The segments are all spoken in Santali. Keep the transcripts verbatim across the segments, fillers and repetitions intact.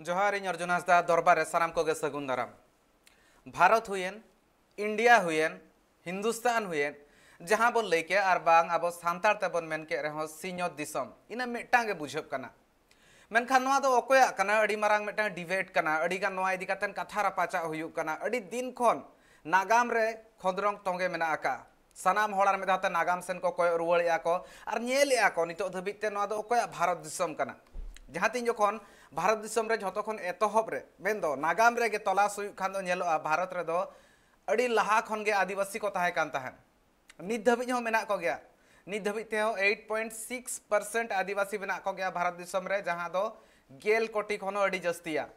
ᱡᱚᱦᱟᱨ, ᱤᱧ ᱚᱨᱡᱩᱱ ᱦᱟᱸᱥᱫᱟ ᱫᱚᱨᱵᱟᱨ ᱨᱮ ᱥᱟᱱᱟᱢ ᱠᱚᱜᱮ ᱥᱟᱹᱜᱩᱱ ᱫᱟᱨᱟᱢ᱾ ᱵᱷᱟᱨᱚᱛ ᱦᱩᱭᱮᱱ, ᱤᱱᱰᱤᱭᱟ ᱦᱩᱭᱮᱱ, ᱦᱤᱱᱫᱩᱥᱛᱟᱱ ᱦᱩᱭᱮᱱ, ᱡᱟᱦᱟᱸ ᱵᱚᱱ ᱞᱟᱹᱭ ᱠᱮᱫ ᱟᱨ ᱵᱟᱝ ᱟᱵᱚ ᱥᱟᱱᱛᱟᱲ ᱛᱮᱵᱚᱱ ᱢᱮᱱ ᱠᱮᱫ ᱨᱮᱦᱚᱸ ᱥᱤᱧᱚᱛ ᱫᱤᱥᱚᱢ, ᱤᱱᱟᱹ ᱢᱤᱫᱴᱟᱝ ᱜᱮ ᱵᱩᱡᱷᱟᱹᱜ ᱠᱟᱱᱟ᱾ ᱢᱮᱱᱠᱷᱟᱱ ᱱᱚᱣᱟ ᱫᱚ ᱚᱠᱚᱭᱟᱜ ᱠᱟᱱᱟ? ᱟᱹᱰᱤ ᱢᱟᱨᱟᱝ ᱢᱤᱫᱴᱟᱝ ᱰᱤᱵᱮᱴ ᱠᱟᱱᱟ, ᱟᱹᱰᱤ ᱜᱟᱱ ᱱᱚᱣᱟ ᱤᱫᱤ ᱠᱟᱛᱮ ᱠᱟᱛᱷᱟ ᱨᱟᱯᱟᱪᱟᱜ ᱦᱩᱭᱩᱜ ᱠᱟᱱᱟ᱾ ᱟᱹᱰᱤ ᱫᱤᱱ ᱠᱷᱚᱱ ᱱᱟᱜᱟᱢ ᱨᱮ ᱠᱷᱚᱸᱫᱽᱨᱚᱝ ᱛᱚᱸᱜᱮ ᱢᱮᱱᱟᱜ ᱟᱠᱟᱫᱼᱟ᱾ ᱥᱟᱱᱟᱢ ᱦᱚᱲ ᱟᱨ ᱢᱤᱫ ᱫᱷᱟᱣ ᱛᱮ ᱱᱟᱜᱟᱢ ᱥᱮᱱ ᱠᱚ ᱠᱚᱭᱚᱜ ᱨᱩᱣᱟᱹᱲᱮᱫᱼᱟ ᱠᱚ ᱟᱨ ᱧᱮᱞᱮᱫᱼᱟ ᱠᱚ ᱱᱤᱛᱚᱜ ᱫᱷᱟᱹᱵᱤᱡ ᱛᱮ ᱱᱚᱣᱟ ᱫᱚ ᱚᱠᱚᱭᱟᱜ ᱵᱷᱟᱨᱚᱛ ᱫᱤᱥᱚᱢ ᱠᱟᱱᱟ᱾ ᱡᱟᱦᱟᱸ ᱛᱤᱱ ᱡᱚᱠᱷᱚᱱ ᱵᱷᱟᱨᱚᱛ ᱫᱤᱥᱚᱢ ᱨᱮ ᱡᱷᱚᱛᱚ ᱠᱷᱚᱱ ᱮᱛᱚᱦᱚᱵ ᱨᱮ, ᱢᱮᱱᱫᱚ ᱱᱟᱜᱟᱢ ᱨᱮᱜᱮ ᱛᱚᱞᱟᱥ ᱦᱩᱭᱩᱜ ᱠᱷᱟᱱ ᱫᱚ ᱧᱮᱞᱚᱜᱼᱟ, ᱵᱷᱟᱨᱚᱛ ᱨᱮᱫᱚ ᱟᱹᱰᱤ ᱞᱟᱦᱟ ᱠᱷᱚᱱ ᱜᱮ ᱟᱹᱫᱤᱵᱟᱹᱥᱤ ᱠᱚ ᱛᱟᱦᱮᱸ ᱠᱟᱱ ᱛᱟᱦᱮᱸᱫ᱾ ᱱᱤᱛ ᱫᱷᱟᱹᱵᱤᱡ ᱦᱚᱸ ᱢᱮᱱᱟᱜ ᱠᱚᱜᱮᱭᱟ᱾ ᱱᱤᱛ ᱫᱷᱟᱹᱵᱤᱡ ᱛᱮᱦᱚᱸ eight point six percent ᱟᱹᱫᱤᱵᱟᱹᱥᱤ ᱢᱮᱱᱟᱜ ᱠᱚᱜᱮᱭᱟ ᱵᱷᱟᱨᱚᱛ ᱫᱤᱥᱚᱢ ᱨᱮ, ᱡᱟᱦᱟᱸ ᱫᱚ ᱜᱮᱞ ᱠᱳᱴᱤ ᱠᱷᱚᱱ ᱦᱚᱸ ᱟᱹᱰᱤ ᱡᱟᱹᱥᱛᱤᱭᱟ᱾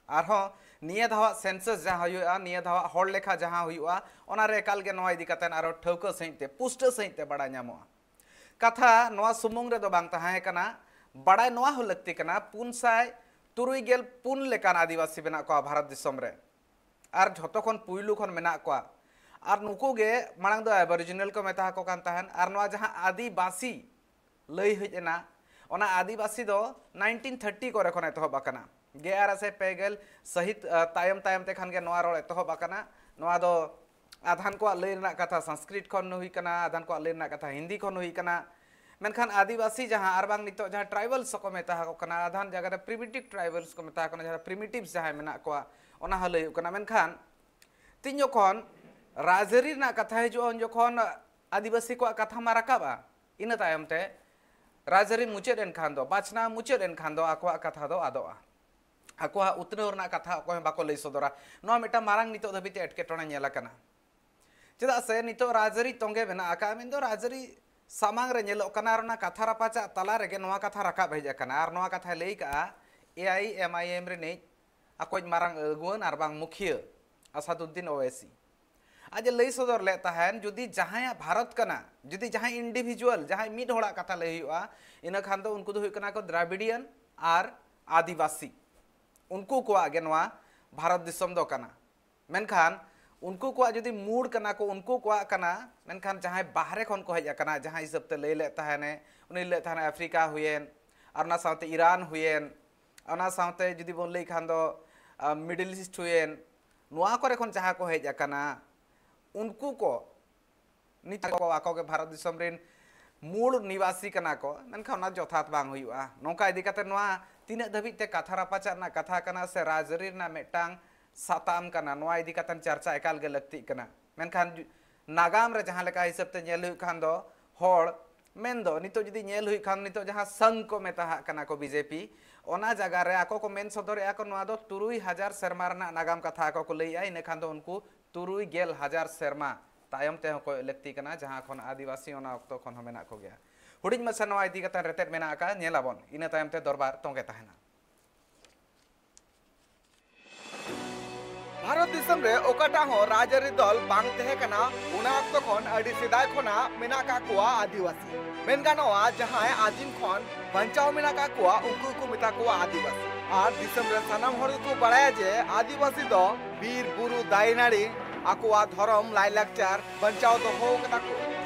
ᱟᱨᱦᱚᱸ ᱱᱤᱭᱟᱹ ᱫᱷᱟᱣᱟᱜ ᱥᱮᱱᱥᱟᱥ ᱡᱟᱦᱟᱸ ᱦᱩᱭᱩᱜᱼᱟ, ᱱᱤᱭᱟᱹ ᱫᱷᱟᱣᱟᱜ ᱦᱚᱲ ᱞᱮᱠᱷᱟ ᱡᱟᱦᱟᱸ ᱦᱩᱭᱩᱜᱼᱟ, ᱚᱱᱟᱨᱮ ᱮᱠᱟᱞ ᱜᱮ ᱱᱚᱣᱟ ᱤᱫᱤ ᱠᱟᱛᱮ ᱟᱨᱚ ᱴᱷᱟᱹᱣᱠᱟᱹ ᱥᱟᱺᱦᱤᱡ ᱛᱮ, ᱯᱩᱥᱴᱟᱹ ᱥᱟᱺᱦᱤᱡ ᱛᱮ ᱵᱟᱲᱟᱭ ᱧᱟᱢᱚᱜᱼᱟ᱾ ᱠᱟᱛᱷᱟ ᱱᱚᱣᱟ ᱥᱩᱢᱩᱝ ᱨᱮᱫᱚ ᱵᱟᱝ ᱛᱟᱦᱮᱸ ᱠᱟᱱᱟ, ᱵᱟᱲᱟᱭ ᱱᱚᱣᱟ ᱦᱚᱸ ᱞᱟᱹᱠᱛᱤ ᱠᱟᱱᱟ, ᱯᱩᱱ ᱥᱟᱭ ᱛᱩᱨᱩᱭ ᱜᱮᱞ ᱯᱩᱱ ᱞᱮᱠᱟᱱ ᱟᱹᱫᱤᱵᱟᱹᱥᱤ ᱢᱮᱱᱟᱜ ᱠᱚᱣᱟ ᱵᱷᱟᱨᱚᱛ ᱫᱤᱥᱚᱢ ᱨᱮ, ᱟᱨ ᱡᱷᱚᱛᱚ ᱠᱷᱚᱱ ᱯᱩᱭᱞᱩ ᱠᱷᱚᱱ ᱢᱮᱱᱟᱜ ᱠᱚᱣᱟ᱾ ᱟᱨ ᱱᱩᱠᱩ ᱜᱮ ᱢᱟᱲᱟᱝ ᱫᱚ ᱮᱵᱚᱨᱤᱡᱤᱱᱟᱞ ᱠᱚ ᱢᱮᱛᱟ ᱟᱠᱚ ᱠᱟᱱ ᱛᱟᱦᱮᱸᱱ, ᱟᱨ ᱱᱚᱣᱟ ᱡᱟᱦᱟᱸ ᱟᱹᱫᱤᱵᱟᱹᱥᱤ ᱞᱟᱹᱭ ᱦᱮᱡ ᱮᱱᱟ, ᱚᱱᱟ ᱟᱹᱫᱤᱵᱟᱹᱥᱤ ᱫᱚ nineteen thirty ᱠᱚᱨᱮ ᱠᱷᱚᱱ ᱮᱛᱚᱦᱚᱵ ᱟᱠᱟᱱᱟ᱾ ᱜᱮᱞ ᱟᱨᱮ ᱥᱟᱭ ᱯᱮ ᱜᱮᱞ ᱥᱟᱹᱦᱤᱛ, ᱟ, ᱛᱟᱭᱚᱢ ᱛᱟᱭᱚᱢ ᱛᱮ ᱠᱷᱟᱱ ᱜᱮ ᱱᱚᱣᱟ ᱨᱚᱲ ᱮᱛᱚᱦᱚᱵ ᱟᱠᱟᱱᱟ᱾ ᱱᱚᱣᱟ ᱫᱚ ᱟᱫᱷᱟᱱ ᱠᱚᱣᱟᱜ ᱞᱟᱹᱭ ᱨᱮᱱᱟᱜ ᱠᱟᱛᱷᱟ ᱥᱚᱝᱥᱠᱨᱤᱛ ᱠᱷᱚᱱ ᱦᱩᱭ ᱠᱟᱱᱟ, ᱟᱫᱷᱟᱱ ᱠᱚᱣᱟᱜ ᱞᱟᱹᱭ ᱨᱮᱱᱟᱜ ᱠᱟᱛᱷᱟ ᱦᱤᱱᱫᱤ ᱠᱷᱚᱱ ᱦᱩᱭ ᱠᱟᱱᱟ᱾ ᱢᱮᱱᱠᱷᱟᱱ ᱟᱹᱫᱤᱵᱟᱹᱥᱤ ᱡᱟᱦᱟᱸ, ᱟᱨ ᱵᱟᱝ ᱱᱤᱛᱚᱜ ᱡᱟᱦᱟᱸ ᱴᱨᱟᱭᱵᱟᱞᱥ ᱠᱚ ᱢᱮᱛᱟ ᱟᱠᱚ ᱠᱟᱱᱟ, ᱟᱫᱷᱟᱱ ᱡᱟᱭᱜᱟ ᱨᱮ ᱯᱨᱤᱢᱤᱴᱤᱵᱷ ᱴᱨᱟᱭᱵᱟᱞᱥ ᱠᱚ ᱢᱮᱛᱟ ᱟᱠᱚ ᱠᱟᱱᱟ, ᱡᱟᱦᱟᱸ ᱯᱨᱤᱢᱤᱴᱤᱵᱷ ᱡᱟᱦᱟᱸᱭ ᱢᱮᱱᱟᱜ ᱠᱚᱣᱟ, ᱚᱱᱟ ᱦᱚᱸ ᱞᱟᱹᱭ ᱦᱩᱭᱩᱜ ᱠᱟᱱᱟ᱾ ᱢᱮᱱᱠᱷᱟᱱ ᱛᱤᱧ ᱡᱚᱠᱷᱚᱱ ᱨᱟᱡᱽᱟᱹᱨᱤ ᱨᱮᱱᱟᱜ ᱠᱟᱛᱷᱟ ᱦᱤᱡᱩᱜᱼᱟ, ᱩᱱ ᱡᱚᱠᱷᱚᱱ ᱟᱹᱫᱤᱵᱟᱹᱥᱤ ᱠᱚᱣᱟᱜ ᱠᱟᱛᱷᱟ ᱢᱟ ᱨᱟᱠᱟᱵᱼᱟ᱾ ᱤᱱᱟᱹ ᱛᱟᱭᱚᱢ ᱛᱮ ᱨᱟᱡᱽᱟᱹᱨᱤ ᱢᱩᱪᱟᱹᱫ ᱮᱱᱠᱷᱟᱱ ᱫᱚ, ᱵᱟᱪᱷᱱᱟᱣ ᱢᱩᱪᱟᱹᱫ ᱮᱱᱠᱷᱟᱱ ᱫᱚ ᱟᱠᱚᱣᱟᱜ ᱠᱟᱛᱷᱟ ᱫᱚ ᱟᱫᱚᱜᱼᱟ᱾ ᱟᱠᱚᱣᱟᱜ ᱩᱛᱱᱟᱹᱣ ᱨᱮᱱᱟᱜ ᱠᱟᱛᱷᱟ ᱚᱠᱚᱭ ᱦᱚᱸ ᱵᱟᱠᱚ ᱞᱟᱹᱭ ᱥᱚᱫᱚᱨᱟ᱾ ᱱᱚᱣᱟ ᱢᱤᱫᱴᱟᱝ ᱢᱟᱨᱟᱝ ᱱᱤᱛᱚᱜ ᱫᱷᱟᱹᱵᱤᱡ ᱛᱮ ᱮᱴᱠᱮᱴᱚᱬᱮ ᱧᱮᱞ ᱟᱠᱟᱱᱟ᱾ ᱪᱮᱫᱟᱜ ᱥᱮ ᱱᱤᱛᱚᱜ ᱨᱟᱡᱽᱟᱹᱨᱤ ᱛᱚᱸᱜᱮ ᱢᱮᱱᱟᱜ ᱟᱠᱟᱫ, ᱢᱮᱱᱫᱚ ᱨᱟᱡᱽᱟᱹᱨᱤ ᱥᱟᱢᱟᱝ ᱨᱮ ᱧᱮᱞᱚᱜ ᱠᱟᱱᱟ, ᱟᱨ ᱚᱱᱟ ᱠᱟᱛᱷᱟ ᱨᱟᱯᱟᱪᱟᱜ ᱛᱟᱞᱟ ᱨᱮᱜᱮ ᱱᱚᱣᱟ ᱠᱟᱛᱷᱟ ᱨᱟᱠᱟᱵ ᱦᱮᱡ ᱟᱠᱟᱱᱟ᱾ ᱟᱨ ᱱᱚᱣᱟ ᱠᱟᱛᱷᱟᱭ ᱞᱟᱹᱭ ᱠᱟᱜᱼᱟ A I M I M ᱨᱤᱱᱤᱡ ᱟᱠᱚᱭᱤᱡ ᱢᱟᱨᱟᱝ ᱟᱹᱜᱩᱣᱟᱹᱱ ᱟᱨ ᱵᱟᱝ ᱢᱩᱠᱷᱤᱭᱟᱹ ᱟᱥᱟᱫᱩᱫᱫᱤᱱ ᱳᱣᱮᱥᱤ᱾ ᱟᱡ ᱮ ᱞᱟᱹᱭ ᱥᱚᱫᱚᱨ ᱞᱮᱫ ᱛᱟᱦᱮᱱ, ᱡᱩᱫᱤ ᱡᱟᱦᱟᱸᱭᱟᱜ ᱵᱷᱟᱨᱚᱛ ᱠᱟᱱᱟ, ᱡᱩᱫᱤ ᱡᱟᱦᱟᱸᱭ ᱤᱱᱰᱤᱵᱷᱤᱡᱩᱣᱟᱞ, ᱡᱟᱦᱟᱸᱭ ᱢᱤᱫ ᱦᱚᱲᱟᱜ ᱠᱟᱛᱷᱟ ᱞᱟᱹᱭ ᱦᱩᱭᱩᱜᱼᱟ, ᱤᱱᱟᱹ ᱠᱷᱟᱱ ᱫᱚ ᱩᱱᱠᱩ ᱫᱚ ᱦᱩᱭᱩᱜ ᱠᱟᱱᱟ ᱠᱚ ᱫᱨᱟᱵᱤᱰᱤᱭᱟᱱ ᱟᱨ ᱟᱹᱫᱤᱵᱟᱹᱥᱤ᱾ ᱩᱱᱠᱩ ᱠᱚᱣᱟᱜ ᱜᱮ ᱱᱚᱣᱟ ᱵᱷᱟᱨᱚᱛ ᱫᱤᱥᱚᱢ ᱫᱚ ᱠᱟᱱᱟ᱾ ᱢᱮᱱᱠᱷᱟᱱ ᱩᱱᱠᱩ ᱠᱚᱣᱟᱜ ᱡᱩᱫᱤ ᱢᱩᱲ ᱠᱟᱱᱟ ᱠᱚ, ᱩᱱᱠᱩ ᱠᱚᱣᱟᱜ ᱠᱟᱱᱟ, ᱢᱮᱱᱠᱷᱟᱱ ᱡᱟᱦᱟᱸᱭ ᱵᱟᱦᱨᱮ ᱠᱷᱚᱱ ᱠᱚ ᱦᱮᱡ ᱟᱠᱟᱱᱟ, ᱡᱟᱦᱟᱸ ᱦᱤᱥᱟᱹᱵ ᱛᱮ ᱞᱟᱹᱭ ᱞᱮᱫ ᱛᱟᱦᱮᱱᱮ, ᱩᱱᱤ ᱞᱟᱹᱭ ᱞᱮᱫ ᱛᱟᱦᱮᱱᱟ ᱟᱯᱷᱨᱤᱠᱟ ᱦᱩᱭᱮᱱ, ᱟᱨ ᱚᱱᱟ ᱥᱟᱶᱛᱮ ᱤᱨᱟᱱ ᱦᱩᱭᱮᱱ, ᱚᱱᱟ ᱥᱟᱶᱛᱮ ᱡᱩᱫᱤ ᱵᱚᱱ ᱞᱟᱹᱭ ᱠᱷᱟᱱ ᱫᱚ, ᱟᱸ, Middle East ᱦᱩᱭᱮᱱ, ᱱᱚᱣᱟ ᱠᱚᱨᱮ ᱠᱷᱚᱱ ᱡᱟᱦᱟᱸ ᱠᱚ ᱦᱮᱡ ᱟᱠᱟᱱᱟ, ᱩᱱᱠᱩ ᱠᱚ ᱱᱤᱛ ᱠᱚ ᱟᱠᱚ ᱜᱮ ᱵᱷᱟᱨᱚᱛ ᱫᱤᱥᱚᱢ ᱨᱮᱱ ᱢᱩᱞ ᱱᱤᱵᱟᱥᱤ ᱠᱟᱱᱟ ᱠᱚ, ᱢᱮᱱᱠᱷᱟᱱ ᱚᱱᱟ ᱡᱚᱛᱷᱟᱛ ᱵᱟᱝ ᱦᱩᱭᱩᱜᱼᱟ᱾ ᱱᱚᱝᱠᱟ ᱤᱫᱤ ᱠᱟᱛᱮ ᱱᱚᱣᱟ ᱛᱤᱱᱟᱹᱜ ᱫᱷᱟᱹᱵᱤᱡ ᱛᱮ ᱠᱟᱛᱷᱟ ᱨᱟᱯᱟᱪᱟᱜ ᱨᱮᱱᱟᱜ ᱠᱟᱛᱷᱟ ᱠᱟᱱᱟ ᱥᱮ ᱨᱟᱡᱽᱟᱹᱨᱤ ᱨᱮᱱᱟᱜ ᱢᱤᱫᱴᱟᱝ ᱥᱟᱛᱟᱢ ᱠᱟᱱᱟ, ᱱᱚᱣᱟ ᱤᱫᱤ ᱠᱟᱛᱮ ᱪᱟᱨᱪᱟ ᱮᱠᱟᱞ ᱜᱮ ᱞᱟᱹᱠᱛᱤᱜ ᱠᱟᱱᱟ᱾ ᱢᱮᱱᱠᱷᱟᱱ ᱡᱩ-, ᱱᱟᱜᱟᱢ ᱨᱮ ᱡᱟᱦᱟᱸ ᱞᱮᱠᱟ ᱦᱤᱥᱟᱹᱵ ᱛᱮ ᱧᱮᱞ ᱦᱩᱭᱩᱜ ᱠᱷᱟᱱ ᱫᱚ, ᱦᱚᱲ ᱢᱮᱱᱫᱚ ᱱᱤᱛᱚᱜ ᱡᱩᱫᱤ ᱧᱮᱞ ᱦᱩᱭᱩᱜ ᱠᱷᱟᱱ, ᱱᱤᱛᱚᱜ ᱡᱟᱦᱟᱸ ᱥᱚᱝᱜᱷ ᱠᱚ ᱢᱮᱛᱟᱦᱟᱜ ᱠᱟᱱᱟ ᱠᱚ, ᱵᱤᱡᱮᱯᱤ, ᱚᱱᱟ ᱡᱟᱭᱜᱟ ᱨᱮ ᱟᱠᱚ ᱠᱚ ᱢᱮᱱ ᱥᱚᱫᱚᱨᱮᱜᱼᱟ ᱠᱚ, ᱱᱚᱣᱟ ᱫᱚ ᱛᱩᱨᱩᱭ ᱦᱟᱡᱟᱨ ᱥᱮᱨᱢᱟ ᱨᱮᱱᱟᱜ ᱱᱟᱜᱟᱢ ᱠᱟᱛᱷᱟ ᱟᱠᱚ ᱠᱚ ᱞᱟᱹᱭᱮᱜᱼᱟ᱾ ᱤᱱᱟᱹ ᱠᱷᱟᱱ ᱫᱚ ᱩᱱᱠᱩ ᱛᱩᱨᱩᱭ ᱜᱮᱞ ᱦᱟᱡᱟᱨ ᱥᱮᱨᱢᱟ ᱛᱟᱭᱚᱢ ᱛᱮᱦᱚᱸ ᱠᱚᱭᱚᱜ ᱞᱟᱹᱠᱛᱤ ᱠᱟᱱᱟ, ᱡᱟᱦᱟᱸ ᱠᱷᱚᱱ ᱟᱹᱫᱤᱵᱟᱹᱥᱤ ᱚᱱᱟ ᱚᱠᱛᱚ ᱠᱷᱚᱱ ᱦᱚᱸ ᱢᱮᱱᱟᱜ ᱠᱚᱜᱮᱭᱟ᱾ ᱦᱩᱰᱤᱧ ᱢᱟᱪᱷᱟ ᱱᱚᱣᱟ ᱤᱫᱤ ᱠᱟᱛᱮ ᱨᱮᱛᱮᱫ ᱢᱮᱱᱟᱜ ᱟᱠᱟᱫ, ᱧᱮᱞᱟᱵᱚᱱ, ᱤᱱᱟᱹ ᱛᱟᱭᱚᱢ ᱛᱮ ᱫᱚᱨᱵᱟᱨ ᱛᱚᱸᱜᱮ ᱛᱟᱦᱮᱱᱟ᱾ ᱵᱷᱟᱨᱚᱛ ᱫᱤᱥᱚᱢ ᱨᱮ ᱚᱠᱟᱴᱟᱜ ᱦᱚᱸ ᱨᱟᱡᱽᱟᱹᱨᱤ ᱫᱚᱞ ᱵᱟᱝ ᱛᱟᱦᱮᱸ ᱠᱟᱱᱟ, ᱚᱱᱟ ᱚᱠᱛᱚ ᱠᱷᱚᱱ ᱟᱹᱰᱤ ᱥᱮᱫᱟᱭ ᱠᱷᱚᱱᱟᱜ ᱢᱮᱱᱟᱜ ᱟᱠᱟᱫ ᱠᱚᱣᱟ ᱟᱹᱫᱤᱵᱟᱹᱥᱤ᱾ ᱢᱮᱱ ᱜᱟᱱᱚᱜᱼᱟ, ᱡᱟᱦᱟᱸᱭ ᱟᱹᱫᱤᱢ ᱠᱷᱚᱱ ᱵᱟᱧᱪᱟᱣ ᱢᱮᱱᱟᱜ ᱟᱠᱟᱫ ᱠᱚᱣᱟ, ᱩᱱᱠᱩ ᱠᱚ ᱢᱮᱛᱟ ᱠᱚᱣᱟ ᱟᱹᱫᱤᱵᱟᱹᱥᱤ᱾ ᱟᱨ ᱫᱤᱥᱚᱢ ᱨᱮ ᱥᱟᱱᱟᱢ ᱦᱚᱲ ᱜᱮᱠᱚ ᱵᱟᱲᱟᱭᱟ ᱡᱮ ᱟᱹᱫᱤᱵᱟᱹᱥᱤ ᱫᱚ ᱵᱤᱨ, ᱵᱩᱨᱩ, ᱫᱟᱨᱮ, ᱱᱟᱹᱲᱤ, ᱟᱠᱚᱣᱟᱜ ᱫᱷᱚᱨᱚᱢ, ᱞᱟᱭᱼᱞᱟᱠᱪᱟᱨ ᱵᱟᱧᱪᱟᱣ ᱫᱚᱦᱚ ᱟᱠᱟᱫᱟ ᱠᱚ᱾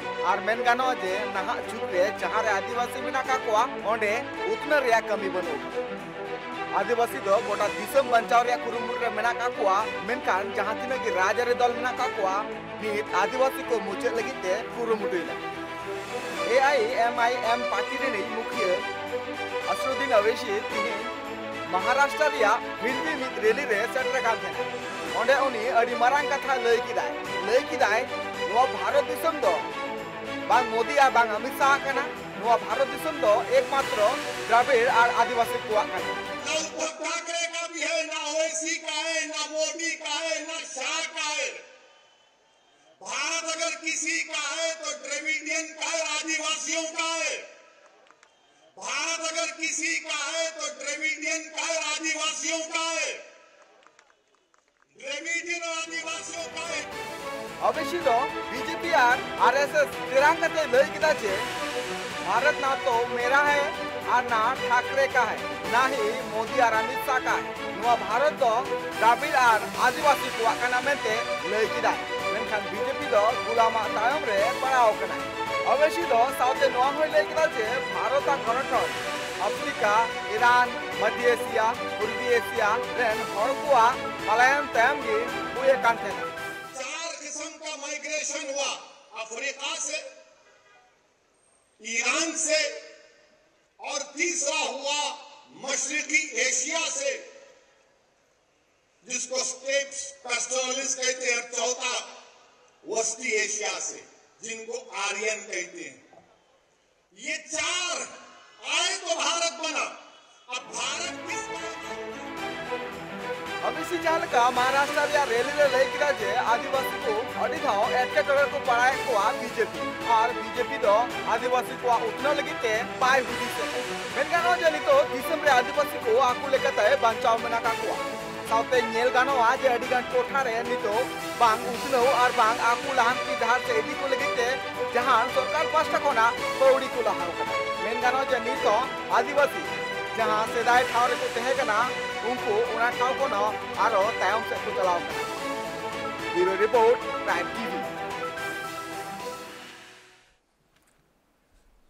ᱟᱨ ᱢᱮᱱ ᱜᱟᱱᱚᱜᱼᱟ ᱡᱮ ᱱᱟᱦᱟᱜ ᱡᱩᱜᱽ ᱨᱮ ᱡᱟᱦᱟᱸ ᱨᱮ ᱟᱹᱫᱤᱵᱟᱹᱥᱤ ᱢᱮᱱᱟᱜ ᱟᱠᱟᱫ ᱠᱚᱣᱟ, ᱚᱸᱰᱮ ᱩᱛᱱᱟᱹᱣ ᱨᱮᱭᱟᱜ ᱠᱟᱹᱢᱤ ᱵᱟᱹᱱᱩᱜ ᱟᱠᱟᱫᱟ᱾ ᱟᱹᱫᱤᱵᱟᱹᱥᱤ ᱫᱚ ᱜᱚᱴᱟ ᱫᱤᱥᱚᱢ ᱵᱟᱧᱪᱟᱣ ᱨᱮᱭᱟᱜ ᱠᱩᱨᱩᱢᱩᱴᱩ ᱨᱮ ᱢᱮᱱᱟᱜ ᱟᱠᱟᱫ ᱠᱚᱣᱟ, ᱢᱮᱱᱠᱷᱟᱱ ᱡᱟᱦᱟᱸ ᱛᱤᱱᱟᱹᱜ ᱜᱮ ᱨᱟᱡᱽᱟᱹᱨᱤ ᱫᱚᱞ ᱢᱮᱱᱟᱜ ᱟᱠᱟᱫ ᱠᱚᱣᱟ, ᱱᱤᱛ ᱟᱹᱫᱤᱵᱟᱹᱥᱤ ᱠᱚ ᱢᱩᱪᱟᱹᱫ ᱞᱟᱹᱜᱤᱫ ᱛᱮ ᱠᱩᱨᱩᱢᱩᱴᱩᱭᱮᱫᱟ᱾ ᱮ ᱟᱭ ᱮᱢ ᱟᱭ ᱮᱢ ᱯᱟᱨᱴᱤ ᱨᱤᱱᱤᱡ ᱢᱩᱠᱷᱤᱭᱟᱹ ᱟᱥᱨᱩᱫᱤᱱ ᱟᱣᱮᱥᱤ ᱛᱤᱦᱤᱧ ᱢᱚᱦᱟᱨᱟᱥᱴᱨᱟ ᱨᱮᱭᱟᱜ ᱵᱷᱤᱱᱰᱤ ᱢᱤᱫ ᱨᱮᱞᱤ ᱨᱮ ᱥᱮᱴᱮᱨ ᱟᱠᱟᱱ ᱛᱟᱦᱮᱸᱱᱟ᱾ ᱚᱸᱰᱮ ᱩᱱᱤ ᱟᱹᱰᱤ ᱢᱟᱨᱟᱝ ᱠᱟᱛᱷᱟ ᱞᱟᱹᱭ ᱠᱮᱫᱟᱭ᱾ ᱞᱟᱹᱭ ᱠᱮᱫᱟᱭ, ᱱᱚᱣᱟ ᱵᱷᱟᱨᱚᱛ ᱫᱤᱥᱚᱢ ᱫᱚ ᱵᱟᱝ ᱢᱳᱫᱤ ᱟᱨ ᱵᱟᱝ ᱚᱢᱤᱛ ᱥᱟᱦ ᱠᱟᱱᱟ, ᱱᱚᱣᱟ ᱵᱷᱟᱨᱚᱛ ᱫᱤᱥᱚᱢ ᱫᱚ ᱮᱠᱢᱟᱛᱨᱚ ᱫᱨᱟᱵᱤᱲ ᱟᱨ ᱟᱹᱫᱤᱵᱟᱹᱥᱤ ᱠᱚᱣᱟᱜ ᱠᱟᱱᱟ᱾ ना उद्धव ठाकरे का भी है, ना ओवैसी का है, ना मोदी का है, ना शाह का है। भारत अगर किसी का है तो द्रविडियन का है, आदिवासियों का है। भारत अगर किसी का है तो द्रविडियन का है, आदिवासियों का है। द्रविडियन और आदिवासियों का है। ᱚᱵᱮᱥᱤ ᱫᱚ ᱵᱤᱡᱮᱯᱤ ᱟᱨ ᱟᱨ ᱮᱥ ᱮᱥ ᱛᱮᱨᱟᱝ ᱠᱟᱛᱮ ᱞᱟᱹᱭ ᱠᱮᱫᱟ ᱡᱮ ᱵᱷᱟᱨᱚᱛ ᱱᱟ ᱛᱚ ᱢᱮᱨᱟ ᱦᱮ ᱟᱨ ᱱᱟ ᱴᱷᱟᱠᱨᱮ ᱠᱟ ᱦᱮ, ᱱᱟ ᱦᱤ ᱢᱳᱫᱤ ᱟᱨ ᱚᱢᱤᱛ ᱥᱟᱦ ᱠᱟ ᱦᱮ᱾ ᱱᱚᱣᱟ ᱵᱷᱟᱨᱚᱛ ᱫᱚ ᱫᱨᱟᱵᱤᱲ ᱟᱨ ᱟᱹᱫᱤᱵᱟᱹᱥᱤ ᱠᱚᱣᱟᱜ ᱠᱟᱱᱟ ᱢᱮᱱᱛᱮ ᱞᱟᱹᱭ ᱠᱮᱫᱟᱭ᱾ ᱢᱮᱱᱠᱷᱟᱱ ᱵᱤᱡᱮᱯᱤ ᱫᱚ ᱜᱩᱞᱟᱢᱟᱜ ᱛᱟᱭᱚᱢ ᱨᱮ ᱯᱟᱲᱟᱣ ᱟᱠᱟᱱᱟᱭ᱾ ᱚᱵᱮᱥᱤ ᱫᱚ ᱥᱟᱶᱛᱮ ᱱᱚᱣᱟ ᱦᱚᱸᱭ ᱞᱟᱹᱭ ᱠᱮᱫᱟ ᱡᱮ ᱵᱷᱟᱨᱚᱛ ᱟᱜ ᱜᱚᱱᱚᱴᱷᱚᱱ ᱟᱯᱷᱨᱤᱠᱟ, ᱤᱨᱟᱱ, ᱢᱟᱫᱷᱭᱚ ᱮᱥᱤᱭᱟ, ᱯᱩᱨᱵᱤ ᱮᱥᱤᱭᱟ ᱨᱮᱱ ᱦᱚᱲ ᱠᱚᱣᱟᱜ ᱯᱟᱞᱟᱭᱚᱱ ᱛᱟᱭᱚᱢ ᱜᱮ ᱦᱩᱭ ᱟᱠᱟᱱ ᱛᱟᱦᱮᱱᱟ᱾ चार किस्म का माइग्रेशन हुआ। अफ्रीका से, ईरान से और तीसरा हुआ मशरकी एशिया से, जिसको स्टेप्स पैस्टोरलिस कहते हैं, और चौथा वस्ती एशिया से, जिनको आर्यन कहते हैं। ये चार आए तो भारत बना। अब भारत किस तरह का? ᱟᱹᱵᱤᱥᱤ ᱡᱟᱦᱟᱸ ᱞᱮᱠᱟ ᱢᱚᱦᱟᱨᱟᱥᱴᱨᱟ ᱨᱮᱭᱟᱜ ᱨᱮᱞᱤ ᱨᱮ ᱞᱟᱹᱭ ᱠᱮᱫᱟ ᱡᱮ ᱟᱹᱫᱤᱵᱟᱹᱥᱤ ᱠᱚ ᱟᱹᱰᱤ ᱫᱷᱟᱣ ᱮᱴᱠᱮᱴᱚᱬᱮ ᱨᱮᱠᱚ ᱯᱟᱲᱟᱣᱮᱫ ᱠᱚᱣᱟ ᱵᱤᱡᱮᱯᱤ, ᱟᱨ ᱵᱤᱡᱮᱯᱤ ᱫᱚ ᱟᱹᱫᱤᱵᱟᱹᱥᱤ ᱠᱚᱣᱟᱜ ᱩᱛᱱᱟᱹᱣ ᱞᱟᱹᱜᱤᱫ ᱛᱮ ᱵᱟᱭ ᱦᱩᱫᱤᱥᱮᱫ ᱠᱚᱣᱟ᱾ ᱢᱮᱱ ᱜᱟᱱᱚᱜᱼᱟ ᱡᱮ ᱱᱤᱛᱚᱜ ᱫᱤᱥᱚᱢ ᱨᱮ ᱟᱹᱫᱤᱵᱟᱹᱥᱤ ᱠᱚ ᱟᱠᱚ ᱞᱮᱠᱟᱛᱮ ᱵᱟᱧᱪᱟᱣ ᱢᱮᱱᱟᱜ ᱟᱠᱟᱫ ᱠᱚᱣᱟ᱾ ᱥᱟᱶᱛᱮ ᱧᱮᱞ ᱜᱟᱱᱚᱜᱼᱟ ᱡᱮ ᱟᱹᱰᱤ ᱜᱟᱱ ᱴᱚᱴᱷᱟ ᱨᱮ ᱱᱤᱛᱚᱜ ᱵᱟᱝ ᱩᱛᱱᱟᱹᱣ ᱟᱨ ᱵᱟᱝ ᱟᱠᱚ ᱞᱟᱦᱟᱱᱛᱤ ᱰᱟᱦᱟᱨ ᱛᱮ ᱤᱫᱤ ᱠᱚ ᱞᱟᱹᱜᱤᱫ ᱛᱮ ᱡᱟᱦᱟᱱ ᱥᱚᱨᱠᱟᱨ ᱯᱟᱦᱴᱟ ᱠᱷᱚᱱᱟᱜ ᱠᱟᱹᱣᱰᱤ ᱠᱚ ᱞᱟᱦᱟᱣ ᱠᱟᱫᱟ᱾ ᱢᱮᱱ ᱜᱟᱱᱚᱜᱼᱟ ᱡᱮ ᱱᱤᱛ ᱦᱚᱸ ᱟᱹᱫᱤᱵᱟᱹᱥᱤ ᱡᱟᱦᱟᱸ ᱥᱮᱫᱟᱭ ᱴᱷᱟᱶ ᱨᱮᱠᱚ ᱛᱟᱦᱮᱸ ᱠᱟᱱᱟ, ᱩᱱᱠᱩ ᱚᱱᱟ ᱴᱷᱟᱶ ᱠᱷᱚᱱ ᱦᱚᱸ ᱟᱨᱚ ᱛᱟᱭᱚᱢ ᱥᱮᱫ ᱠᱚ ᱪᱟᱞᱟᱣ ᱠᱟᱱᱟ᱾ ᱵᱤᱭᱩᱨᱳ ᱨᱤᱯᱳᱨᱴ, ᱯᱨᱟᱭᱤᱢ ᱴᱤᱵᱷᱤ᱾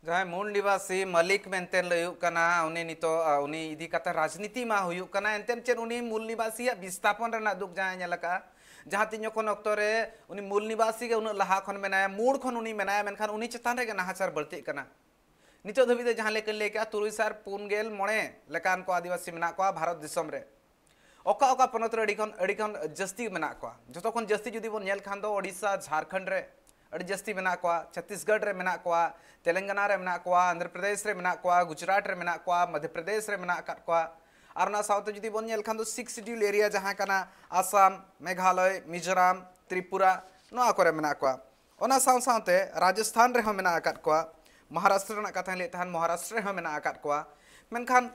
ᱡᱟᱦᱟᱸᱭ ᱢᱩᱞ ᱱᱤᱵᱟᱥᱤ ᱢᱟᱹᱞᱤᱠ ᱢᱮᱱᱛᱮ ᱞᱟᱹᱭᱚᱜ ᱠᱟᱱᱟ, ᱩᱱᱤ ᱱᱤᱛᱚᱜ, ᱟ, ᱩᱱᱤ ᱤᱫᱤ ᱠᱟᱛᱮ ᱨᱟᱡᱽᱱᱤᱛᱤ ᱢᱟ ᱦᱩᱭᱩᱜ ᱠᱟᱱᱟ, ᱮᱱᱛᱮᱫ ᱪᱮᱫ ᱩᱱᱤ ᱢᱩᱞ ᱱᱤᱵᱟᱥᱤᱭᱟᱜ ᱵᱤᱥᱛᱷᱟᱯᱚᱱ ᱨᱮᱱᱟᱜ ᱫᱩᱠ ᱡᱟᱦᱟᱸᱭ ᱧᱮᱞ ᱟᱠᱟᱫᱼᱟ? ᱡᱟᱦᱟᱸ ᱛᱤᱧ ᱡᱚᱠᱷᱚᱱ ᱚᱠᱛᱚ ᱨᱮ ᱩᱱᱤ ᱢᱩᱞ ᱱᱤᱵᱟᱥᱤ ᱜᱮ ᱩᱱᱟᱹᱜ ᱞᱟᱦᱟ ᱠᱷᱚᱱ ᱢᱮᱱᱟᱭᱟ, ᱢᱩᱲ ᱠᱷᱚᱱ ᱩᱱᱤ ᱢᱮᱱᱟᱭᱟ, ᱢᱮᱱᱠᱷᱟᱱ ᱩᱱᱤ ᱪᱮᱛᱟᱱ ᱨᱮᱜᱮ ᱱᱟᱦᱟᱪᱟᱨ ᱵᱟᱹᱲᱛᱤᱜ ᱠᱟᱱᱟ᱾ ᱱᱤᱛᱚᱜ ᱫᱷᱟᱹᱵᱤᱡ ᱛᱮ ᱡᱟᱦᱟᱸ ᱞᱮᱠᱟᱧ ᱞᱟᱹᱭ ᱠᱮᱜᱼᱟ, ᱛᱩᱨᱩᱭ ᱥᱟᱭ ᱯᱩᱱ ᱜᱮᱞ ᱢᱚᱬᱮ ᱞᱮᱠᱟᱱ ᱠᱚ ᱟᱹᱫᱤᱵᱟᱹᱥᱤ ᱢᱮᱱᱟᱜ ᱠᱚᱣᱟ ᱵᱷᱟᱨᱚᱛ ᱫᱤᱥᱚᱢ ᱨᱮ᱾ ᱚᱠᱟ ᱚᱠᱟ ᱯᱚᱱᱚᱛ ᱨᱮ ᱟᱹᱰᱤ ᱠᱷᱚᱱ, ᱟᱹᱰᱤ ᱠᱷᱚᱱ ᱡᱟᱹᱥᱛᱤ ᱢᱮᱱᱟᱜ ᱠᱚᱣᱟ? ᱡᱚᱛᱚ ᱠᱷᱚᱱ ᱡᱟᱹᱥᱛᱤ ᱡᱩᱫᱤ ᱵᱚᱱ ᱧᱮᱞ ᱠᱷᱟᱱ ᱫᱚ ᱳᱰᱤᱥᱟ, ᱡᱷᱟᱨᱠᱷᱚᱸᱰ ᱨᱮ ᱟᱹᱰᱤ ᱡᱟᱹᱥᱛᱤ ᱢᱮᱱᱟᱜ ᱠᱚᱣᱟ, ᱪᱷᱚᱛᱤᱥᱜᱚᱲ ᱨᱮ ᱢᱮᱱᱟᱜ ᱠᱚᱣᱟ, ᱛᱮᱞᱮᱝᱜᱟᱱᱟ ᱨᱮ ᱢᱮᱱᱟᱜ ᱠᱚᱣᱟ, ᱟᱱᱫᱷᱨᱚ ᱯᱨᱚᱫᱮᱥ ᱨᱮ ᱢᱮᱱᱟᱜ ᱠᱚᱣᱟ, ᱜᱩᱡᱽᱨᱟᱴ ᱨᱮ ᱢᱮᱱᱟᱜ ᱠᱚᱣᱟ, ᱢᱚᱫᱷᱭᱚ ᱯᱨᱚᱫᱮᱥ ᱨᱮ ᱢᱮᱱᱟᱜ ᱟᱠᱟᱫ ᱠᱚᱣᱟ᱾ ᱟᱨ ᱚᱱᱟ ᱥᱟᱶᱛᱮ ᱡᱩᱫᱤ ᱵᱚᱱ ᱧᱮᱞ ᱠᱷᱟᱱ ᱫᱚ ᱥᱤᱠᱥ ᱥᱤᱰᱤᱭᱩᱞ ᱮᱨᱤᱭᱟ ᱡᱟᱦᱟᱸ ᱠᱟᱱᱟ ᱟᱥᱟᱢ, ᱢᱮᱜᱷᱟᱞᱚᱭ, ᱢᱤᱡᱳᱨᱟᱢ, ᱛᱨᱤᱯᱩᱨᱟ, ᱱᱚᱣᱟ ᱠᱚᱨᱮ ᱢᱮᱱᱟᱜ ᱠᱚᱣᱟ᱾ ᱚᱱᱟ ᱥᱟᱶ ᱥᱟᱶᱛᱮ ᱨᱟᱡᱚᱥᱛᱷᱟᱱ ᱨᱮᱦᱚᱸ ᱢᱮᱱᱟᱜ ᱟᱠᱟᱫ ᱠᱚᱣᱟ᱾ ᱢᱚᱦᱟᱨᱟᱥᱴᱨᱚ ᱨᱮᱱᱟᱜ ᱠᱟᱛᱷᱟᱧ ᱞᱟᱹᱭᱮᱫ ᱛᱟᱦᱮᱱ, ᱢᱚᱦᱟᱨᱟᱥᱴᱨᱚ ᱨᱮᱦᱚᱸ ᱢᱮᱱᱟᱜ ᱟᱠᱟᱫ ᱠᱚᱣᱟ᱾ ᱢᱮᱱᱠᱷᱟᱱ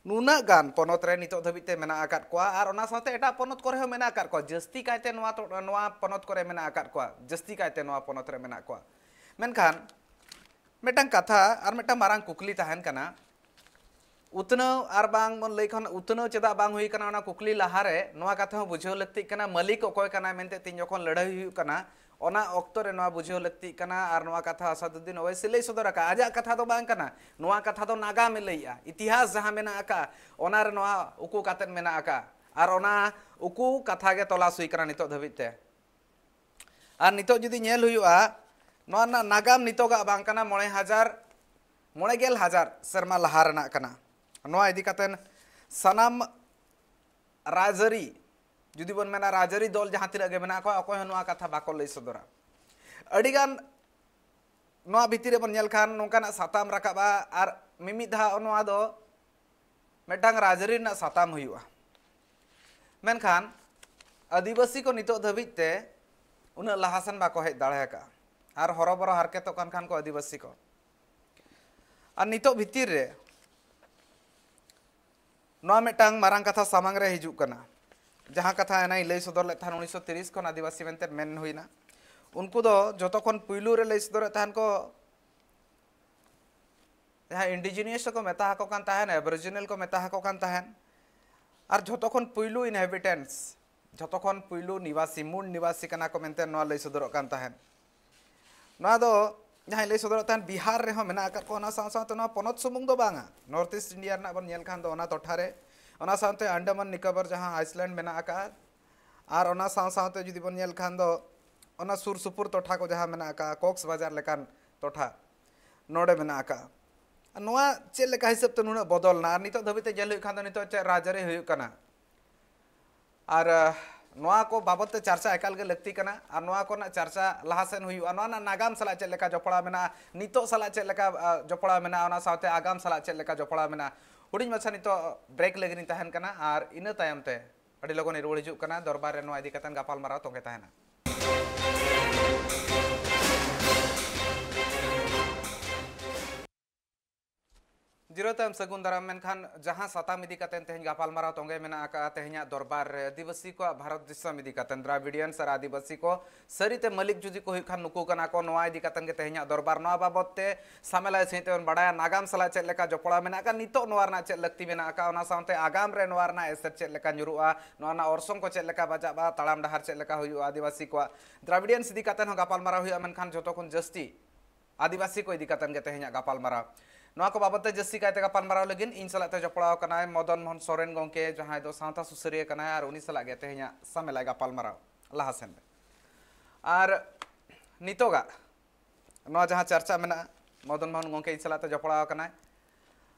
ᱱᱩᱱᱟᱹᱜ ᱜᱟᱱ ᱯᱚᱱᱚᱛ ᱨᱮ ᱱᱤᱛᱚᱜ ᱫᱷᱟᱹᱵᱤᱡ ᱛᱮ ᱢᱮᱱᱟᱜ ᱟᱠᱟᱫ ᱠᱚᱣᱟ ᱟᱨ ᱚᱱᱟ ᱥᱟᱶᱛᱮ ᱮᱴᱟᱜ ᱯᱚᱱᱚᱛ ᱠᱚᱨᱮ ᱦᱚᱸ ᱢᱮᱱᱟᱜ ᱟᱠᱟᱫ ᱠᱚᱣᱟ᱾ ᱡᱟᱹᱥᱛᱤ ᱠᱟᱭᱛᱮ ᱱᱚᱣᱟ ᱴᱚ-, ᱱᱚᱣᱟ ᱯᱚᱱᱚᱛ ᱠᱚᱨᱮ ᱢᱮᱱᱟᱜ ᱟᱠᱟᱫ ᱠᱚᱣᱟ, ᱡᱟᱹᱥᱛᱤ ᱠᱟᱭᱛᱮ ᱱᱚᱣᱟ ᱯᱚᱱᱚᱛ ᱨᱮ ᱢᱮᱱᱟᱜ ᱠᱚᱣᱟ᱾ ᱢᱮᱱᱠᱷᱟᱱ ᱢᱤᱫᱴᱟᱝ ᱠᱟᱛᱷᱟ ᱟᱨ ᱢᱤᱫᱴᱟᱝ ᱢᱟᱨᱟᱝ ᱠᱩᱠᱞᱤ ᱛᱟᱦᱮᱱ ᱠᱟᱱᱟ, ᱩᱛᱱᱟᱹᱣ ᱟᱨ ᱵᱟᱝ ᱵᱚᱱ ᱞᱟᱹᱭ ᱠᱷᱟᱱ ᱩᱛᱱᱟᱹᱣ ᱪᱮᱫᱟᱜ ᱵᱟᱝ ᱦᱩᱭ ᱠᱟᱱᱟ, ᱚᱱᱟ ᱠᱩᱠᱞᱤ ᱞᱟᱦᱟᱨᱮ ᱱᱚᱣᱟ ᱠᱟᱛᱷᱟ ᱦᱚᱸ ᱵᱩᱡᱷᱟᱹᱣ ᱞᱟᱹᱠᱛᱤᱜ ᱠᱟᱱᱟ, ᱢᱟᱹᱞᱤᱠ ᱚᱠᱚᱭ ᱠᱟᱱᱟᱭ ᱢᱮᱱᱛᱮ ᱛᱮᱦᱮᱧ ᱡᱚᱠᱷᱚᱱ ᱞᱟᱹᱲᱦᱟᱹᱭ ᱦᱩᱭᱩᱜ ᱠᱟᱱᱟ, ᱚᱱᱟ ᱚᱠᱛᱚ ᱨᱮ ᱱᱚᱣᱟ ᱵᱩᱡᱷᱟᱹᱣ ᱞᱟᱹᱠᱛᱤᱜ ᱠᱟᱱᱟ᱾ ᱟᱨ ᱱᱚᱣᱟ ᱠᱟᱛᱷᱟ ᱟᱥᱟᱫᱩᱫᱫᱤᱱ ᱳᱣᱮᱥᱤ ᱞᱟᱹᱭ ᱥᱚᱫᱚᱨ ᱟᱠᱟᱫᱼᱟ, ᱟᱡᱟᱜ ᱠᱟᱛᱷᱟ ᱫᱚ ᱵᱟᱝ ᱠᱟᱱᱟ, ᱱᱚᱣᱟ ᱠᱟᱛᱷᱟ ᱫᱚ ᱱᱟᱜᱟᱢᱮ ᱞᱟᱹᱭᱮᱜᱼᱟ, ᱤᱛᱤᱦᱟᱥ ᱡᱟᱦᱟᱸ ᱢᱮᱱᱟᱜ ᱟᱠᱟᱫᱼᱟ ᱚᱱᱟ ᱨᱮ ᱱᱚᱣᱟ ᱩᱠᱩ ᱠᱟᱛᱮᱫ ᱢᱮᱱᱟᱜ ᱟᱠᱟᱫᱼᱟ᱾ ᱟᱨ ᱚᱱᱟ ᱩᱠᱩ ᱠᱟᱛᱷᱟ ᱜᱮ ᱛᱚᱞᱟᱥ ᱦᱩᱭ ᱠᱟᱱᱟ ᱱᱤᱛᱚᱜ ᱫᱷᱟᱹᱵᱤᱡ ᱛᱮ᱾ ᱟᱨ ᱱᱤᱛᱚᱜ ᱡᱩᱫᱤ ᱧᱮᱞ ᱦᱩᱭᱩᱜᱼᱟ, ᱱᱚᱣᱟ ᱨᱮᱱᱟᱜ ᱱᱟᱜᱟᱢ ᱱᱤᱛᱚᱜᱟᱜ ᱵᱟᱝ ᱠᱟᱱᱟ, ᱢᱚᱬᱮ ᱦᱟᱡᱟᱨ ᱢᱚᱬᱮ ᱜᱮᱞ ᱦᱟᱡᱟᱨ ᱥᱮᱨᱢᱟ ᱞᱟᱦᱟ ᱨᱮᱱᱟᱜ ᱠᱟᱱᱟ᱾ ᱱᱚᱣᱟ ᱤᱫᱤ ᱠᱟᱛᱮ ᱥᱟᱱᱟᱢ ᱨᱟᱡᱽᱟᱹᱨᱤ, ᱡᱩᱫᱤ ᱵᱚᱱ ᱢᱮᱱᱟ ᱨᱟᱡᱽᱟᱹᱨᱤ ᱫᱚᱞ ᱡᱟᱦᱟᱸ ᱛᱤᱱᱟᱹᱜ ᱜᱮ ᱢᱮᱱᱟᱜ ᱠᱚᱣᱟ, ᱚᱠᱚᱭ ᱦᱚᱸ ᱱᱚᱣᱟ ᱠᱟᱛᱷᱟ ᱵᱟᱠᱚ ᱞᱟᱹᱭ ᱥᱚᱫᱚᱨᱟ᱾ ᱟᱹᱰᱤᱜᱟᱱ ᱱᱚᱣᱟ ᱵᱷᱤᱛᱤᱨ ᱨᱮᱵᱚᱱ ᱧᱮᱞ ᱠᱷᱟᱱ ᱱᱚᱝᱠᱟᱱᱟᱜ ᱥᱟᱛᱟᱢ ᱨᱟᱠᱟᱵᱼᱟ, ᱟᱨ ᱢᱤᱢᱤᱫ ᱫᱷᱟᱣ ᱱᱚᱣᱟ ᱫᱚ ᱢᱤᱫᱴᱟᱝ ᱨᱟᱡᱽᱟᱹᱨᱤ ᱨᱮᱱᱟᱜ ᱥᱟᱛᱟᱢ ᱦᱩᱭᱩᱜᱼᱟ᱾ ᱢᱮᱱᱠᱷᱟᱱ ᱟᱹᱫᱤᱵᱟᱹᱥᱤ ᱠᱚ ᱱᱤᱛᱚᱜ ᱫᱷᱟᱹᱵᱤᱡ ᱛᱮ ᱩᱱᱟᱹᱜ ᱞᱟᱦᱟ ᱥᱮᱱ ᱵᱟᱠᱚ ᱦᱮᱡ ᱫᱟᱲᱮ ᱟᱠᱟᱫᱼᱟ, ᱟᱨ ᱦᱚᱨᱚᱵᱚᱨᱚ ᱦᱟᱨᱠᱮᱛᱚᱜ ᱠᱟᱱ ᱠᱷᱟᱱ ᱠᱚ ᱟᱹᱫᱤᱵᱟᱹᱥᱤ ᱠᱚ᱾ ᱟᱨ ᱱᱤᱛᱚᱜ ᱵᱷᱤᱛᱤᱨ ᱨᱮ ᱱᱚᱣᱟ ᱢᱤᱫᱴᱟᱝ ᱢᱟᱨᱟᱝ ᱠᱟᱛᱷᱟ ᱥᱟᱢᱟᱝ ᱨᱮ ᱦᱤᱡᱩᱜ ᱠᱟᱱᱟ, ᱡᱟᱦᱟᱸ ᱠᱟᱛᱷᱟ ᱮᱱᱟᱝ ᱤᱧ ᱞᱟᱹᱭ ᱥᱚᱫᱚᱨ ᱞᱮᱫ ᱛᱟᱦᱮᱸᱱ, ᱩᱱᱤᱥᱥᱚ ᱛᱤᱨᱤᱥ ᱠᱷᱚᱱ ᱟᱹᱫᱤᱵᱟᱹᱥᱤ ᱢᱮᱱᱛᱮ ᱢᱮᱱ ᱦᱩᱭᱱᱟ᱾ ᱩᱱᱠᱩ ᱫᱚ ᱡᱚᱛᱚ ᱠᱷᱚᱱ ᱯᱩᱭᱞᱩ ᱨᱮ ᱞᱟᱹᱭ ᱥᱚᱫᱚᱨᱮᱫ ᱛᱟᱦᱮᱸᱱ ᱠᱚ ᱡᱟᱦᱟᱸ ᱤᱱᱰᱤᱡᱤᱱᱤᱭᱟᱥ ᱠᱚ ᱢᱮᱛᱟ ᱟᱠᱚ ᱠᱟᱱ ᱛᱟᱦᱮᱸᱱ, ᱮᱵᱚᱨᱤᱡᱤᱱᱟᱞ ᱠᱚ ᱢᱮᱛᱟ ᱟᱠᱚ ᱠᱟᱱ ᱛᱟᱦᱮᱸᱱ, ᱟᱨ ᱡᱷᱚᱛᱚ ᱠᱷᱚᱱ ᱯᱩᱭᱞᱩ ᱤᱱᱦᱮᱵᱤᱴᱮᱱᱴᱥ, ᱡᱷᱚᱛᱚ ᱠᱷᱚᱱ ᱯᱩᱭᱞᱩ ᱱᱤᱵᱟᱥᱤ, ᱢᱩᱞ ᱱᱤᱵᱟᱥᱤ ᱠᱟᱱᱟ ᱠᱚ ᱢᱮᱱᱛᱮ ᱱᱚᱣᱟ ᱞᱟᱹᱭ ᱥᱚᱫᱚᱨᱚᱜ ᱠᱟᱱ ᱛᱟᱦᱮᱸᱱ᱾ ᱱᱚᱣᱟ ᱫᱚ ᱡᱟᱦᱟᱸᱧ ᱞᱟᱹᱭ ᱥᱚᱫᱚᱨᱚᱜ ᱛᱟᱦᱮᱸᱱ, ᱵᱤᱦᱟᱨ ᱨᱮᱦᱚᱸ ᱢᱮᱱᱟᱜ ᱟᱠᱟᱫ ᱠᱚᱣᱟ, ᱚᱱᱟ ᱥᱟᱶ ᱥᱟᱶᱛᱮ ᱱᱚᱣᱟ ᱯᱚᱱᱚᱛ ᱥᱩᱢᱩᱝ ᱫᱚ ᱵᱟᱝᱟ, ᱱᱚᱨᱛᱷ ᱤᱥᱴ ᱤᱱᱰᱤᱭᱟ ᱨᱮᱱᱟᱜ ᱵᱚᱱ ᱧᱮᱞ ᱠᱷᱟᱱ ᱫᱚ ᱚᱱᱟ ᱴᱚᱴᱷᱟ ᱨᱮ, ᱚᱱᱟ ᱥᱟᱶᱛᱮ ᱟᱱᱰᱟᱢᱟᱱ ᱱᱤᱠᱳᱵᱚᱨ ᱡᱟᱦᱟᱸ ᱟᱭᱥᱞᱮᱱᱰ ᱢᱮᱱᱟᱜ ᱟᱠᱟᱫᱼᱟ, ᱟᱨ ᱚᱱᱟ ᱥᱟᱶ ᱥᱟᱶᱛᱮ ᱡᱩᱫᱤ ᱵᱚᱱ ᱧᱮᱞ ᱠᱷᱟᱱ ᱫᱚ ᱚᱱᱟ ᱥᱩᱨ ᱥᱩᱯᱩᱨ ᱴᱚᱴᱷᱟ ᱠᱚ ᱡᱟᱦᱟᱸ ᱢᱮᱱᱟᱜ ᱟᱠᱟᱫᱼᱟ, ᱠᱚᱠᱥ ᱵᱟᱡᱟᱨ ᱞᱮᱠᱟᱱ ᱴᱚᱴᱷᱟ ᱱᱚᱰᱮ ᱢᱮᱱᱟᱜ ᱟᱠᱟᱫᱼᱟ᱾ ᱱᱚᱣᱟ ᱪᱮᱫ ᱞᱮᱠᱟ ᱦᱤᱥᱟᱹᱵ ᱛᱮ ᱱᱩᱱᱟᱹᱜ ᱵᱚᱫᱚᱞ ᱮᱱᱟ? ᱟᱨ ᱱᱤᱛᱚᱜ ᱫᱷᱟᱹᱵᱤᱡ ᱛᱮ ᱧᱮᱞ ᱦᱩᱭᱩᱜ ᱠᱷᱟᱱ ᱫᱚ ᱱᱤᱛᱚᱜ ᱪᱮᱫ ᱨᱟᱡᱽᱟᱹᱨᱤ ᱦᱩᱭᱩᱜ ᱠᱟᱱᱟ? ᱟᱨ ᱟᱦ, ᱱᱚᱣᱟ ᱠᱚ ᱵᱟᱵᱚᱫ ᱛᱮ ᱪᱟᱨᱪᱟ ᱮᱠᱟᱞ ᱜᱮ ᱞᱟᱹᱠᱛᱤ ᱠᱟᱱᱟ᱾ ᱟᱨ ᱱᱚᱣᱟ ᱠᱚᱨᱮᱱᱟᱜ ᱪᱟᱨᱪᱟ ᱞᱟᱦᱟ ᱥᱮᱱ ᱦᱩᱭᱩᱜᱼᱟ, ᱱᱚᱣᱟ ᱨᱮᱱᱟᱜ ᱱᱟᱜᱟᱢ ᱥᱟᱞᱟᱜ ᱪᱮᱫ ᱞᱮᱠᱟ ᱡᱚᱯᱲᱟᱣ ᱢᱮᱱᱟᱜᱼᱟ, ᱱᱤᱛᱚᱜ ᱥᱟᱞᱟᱜ ᱪᱮᱫ ᱞᱮᱠᱟ ᱟᱦ, ᱡᱚᱯᱲᱟᱣ ᱢᱮᱱᱟᱜᱼᱟ, ᱚᱱᱟ ᱥᱟᱶᱛᱮ ᱟᱜᱟᱢ ᱥᱟᱞᱟᱜ ᱪᱮᱫ ᱞᱮᱠᱟ ᱡᱚᱯᱲᱟᱣ ᱢᱮᱱᱟᱜᱼᱟ᱾ ᱦᱩᱰᱤᱧ ᱢᱟᱪᱷᱟ ᱱᱤᱛᱚᱜ ᱵᱨᱮᱠ ᱞᱟᱹᱜᱤᱫ ᱤᱧ ᱛᱟᱦᱮᱱ ᱠᱟᱱᱟ, ᱟᱨ ᱤᱱᱟᱹ ᱛᱟᱭᱚᱢ ᱛᱮ ᱟᱹᱰᱤ ᱞᱚᱜᱚᱱ ᱤᱧ ᱨᱩᱣᱟᱹᱲ ᱦᱤᱡᱩᱜ ᱠᱟᱱᱟ᱾ ᱫᱚᱨᱵᱟᱨ ᱨᱮ ᱱᱚᱣᱟ ᱤᱫᱤ ᱠᱟᱛᱮ ᱜᱟᱯᱟᱞ ᱢᱟᱨᱟᱣ ᱛᱚᱸᱜᱮ ᱛᱟᱦᱮᱱᱟ᱾ ᱡᱤᱨᱟᱹᱣ ᱛᱟᱭᱚᱢ ᱥᱟᱹᱜᱩᱱ ᱫᱟᱨᱟᱢ᱾ ᱢᱮᱱᱠᱷᱟᱱ ᱡᱟᱦᱟᱸ ᱥᱟᱛᱟᱢ ᱤᱫᱤ ᱠᱟᱛᱮ ᱛᱮᱦᱮᱧ ᱜᱟᱯᱟᱞᱢᱟᱨᱟᱣ ᱛᱚᱸᱜᱮ ᱢᱮᱱᱟᱜ ᱟᱠᱟᱫᱼᱟ, ᱛᱮᱦᱮᱧᱟᱜ ᱫᱚᱨᱵᱟᱨ ᱨᱮ ᱟᱹᱫᱤᱵᱟᱹᱥᱤ ᱠᱚᱣᱟᱜ ᱵᱷᱟᱨᱚᱛ ᱫᱤᱥᱚᱢ ᱤᱫᱤ ᱠᱟᱛᱮ, ᱫᱨᱟᱵᱤᱰᱤᱭᱟᱱᱥ ᱟᱨ ᱟᱹᱫᱤᱵᱟᱹᱥᱤ ᱠᱚ ᱥᱟᱹᱨᱤᱛᱮ ᱢᱟᱹᱞᱤᱠ ᱡᱩᱫᱤ ᱠᱚ ᱦᱩᱭᱩᱜ ᱠᱷᱟᱱ, ᱱᱩᱠᱩ ᱠᱟᱱᱟ ᱠᱚ, ᱱᱚᱣᱟ ᱤᱫᱤ ᱠᱟᱛᱮ ᱜᱮ ᱛᱮᱦᱮᱧᱟᱜ ᱫᱚᱨᱵᱟᱨ᱾ ᱱᱚᱣᱟ ᱵᱟᱵᱚᱛ ᱛᱮ ᱥᱟᱢᱮᱞᱟᱭ ᱥᱟᱺᱦᱤᱡ ᱛᱮᱵᱚᱱ ᱵᱟᱲᱟᱭᱟ, ᱱᱟᱜᱟᱢ ᱥᱟᱞᱟᱜ ᱪᱮᱫ ᱞᱮᱠᱟ ᱡᱚᱯᱲᱟᱣ ᱢᱮᱱᱟᱜ ᱟᱠᱟᱫ, ᱱᱤᱛᱚᱜ ᱱᱚᱣᱟ ᱨᱮᱱᱟᱜ ᱪᱮᱫ ᱞᱟᱹᱠᱛᱤ ᱢᱮᱱᱟᱜ ᱟᱠᱟᱫ, ᱚᱱᱟ ᱥᱟᱶᱛᱮ ᱟᱜᱟᱢ ᱨᱮ ᱱᱚᱣᱟ ᱨᱮᱱᱟᱜ ᱮᱥᱮᱨ ᱪᱮᱫ ᱞᱮᱠᱟ ᱧᱩᱨᱩᱜᱼᱟ, ᱱᱚᱣᱟ ᱨᱮᱱᱟᱜ ᱚᱨᱥᱚᱝ ᱠᱚ ᱪᱮᱫ ᱞᱮᱠᱟ ᱵᱟᱡᱟᱜᱼᱟ, ᱛᱟᱲᱟᱢ ᱰᱟᱦᱟᱨ ᱪᱮᱫ ᱞᱮᱠᱟ ᱦᱩᱭᱩᱜᱼᱟ ᱟᱹᱫᱤᱵᱟᱹᱥᱤ ᱠᱚᱣᱟᱜ, ᱫᱨᱟᱵᱤᱰᱤᱭᱟᱱᱥ ᱤᱫᱤ ᱠᱟᱛᱮ ᱦᱚᱸ ᱜᱟᱯᱟᱞᱢᱟᱨᱟᱣ ᱦᱩᱭᱩᱜᱼᱟ᱾ ᱢᱮᱱᱠᱷᱟᱱ ᱡᱷᱚᱛᱚ ᱠᱷᱚᱱ ᱡᱟᱹᱥᱛᱤ ᱟᱹᱫᱤᱵᱟᱹᱥᱤ ᱠᱚ ᱤᱫᱤ ᱠᱟᱛᱮ ᱜᱮ ᱛᱮᱦᱮᱧᱟᱜ ᱜᱟᱯᱟᱞᱢᱟᱨᱟᱣ᱾ ᱱᱚᱣᱟ ᱠᱚ ᱵᱟᱵᱚᱛ ᱛᱮ ᱡᱟᱹᱥᱛᱤ ᱠᱟᱭᱛᱮ ᱜᱟᱯᱟᱞᱢᱟᱨᱟᱣ ᱞᱟᱹᱜᱤᱫ ᱤᱧ ᱥᱟᱞᱟᱜ ᱛᱮ ᱡᱚᱯᱲᱟᱣ ᱠᱟᱱᱟᱭ ᱢᱚᱫᱚᱱ ᱢᱳᱦᱚᱱ ᱥᱚᱨᱮᱱ ᱜᱚᱢᱠᱮ, ᱡᱟᱦᱟᱸᱭ ᱫᱚ ᱥᱟᱶᱛᱟ ᱥᱩᱥᱟᱹᱨᱤᱭᱟᱹ ᱠᱟᱱᱟᱭ, ᱟᱨ ᱩᱱᱤ ᱥᱟᱞᱟᱜ ᱜᱮ ᱛᱮᱦᱮᱧᱟᱜ ᱥᱟᱢᱮᱞᱟᱭ ᱜᱟᱯᱟᱞᱢᱟᱨᱟᱣ ᱞᱟᱦᱟ ᱥᱮᱱ ᱨᱮ᱾ ᱟᱨ ᱱᱤᱛᱚᱜᱟᱜ ᱱᱚᱣᱟ ᱡᱟᱦᱟᱸ ᱪᱟᱨᱪᱟ ᱢᱮᱱᱟᱜᱼᱟ, ᱢᱚᱫᱚᱱ ᱢᱳᱦᱚᱱ ᱜᱚᱢᱠᱮ ᱤᱧ ᱥᱟᱞᱟᱜ ᱛᱮ ᱡᱚᱯᱲᱟᱣ ᱟᱠᱟᱱᱟᱭ᱾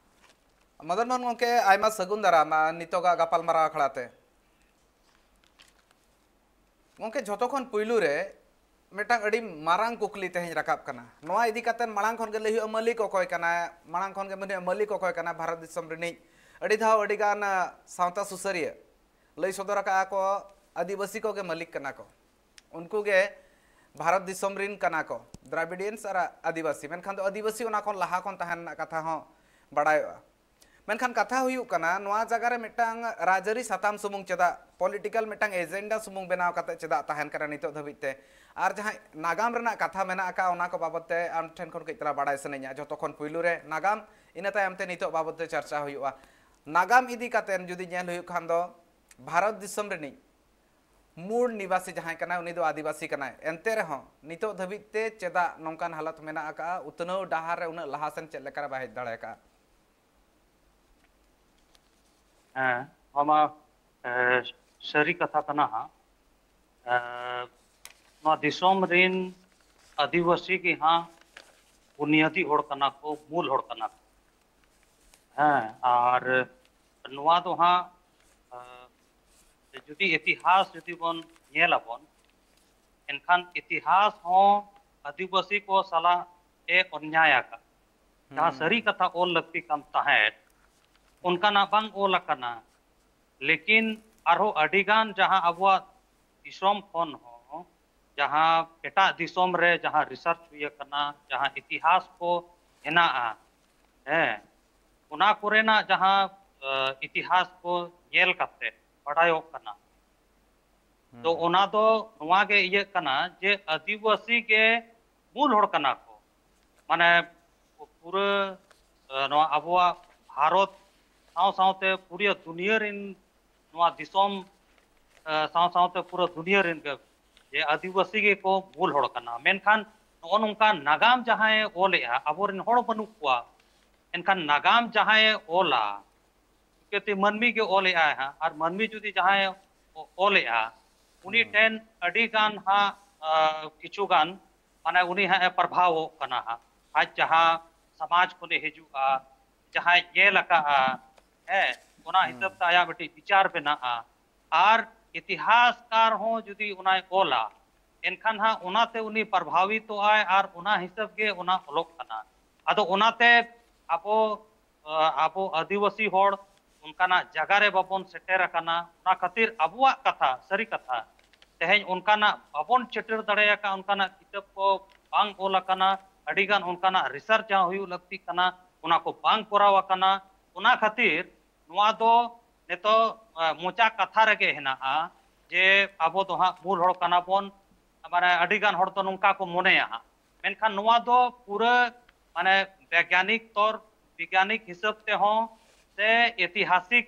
ᱢᱚᱫᱚᱱ ᱢᱳᱦᱚᱱ ᱜᱚᱢᱠᱮ, ᱟᱭᱢᱟ ᱥᱟᱹᱜᱩᱱ ᱫᱟᱨᱟᱢ, ᱟᱨ ᱱᱤᱛᱚᱜᱟᱜ ᱜᱟᱯᱟᱞᱢᱟᱨᱟᱣ ᱟᱠᱷᱲᱟ ᱛᱮ᱾ ᱜᱚᱢᱠᱮ, ᱡᱷᱚᱛᱚ ᱠᱷᱚᱱ ᱯᱩᱭᱞᱩ ᱨᱮ ᱢᱤᱫᱴᱟᱝ ᱟᱹᱰᱤ ᱢᱟᱨᱟᱝ ᱠᱩᱠᱞᱤ ᱛᱮᱦᱮᱧ ᱨᱟᱠᱟᱵ ᱠᱟᱱᱟ᱾ ᱱᱚᱣᱟ ᱤᱫᱤ ᱠᱟᱛᱮ ᱢᱟᱲᱟᱝ ᱠᱷᱚᱱ ᱜᱮ ᱞᱟᱹᱭ ᱦᱩᱭᱩᱜᱼᱟ, ᱢᱟᱹᱞᱤᱠ ᱚᱠᱚᱭ ᱠᱟᱱᱟᱭ? ᱢᱟᱲᱟᱝ ᱠᱷᱚᱱ ᱜᱮ ᱢᱮᱱ ᱦᱩᱭᱩᱜᱼᱟ, ᱢᱟᱹᱞᱤᱠ ᱚᱠᱚᱭ ᱠᱟᱱᱟᱭ ᱵᱷᱟᱨᱚᱛ ᱫᱤᱥᱚᱢ ᱨᱤᱱᱤᱡ? ᱟᱹᱰᱤ ᱫᱷᱟᱣ ᱟᱹᱰᱤᱜᱟᱱ, ᱟ, ᱥᱟᱶᱛᱟ ᱥᱩᱥᱟᱹᱨᱤᱭᱟᱹ ᱞᱟᱹᱭ ᱥᱚᱫᱚᱨ ᱟᱠᱟᱫᱼᱟ ᱠᱚ, ᱟᱹᱫᱤᱵᱟᱹᱥᱤ ᱠᱚᱜᱮ ᱢᱟᱹᱞᱤᱠ ᱠᱟᱱᱟ ᱠᱚ, ᱩᱱᱠᱩ ᱜᱮ ᱵᱷᱟᱨᱚᱛ ᱫᱤᱥᱚᱢ ᱨᱤᱱ ᱠᱟᱱᱟ ᱠᱚ, ᱫᱨᱟᱵᱤᱰᱤᱭᱟᱱᱥ ᱟᱨ ᱟᱹᱫᱤᱵᱟᱹᱥᱤ᱾ ᱢᱮᱱᱠᱷᱟᱱ ᱫᱚ ᱟᱹᱫᱤᱵᱟᱹᱥᱤ ᱚᱱᱟ ᱠᱷᱚᱱ ᱞᱟᱦᱟ ᱠᱷᱚᱱ ᱛᱟᱦᱮᱸ ᱨᱮᱱᱟᱜ ᱠᱟᱛᱷᱟ ᱦᱚᱸ ᱵᱟᱲᱟᱭᱚᱜᱼᱟ᱾ ᱢᱮᱱᱠᱷᱟᱱ ᱠᱟᱛᱷᱟ ᱦᱩᱭᱩᱜ ᱠᱟᱱᱟ, ᱱᱚᱣᱟ ᱡᱟᱭᱜᱟ ᱨᱮ ᱢᱤᱫᱴᱟᱝ ᱨᱟᱡᱽᱟᱹᱨᱤ ᱥᱟᱛᱟᱢ ᱥᱩᱢᱩᱝ ᱪᱮᱫᱟᱜ, ᱯᱚᱞᱤᱴᱤᱠᱟᱞ ᱢᱤᱫᱴᱟᱝ ᱮᱡᱮᱱᱰᱟ ᱥᱩᱢᱩᱝ ᱵᱮᱱᱟᱣ ᱠᱟᱛᱮ ᱪᱮᱫᱟᱜ ᱛᱟᱦᱮᱱ ᱠᱟᱱᱟ ᱱᱤᱛᱚᱜ ᱫᱷᱟᱹᱵᱤᱡ ᱛᱮ? ᱟᱨ ᱡᱟᱦᱟᱸ ᱱᱟᱜᱟᱢ ᱨᱮᱱᱟᱜ ᱠᱟᱛᱷᱟ ᱢᱮᱱᱟᱜ ᱟᱠᱟᱫ, ᱚᱱᱟ ᱠᱚ ᱵᱟᱵᱚᱛ ᱛᱮ ᱟᱢ ᱴᱷᱮᱱ ᱠᱷᱚᱱ ᱠᱟᱹᱡ ᱛᱟᱞᱟ ᱵᱟᱲᱟᱭ ᱥᱟᱱᱟᱧᱟ᱾ ᱡᱷᱚᱛᱚ ᱠᱷᱚᱱ ᱯᱩᱭᱞᱩ ᱨᱮ ᱱᱟᱜᱟᱢ, ᱤᱱᱟᱹ ᱛᱟᱭᱚᱢ ᱛᱮ ᱱᱤᱛᱚᱜ ᱵᱟᱵᱚᱛ ᱛᱮ ᱪᱟᱨᱪᱟ ᱦᱩᱭᱩᱜᱼᱟ᱾ ᱱᱟᱜᱟᱢ ᱤᱫᱤ ᱠᱟᱛᱮ ᱡᱩᱫᱤ ᱧᱮᱞ ᱦᱩᱭᱩᱜ ᱠᱷᱟᱱ ᱫᱚ, ᱵᱷᱟᱨᱚᱛ ᱫᱤᱥᱚᱢ ᱨᱤᱱᱤᱡ ᱢᱩᱞ ᱱᱤᱵᱟᱥᱤ ᱡᱟᱦᱟᱸᱭ ᱠᱟᱱᱟᱭ, ᱩᱱᱤ ᱫᱚ ᱟᱹᱫᱤᱵᱟᱹᱥᱤ ᱠᱟᱱᱟᱭ᱾ ᱮᱱᱛᱮ ᱨᱮᱦᱚᱸ ᱱᱤᱛᱚᱜ ᱫᱷᱟᱹᱵᱤᱡ ᱛᱮ ᱪᱮᱫᱟᱜ ᱱᱚᱝᱠᱟᱱ ᱦᱟᱞᱚᱛ ᱢᱮᱱᱟᱜ ᱟᱠᱟᱫᱼᱟ? ᱩᱛᱱᱟᱹᱣ ᱰᱟᱦᱟᱨ ᱨᱮ ᱩᱱᱟᱹᱜ ᱞᱟᱦᱟ ᱥᱮᱱ ᱪᱮᱫ ᱞᱮᱠᱟᱨᱮ ᱵᱟᱭ ᱦᱮᱡ ᱫᱟᱲᱮ ᱟᱠᱟᱫᱼᱟ? ᱦᱮᱸ, ᱱᱚᱣᱟ ᱢᱟ, ᱮ, ᱥᱟᱹᱨᱤ ᱠᱟᱛᱷᱟ ᱠᱟᱱᱟ ᱦᱟᱸᱜ᱾ ᱮ, ᱱᱚᱣᱟ ᱫᱤᱥᱚᱢ ᱨᱤᱱ ᱟᱹᱫᱤᱵᱟᱹᱥᱤ ᱜᱮ ᱦᱟᱸᱜ ᱵᱩᱱᱤᱭᱟᱹᱫᱤ ᱦᱚᱲ ᱠᱟᱱᱟ ᱠᱚ, ᱢᱩᱞ ᱦᱚᱲ ᱠᱟᱱᱟ ᱠᱚ᱾ ᱦᱮᱸ, ᱟᱨ ᱱᱚᱣᱟ ᱫᱚ ᱦᱟᱸᱜ, ᱮ, ᱡᱩᱫᱤ ᱤᱛᱤᱦᱟᱥ ᱡᱩᱫᱤ ᱵᱚᱱ ᱧᱮᱞ ᱟᱵᱚᱱ, ᱮᱱᱠᱷᱟᱱ ᱤᱛᱤᱦᱟᱥ ᱦᱚᱸ ᱟᱹᱫᱤᱵᱟᱹᱥᱤ ᱠᱚ ᱥᱟᱞᱟᱜ ᱮ ᱚᱱᱱᱭᱟᱭ ᱟᱠᱟᱫ᱾ ᱡᱟᱦᱟᱸ ᱥᱟᱹᱨᱤ ᱠᱟᱛᱷᱟ ᱚᱞ ᱞᱟᱹᱠᱛᱤ ᱠᱟᱱ ᱛᱟᱦᱮᱸᱫ, ᱚᱱᱠᱟᱱᱟᱜ ᱵᱟᱝ ᱚᱞ ᱟᱠᱟᱱᱟ᱾ ᱞᱮᱠᱤᱱ ᱟᱨᱦᱚᱸ ᱟᱹᱰᱤᱜᱟᱱ ᱡᱟᱦᱟᱸ ᱟᱵᱚᱣᱟᱜ ᱫᱤᱥᱚᱢ ᱠᱷᱚᱱ ᱦᱚᱸ, ᱡᱟᱦᱟᱸ ᱮᱴᱟᱜ ᱫᱤᱥᱚᱢ ᱨᱮ ᱡᱟᱦᱟᱸ ᱨᱤᱥᱟᱨᱪ ᱦᱩᱭ ᱟᱠᱟᱱᱟ, ᱡᱟᱦᱟᱸ ᱤᱛᱤᱦᱟᱥ ᱠᱚ ᱦᱮᱱᱟᱜᱼᱟ, ᱦᱮᱸ, ᱚᱱᱟ ᱠᱚᱨᱮᱱᱟᱜ ᱡᱟᱦᱟᱸ, ᱮ, ᱤᱛᱤᱦᱟᱥ ᱠᱚ ᱧᱮᱞ ᱠᱟᱛᱮ ᱵᱟᱰᱟᱭᱚᱜ ᱠᱟᱱᱟ᱾ ᱛᱚ, ᱦᱩᱸ᱾ ᱚᱱᱟ ᱫᱚ ᱱᱚᱣᱟ ᱜᱮ ᱤᱭᱟᱹᱜ ᱠᱟᱱᱟ ᱡᱮ ᱟᱹᱫᱤᱵᱟᱹᱥᱤ ᱜᱮ ᱢᱩᱞ ᱦᱚᱲ ᱠᱟᱱᱟ ᱠᱚ᱾ ᱢᱟᱱᱮ, ᱯᱩᱨᱟᱹ, ᱮ, ᱱᱚᱣᱟ ᱟᱵᱚᱣᱟᱜ ᱵᱷᱟᱨᱚᱛ ᱥᱟᱶ ᱥᱟᱶᱛᱮ ᱯᱩᱨᱟᱹ ᱫᱩᱱᱤᱭᱟᱹ ᱨᱮᱱ, ᱱᱚᱣᱟ ᱫᱤᱥᱚᱢ, ᱮ, ᱥᱟᱶ ᱥᱟᱶᱛᱮ ᱯᱩᱨᱟᱹ ᱫᱩᱱᱤᱭᱟᱹ ᱨᱮᱱ ᱜᱮ, ᱡᱮ ᱟᱹᱫᱤᱵᱟᱹᱥᱤ ᱜᱮᱠᱚ ᱢᱩᱞ ᱦᱚᱲ ᱠᱟᱱᱟ᱾ ᱢᱮᱱᱠᱷᱟᱱ ᱱᱚᱜᱼᱚ ᱱᱚᱝᱠᱟ ᱱᱟᱜᱟᱢ ᱡᱟᱦᱟᱸᱭ ᱚᱞᱮᱜᱼᱟ, ᱟᱵᱚᱨᱮᱱ ᱦᱚᱲ ᱵᱟᱹᱱᱩᱜ ᱠᱚᱣᱟ, ᱮᱱᱠᱷᱟᱱ ᱱᱟᱜᱟᱢ ᱡᱟᱦᱟᱸᱭᱮ ᱚᱞᱟ, ᱪᱤᱠᱟᱹᱛᱮ ᱢᱟᱹᱱᱢᱤ ᱜᱮ ᱚᱞᱮᱜᱼᱟᱭ ᱦᱟᱸᱜ, ᱟᱨ ᱢᱟᱹᱱᱢᱤ ᱡᱩᱫᱤ ᱡᱟᱦᱟᱸᱭ ᱚ-, ᱚᱞᱮᱜᱼᱟ, ᱩᱱᱤ ᱦᱩᱸ᱾ ᱴᱷᱮᱱ ᱟᱹᱰᱤ ᱜᱟᱱ ᱦᱟᱸᱜ, ᱟ, ᱠᱤᱪᱷᱩ ᱜᱟᱱ, ᱢᱟᱱᱮ, ᱩᱱᱤ ᱦᱟᱸᱜ ᱮ ᱯᱨᱚᱵᱷᱟᱣᱚᱜ ᱠᱟᱱᱟ ᱦᱟᱸᱜ᱾ ᱟᱡ ᱡᱟᱦᱟᱸ ᱥᱚᱢᱟᱡᱽ ᱠᱷᱚᱱᱮ ᱦᱤᱡᱩᱜᱼᱟ, ᱡᱟᱦᱟᱸᱭ ᱧᱮᱞ ᱟᱠᱟᱜᱼᱟ, ᱦᱮᱸ, ᱚᱱᱟ ᱦᱩᱸ᱾ ᱦᱤᱥᱟᱹᱵ ᱛᱮ ᱟᱭᱟᱜ ᱢᱤᱫᱴᱤᱡ ᱵᱤᱪᱟᱨ ᱵᱮᱱᱟᱜᱼᱟ᱾ ᱟᱨ ᱤᱛᱤᱦᱟᱥᱠᱟᱨ ᱦᱚᱸ ᱡᱩᱫᱤ ᱚᱱᱟᱭ ᱚᱞᱟ, ᱮᱱᱠᱷᱟᱱ ᱦᱟᱸᱜ ᱚᱱᱟᱛᱮ ᱩᱱᱤ ᱯᱨᱚᱵᱷᱟᱣᱤᱛᱚᱜᱼᱟᱭ ᱟᱨ ᱚᱱᱟ ᱦᱤᱥᱟᱹᱵ ᱜᱮ ᱚᱱᱟ ᱚᱞᱚᱜ ᱠᱟᱱᱟ᱾ ᱟᱫᱚ ᱚᱱᱟᱛᱮ ᱟᱵᱚ, ᱟ, ᱟᱵᱚ ᱟᱹᱫᱤᱵᱟᱹᱥᱤ ᱦᱚᱲ ᱚᱱᱠᱟᱱᱟᱜ ᱡᱟᱭᱜᱟ ᱨᱮ ᱵᱟᱵᱚᱱ ᱥᱮᱴᱮᱨ ᱟᱠᱟᱱᱟ᱾ ᱚᱱᱟ ᱠᱷᱟᱹᱛᱤᱨ ᱟᱵᱚᱣᱟᱜ ᱠᱟᱛᱷᱟ, ᱥᱟᱹᱨᱤ ᱠᱟᱛᱷᱟ, ᱛᱮᱦᱮᱧ ᱚᱱᱠᱟᱱᱟᱜ ᱵᱟᱵᱚᱱ ᱥᱮᱴᱮᱨ ᱫᱟᱲᱮ ᱟᱠᱟᱫ, ᱚᱱᱠᱟᱱᱟᱜ ᱠᱤᱛᱟᱹᱵ ᱠᱚ ᱵᱟᱝ ᱚᱞ ᱟᱠᱟᱱᱟ, ᱟᱹᱰᱤᱜᱟᱱ ᱚᱱᱠᱟᱱᱟᱜ ᱨᱤᱥᱟᱨᱪ ᱡᱟᱦᱟᱸ ᱦᱩᱭᱩᱜ ᱞᱟᱹᱠᱛᱤᱜ ᱠᱟᱱᱟ, ᱚᱱᱟ ᱠᱚ ᱵᱟᱝ ᱠᱚᱨᱟᱣ ᱟᱠᱟᱱᱟ᱾ ᱚᱱᱟ ᱠᱷᱟᱹᱛᱤᱨ ᱱᱚᱣᱟ ᱫᱚ ᱱᱤᱛᱚᱜ, ᱟ, ᱢᱚᱪᱟ ᱠᱟᱛᱷᱟ ᱨᱮᱜᱮ ᱦᱮᱱᱟᱜᱼᱟ ᱡᱮ ᱟᱵᱚ ᱫᱚ ᱦᱟᱸᱜ ᱢᱩᱞ ᱦᱚᱲ ᱠᱟᱱᱟ ᱵᱚᱱ, ᱢᱟᱱᱮ ᱟᱹᱰᱤ ᱜᱟᱱ ᱦᱚᱲ ᱫᱚ ᱱᱚᱝᱠᱟ ᱠᱚ ᱢᱚᱱᱮᱭᱟ ᱦᱟᱸᱜ᱾ ᱢᱮᱱᱠᱷᱟᱱ ᱱᱚᱣᱟ ᱫᱚ ᱯᱩᱨᱟᱹ, ᱢᱟᱱᱮ ᱵᱮᱜᱽᱜᱟᱱᱤᱠ ᱛᱚᱨ, ᱵᱮᱜᱽᱜᱟᱱᱤᱠ ᱦᱤᱥᱟᱹᱵ ᱛᱮᱦᱚᱸ ᱥᱮ ᱤᱛᱤᱦᱟᱥᱤᱠ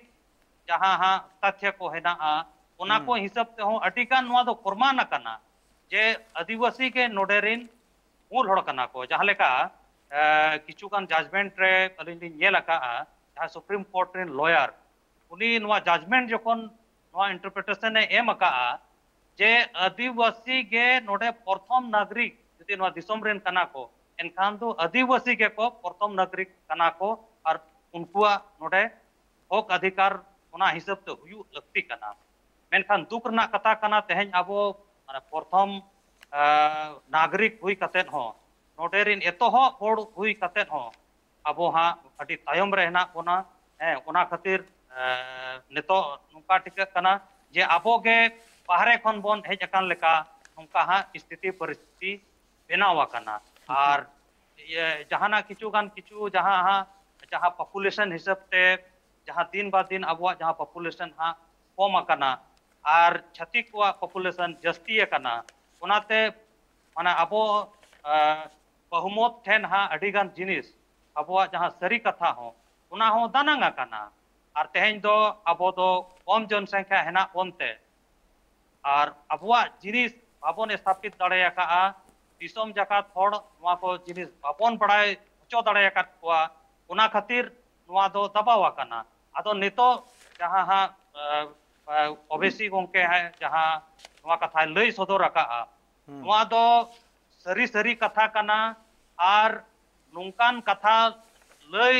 ᱡᱟᱦᱟᱸ ᱦᱟᱸᱜ ᱛᱟᱛᱷᱭᱚ ᱠᱚ ᱦᱮᱱᱟᱜᱼᱟ, ᱚᱱᱟ ᱠᱚ ᱦᱩᱸ᱾ ᱦᱤᱥᱟᱹᱵ ᱛᱮᱦᱚᱸ ᱟᱹᱰᱤ ᱜᱟᱱ ᱱᱚᱣᱟ ᱫᱚ ᱯᱨᱚᱢᱟᱱ ᱟᱠᱟᱱᱟ ᱡᱮ ᱟᱹᱫᱤᱵᱟᱹᱥᱤ ᱜᱮ ᱱᱚᱰᱮ ᱨᱤᱱ ᱢᱩᱞ ᱦᱚᱲ ᱠᱟᱱᱟ ᱠᱚ᱾ ᱡᱟᱦᱟᱸ ᱞᱮᱠᱟ, ᱮ, ᱠᱤᱪᱷᱩ ᱜᱟᱱ ᱡᱟᱡᱽᱢᱮᱱᱴ ᱨᱮ ᱟᱹᱞᱤᱧ ᱞᱤᱧ ᱧᱮᱞ ᱟᱠᱟᱜᱼᱟ, ᱡᱟᱦᱟᱸ ᱥᱩᱯᱨᱤᱢ ᱠᱳᱨᱴ ᱨᱮᱱ ᱞᱚᱭᱟᱨ, ᱩᱱᱤ ᱱᱚᱣᱟ ᱡᱟᱡᱽᱢᱮᱱᱴ ᱡᱚᱠᱷᱚᱱ ᱱᱚᱣᱟ ᱤᱱᱴᱟᱨᱯᱨᱤᱴᱮᱥᱚᱱ ᱮ ᱮᱢ ᱟᱠᱟᱜᱼᱟ ᱡᱮ ᱟᱹᱫᱤᱵᱟᱹᱥᱤ ᱜᱮ ᱱᱚᱰᱮ ᱯᱨᱚᱛᱷᱚᱢ ᱱᱟᱜᱚᱨᱤᱠ, ᱡᱩᱫᱤ ᱱᱚᱣᱟ ᱫᱤᱥᱚᱢ ᱨᱮᱱ ᱠᱟᱱᱟ ᱠᱚ, ᱮᱱᱠᱷᱟᱱ ᱫᱚ ᱟᱹᱫᱤᱵᱟᱹᱥᱤ ᱜᱮᱠᱚ ᱯᱨᱚᱛᱷᱚᱢ ᱱᱟᱜᱚᱨᱤᱠ ᱠᱟᱱᱟ ᱠᱚ ᱟᱨ ᱩᱱᱠᱩᱣᱟᱜ ᱱᱚᱰᱮ ᱦᱚᱠ ᱚᱫᱷᱤᱠᱟᱨ ᱚᱱᱟ ᱦᱤᱥᱟᱹᱵ ᱛᱮ ᱦᱩᱭᱩᱜ ᱞᱟᱹᱠᱛᱤ ᱠᱟᱱᱟ᱾ ᱢᱮᱱᱠᱷᱟᱱ ᱫᱩᱠ ᱨᱮᱱᱟᱜ ᱠᱟᱛᱷᱟ ᱠᱟᱱᱟ, ᱛᱮᱦᱮᱧ ᱟᱵᱚ, ᱢᱟᱱᱮ, ᱯᱨᱚᱛᱷᱚᱢ, ᱟ, ᱱᱟᱜᱚᱨᱤᱠ ᱦᱩᱭ ᱠᱟᱛᱮᱫ ᱦᱚᱸ, ᱱᱚᱰᱮ ᱨᱤᱱ ᱮᱛᱚᱦᱚᱵ ᱦᱚᱲ ᱦᱩᱭ ᱠᱟᱛᱮᱫ ᱦᱚᱸ ᱟᱵᱚ ᱦᱟᱸᱜ ᱟᱹᱰᱤ ᱛᱟᱭᱚᱢ ᱨᱮ ᱦᱮᱱᱟᱜ ᱵᱚᱱᱟ᱾ ᱦᱮᱸ, ᱚᱱᱟ ᱠᱷᱟᱹᱛᱤᱨ, ᱮ, ᱱᱤᱛᱚᱜ ᱱᱚᱝᱠᱟ ᱴᱷᱤᱠᱟᱹᱜ ᱠᱟᱱᱟ ᱡᱮ ᱟᱵᱚ ᱜᱮ ᱵᱟᱦᱨᱮ ᱠᱷᱚᱱ ᱵᱚᱱ ᱦᱮᱡ ᱟᱠᱟᱱ ᱞᱮᱠᱟ ᱱᱚᱝᱠᱟ ᱦᱟᱸᱜ ᱥᱛᱷᱤᱛᱤ ᱯᱚᱨᱤᱥᱛᱷᱤᱛᱤ ᱵᱮᱱᱟᱣ ᱟᱠᱟᱱᱟ᱾ ᱟᱨ ᱤᱭᱟᱹ, ᱡᱟᱦᱟᱱᱟᱜ ᱠᱤᱪᱷᱩ ᱜᱟᱱ ᱠᱤᱪᱷᱩ ᱡᱟᱦᱟᱸ ᱦᱟᱸᱜ, ᱡᱟᱦᱟᱸ population ᱦᱤᱥᱟᱹᱵ ᱛᱮ ᱡᱟᱦᱟᱸ ᱫᱤᱱ ᱵᱟ ᱫᱤᱱ ᱟᱵᱚᱣᱟᱜ ᱡᱟᱦᱟᱸ population ᱦᱟᱸᱜ ᱠᱚᱢ ᱟᱠᱟᱱᱟ ᱟᱨ ᱪᱷᱟᱹᱛᱤᱠ ᱠᱚᱣᱟᱜ population ᱡᱟᱹᱥᱛᱤ ᱟᱠᱟᱱᱟ, ᱚᱱᱟᱛᱮ ᱢᱟᱱᱮ ᱟᱵᱚ ᱟᱸ, ᱵᱟᱹᱦᱩᱢᱚᱛ ᱴᱷᱮᱱ ᱦᱟᱸᱜ ᱟᱹᱰᱤ ᱜᱟᱱ ᱡᱤᱱᱤᱥ ᱟᱵᱚᱣᱟᱜ ᱡᱟᱦᱟᱸ ᱥᱟᱹᱨᱤ ᱠᱟᱛᱷᱟ ᱦᱚᱸ ᱚᱱᱟ ᱦᱚᱸ ᱫᱟᱱᱟᱝ ᱟᱠᱟᱱᱟ᱾ ᱟᱨ ᱛᱮᱦᱮᱧ ᱫᱚ ᱟᱵᱚ ᱫᱚ ᱠᱚᱢ ᱡᱚᱱᱥᱚᱝᱠᱷᱟ ᱦᱮᱱᱟᱜ ᱵᱚᱱᱛᱮ ᱟᱨ ᱟᱵᱚᱣᱟᱜ ᱡᱤᱱᱤᱥ ᱵᱟᱵᱚᱱ ᱥᱛᱷᱟᱯᱤᱛ ᱫᱟᱲᱮ ᱟᱠᱟᱫᱼᱟ, ᱫᱤᱥᱚᱢ ᱡᱟᱠᱟᱛ ᱦᱚᱲ ᱱᱚᱣᱟ ᱠᱚ ᱡᱤᱱᱤᱥ ᱵᱟᱵᱚᱱ ᱵᱟᱲᱟᱭ ᱦᱚᱪᱚ ᱫᱟᱲᱮ ᱟᱠᱟᱫ ᱠᱚᱣᱟ, ᱚᱱᱟ ᱠᱷᱟᱹᱛᱤᱨ ᱱᱚᱣᱟ ᱫᱚ ᱫᱟᱵᱟᱣ ᱟᱠᱟᱱᱟ᱾ ᱟᱫᱚ ᱱᱤᱛᱚᱜ ᱡᱟᱦᱟᱸ ᱦᱟᱸᱜ ᱳᱵᱤᱥᱤ ᱜᱚᱢᱠᱮ ᱦᱟᱸᱜ ᱡᱟᱦᱟᱸ ᱱᱚᱣᱟ ᱠᱟᱛᱷᱟᱭ ᱞᱟᱹᱭ ᱥᱚᱫᱚᱨ ᱟᱠᱟᱫᱼᱟ, ᱦᱩᱸ᱾ ᱱᱚᱣᱟ ᱫᱚ ᱥᱟᱹᱨᱤ ᱥᱟᱹᱨᱤ ᱠᱟᱛᱷᱟ ᱠᱟᱱᱟ᱾ ᱟᱨ ᱱᱚᱝᱠᱟᱱ ᱠᱟᱛᱷᱟ ᱞᱟᱹᱭ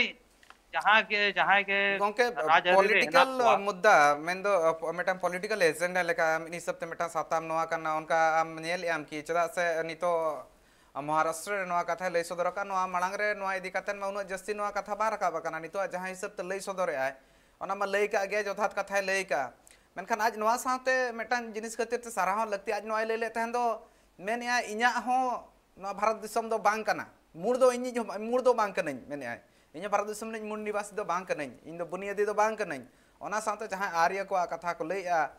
ᱡᱟᱦᱟᱸ ᱜᱮ ᱡᱟᱦᱟᱸᱭ ᱜᱮ ᱜᱚᱝᱠᱮ, ᱨᱟᱡᱽᱟᱹᱨᱤ ᱨᱮ ᱦᱮᱱᱟᱜ ᱯᱚᱞᱤᱴᱤᱠᱟᱞ ᱠᱚᱣᱟ, ᱢᱩᱫᱽᱫᱟ ᱢᱮᱱᱫᱚ, ᱟᱸ, ᱢᱤᱫᱴᱟᱝ ᱯᱚᱞᱤᱴᱤᱠᱟᱞ ᱮᱡᱮᱱᱰᱟ ᱞᱮᱠᱟ ᱢᱤᱫ ᱦᱤᱥᱟᱹᱵ ᱛᱮ ᱢᱤᱫᱴᱟᱝ ᱥᱟᱛᱟᱢ ᱱᱚᱣᱟ ᱠᱟᱱᱟ, ᱚᱱᱠᱟ ᱟᱢ ᱧᱮᱞᱮᱫ ᱟᱢ ᱠᱤ? ᱪᱮᱫᱟᱜ ᱥᱮ ᱱᱤᱛᱚᱜ ᱢᱚᱦᱟᱨᱟᱥᱴᱨᱚ ᱨᱮ ᱱᱚᱣᱟ ᱠᱟᱛᱷᱟᱭ ᱞᱟᱹᱭ ᱥᱚᱫᱚᱨ ᱟᱠᱟᱫ, ᱱᱚᱣᱟ ᱢᱟᱲᱟᱝ ᱨᱮ ᱱᱚᱣᱟ ᱤᱫᱤ ᱠᱟᱛᱮ ᱢᱟ ᱩᱱᱟᱹᱜ ᱡᱟᱹᱥᱛᱤ ᱱᱚᱣᱟ ᱠᱟᱛᱷᱟ ᱵᱟᱝ ᱨᱟᱠᱟᱵ ᱟᱠᱟᱱᱟ᱾ ᱱᱤᱛᱚᱜ ᱡᱟᱦᱟᱸ ᱦᱤᱥᱟᱹᱵ ᱛᱮ ᱞᱟᱹᱭ ᱥᱚᱫᱚᱨᱮᱫ ᱟᱭ, ᱚᱱᱟ ᱢᱟ ᱞᱟᱹᱭ ᱠᱟᱜ ᱜᱮ, ᱡᱚᱛᱷᱟᱛ ᱠᱟᱛᱷᱟᱭ ᱞᱟᱹᱭ ᱠᱟᱜᱼᱟ᱾ ᱢᱮᱱᱠᱷᱟᱱ ᱟᱡ ᱱᱚᱣᱟ ᱥᱟᱶᱛᱮ ᱢᱤᱫᱴᱟᱝ ᱡᱤᱱᱤᱥ ᱠᱷᱟᱹᱛᱤᱨ ᱛᱮ ᱥᱟᱨᱦᱟᱣ ᱞᱟᱹᱠᱛᱤ, ᱟᱡ ᱱᱚᱣᱟᱭ ᱞᱟᱹᱭ ᱞᱮᱫ ᱛᱟᱦᱮᱸ ᱫᱚ, ᱢᱮᱱᱮᱫᱼᱟ, ᱤᱧᱟᱹᱜ ᱦᱚᱸ ᱱᱚᱣᱟ ᱵᱷᱟᱨᱚᱛ ᱫᱤᱥᱚᱢ ᱫᱚ ᱵᱟᱝ ᱠᱟᱱᱟ, ᱢᱩᱲ ᱫᱚ ᱤᱧᱤᱡ ᱦᱚᱸ, ᱢᱩᱲ ᱫᱚ ᱵᱟᱝ ᱠᱟᱹᱱᱟᱹᱧ, ᱢᱮᱱᱮᱫᱼᱟᱭ, ᱤᱧ ᱦᱚᱸ ᱵᱷᱟᱨᱚᱛ ᱫᱤᱥᱚᱢ ᱨᱤᱱᱤᱡ ᱢᱩᱞ ᱱᱤᱵᱟᱥᱤ ᱫᱚ ᱵᱟᱝ ᱠᱟᱹᱱᱟᱹᱧ, ᱤᱧ ᱫᱚ ᱵᱩᱱᱤᱭᱟᱹᱫᱤ ᱫᱚ ᱵᱟᱝ ᱠᱟᱹᱱᱟᱹᱧ᱾ ᱚᱱᱟ ᱥᱟᱶᱛᱮ ᱡᱟᱦᱟᱸᱭ ᱟᱨᱭᱚ ᱠᱚᱣᱟᱜ ᱠᱟᱛᱷᱟ ᱠᱚ ᱞᱟᱹᱭᱮᱫᱼᱟ,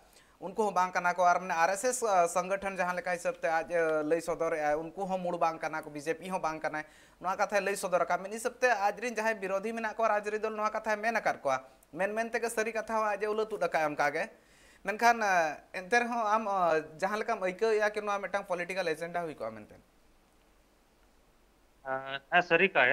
ᱩᱱᱠᱩ ᱦᱚᱸ ᱵᱟᱝ ᱠᱟᱱᱟ ᱠᱚ᱾ ᱟᱨ ᱢᱟᱱᱮ ᱟᱨ ᱮᱥ ᱮᱥ ᱥᱚᱝᱜᱚᱴᱷᱚᱱ ᱡᱟᱦᱟᱸ ᱞᱮᱠᱟ ᱦᱤᱥᱟᱹᱵ ᱛᱮ ᱟᱡ, ᱮ, ᱞᱟᱹᱭ ᱥᱚᱫᱚᱨᱮᱫᱼᱟᱭ, ᱩᱱᱠᱩ ᱦᱚᱸ ᱢᱩᱲ ᱵᱟᱝ ᱠᱟᱱᱟ ᱠᱚ, ᱵᱤ ᱡᱮ ᱯᱤ ᱦᱚᱸ ᱵᱟᱝ ᱠᱟᱱᱟᱭ, ᱱᱚᱣᱟ ᱠᱟᱛᱷᱟᱭ ᱞᱟᱹᱭ ᱥᱚᱫᱚᱨ ᱟᱠᱟᱫ᱾ ᱢᱤᱫ ᱦᱤᱥᱟᱹᱵ ᱛᱮ ᱟᱡ ᱨᱤᱱ ᱡᱟᱦᱟᱸᱭ ᱵᱤᱨᱳᱫᱷᱤ ᱢᱮᱱᱟᱜ ᱠᱚᱣᱟ ᱨᱟᱡᱽᱟᱹᱨᱤ ᱫᱚᱞ, ᱱᱚᱣᱟ ᱠᱟᱛᱷᱟᱭ ᱢᱮᱱ ᱟᱠᱟᱫ ᱠᱚᱣᱟ, ᱢᱮᱱ ᱢᱮᱱ ᱛᱮᱜᱮ ᱥᱟᱹᱨᱤ ᱠᱟᱛᱷᱟ ᱦᱚᱸ ᱟᱡ ᱮ ᱩᱞᱟᱹ ᱛᱩᱫ ᱟᱠᱟᱫᱼᱟ ᱚᱱᱠᱟ ᱜᱮ᱾ ᱢᱮᱱᱠᱷᱟᱱ, ᱮ, ᱮᱱᱛᱮ ᱨᱮᱦᱚᱸ ᱟᱢ, ᱮ, ᱡᱟᱦᱟᱸ ᱞᱮᱠᱟᱢ ᱟᱹᱭᱠᱟᱹᱣᱮᱫᱼᱟ ᱠᱤ ᱱᱚᱣᱟ ᱢᱤᱫᱴᱟᱝ ᱯᱚᱞᱤᱴᱤᱠᱟᱞ ᱮᱡᱮᱱᱰᱟ ᱦᱩᱭ ᱠᱚᱜᱼᱟ ᱢᱮᱱᱛᱮ? ᱦᱮᱸ, ᱥᱟᱹᱨᱤ ᱠᱟᱭ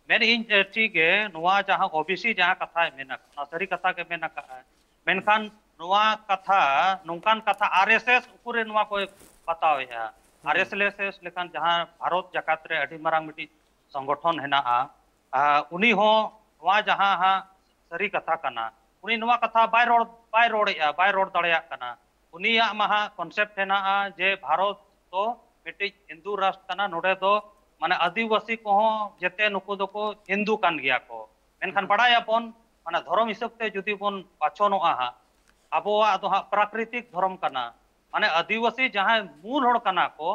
ᱢᱮᱱ ᱤᱧ, ᱮ, ᱴᱷᱤᱠ ᱜᱮ, ᱱᱚᱣᱟ ᱡᱟᱦᱟᱸ ᱳ ᱵᱤ ᱥᱤ ᱡᱟᱦᱟᱸ ᱠᱟᱛᱷᱟᱭ ᱢᱮᱱ ᱟᱠᱟᱫ, ᱚᱱᱟ ᱥᱟᱹᱨᱤ ᱠᱟᱛᱷᱟ ᱜᱮ ᱢᱮᱱ ᱟᱠᱟᱫᱼᱟ᱾ ᱢᱮᱱᱠᱷᱟᱱ ᱱᱚᱣᱟ ᱠᱟᱛᱷᱟ, ᱱᱚᱝᱠᱟᱱ ᱠᱟᱛᱷᱟ ᱟᱨ ᱮᱥ ᱮᱥ ᱩᱠᱩᱨᱮ ᱱᱚᱣᱟ ᱠᱚᱭ ᱵᱟᱛᱟᱣᱮᱫᱼᱟ? ᱦᱩᱸ᱾ ᱟᱨ ᱮᱥ ᱮᱥ ᱞᱮᱠᱟᱱ ᱡᱟᱦᱟᱸ ᱵᱷᱟᱨᱚᱛ ᱡᱟᱠᱟᱛ ᱨᱮ ᱟᱹᱰᱤ ᱢᱟᱨᱟᱝ ᱢᱤᱫᱴᱤᱡ ᱥᱚᱝᱜᱚᱴᱷᱚᱱ ᱦᱮᱱᱟᱜᱼᱟ, ᱟᱨ ᱩᱱᱤ ᱦᱚᱸ ᱱᱚᱣᱟ ᱡᱟᱦᱟᱸ ᱦᱟᱸᱜ ᱥᱟᱹᱨᱤ ᱠᱟᱛᱷᱟ ᱠᱟᱱᱟ, ᱩᱱᱤ ᱱᱚᱣᱟ ᱠᱟᱛᱷᱟ ᱵᱟᱭ ᱨᱚᱲ, ᱵᱟᱭ ᱨᱚᱲᱮᱫᱼᱟ, ᱵᱟᱭ ᱨᱚᱲ ᱫᱟᱲᱮᱭᱟᱜ ᱠᱟᱱᱟ᱾ ᱩᱱᱤᱭᱟᱜ ᱢᱟ ᱦᱟᱸᱜ ᱠᱚᱱᱥᱮᱯᱴ ᱦᱮᱱᱟᱜᱼᱟ ᱡᱮ ᱵᱷᱟᱨᱚᱛ ᱫᱚ ᱢᱤᱫᱴᱤᱡ ᱦᱤᱱᱫᱩ ᱨᱟᱥᱴᱨ ᱠᱟᱱᱟ, ᱱᱚᱰᱮ ᱫᱚ ᱢᱟᱱᱮ ᱟᱹᱫᱤᱵᱟᱹᱥᱤ ᱠᱚᱦᱚᱸ ᱡᱮᱛᱮ ᱱᱩᱠᱩ ᱫᱚᱠᱚ ᱦᱤᱱᱫᱩ ᱠᱟᱱ ᱜᱮᱭᱟ ᱠᱚ᱾ ᱢᱮᱱᱠᱷᱟᱱ ᱦᱩᱸ᱾ ᱵᱟᱲᱟᱭᱟᱵᱚᱱ, ᱢᱟᱱᱮ ᱫᱷᱚᱨᱚᱢ ᱦᱤᱥᱟᱹᱵ ᱛᱮ ᱡᱩᱫᱤ ᱵᱚᱱ ᱵᱟᱪᱷᱚᱱᱚᱜᱼᱟ ᱦᱟᱸᱜ, ᱟᱵᱚᱣᱟᱜ ᱫᱚ ᱦᱟᱸᱜ ᱯᱨᱟᱠᱨᱤᱛᱤᱠ ᱫᱷᱚᱨᱚᱢ ᱠᱟᱱᱟ᱾ ᱢᱟᱱᱮ ᱟᱹᱫᱤᱵᱟᱹᱥᱤ ᱡᱟᱦᱟᱸᱭ ᱢᱩᱞ ᱦᱚᱲ ᱠᱟᱱᱟ ᱠᱚ,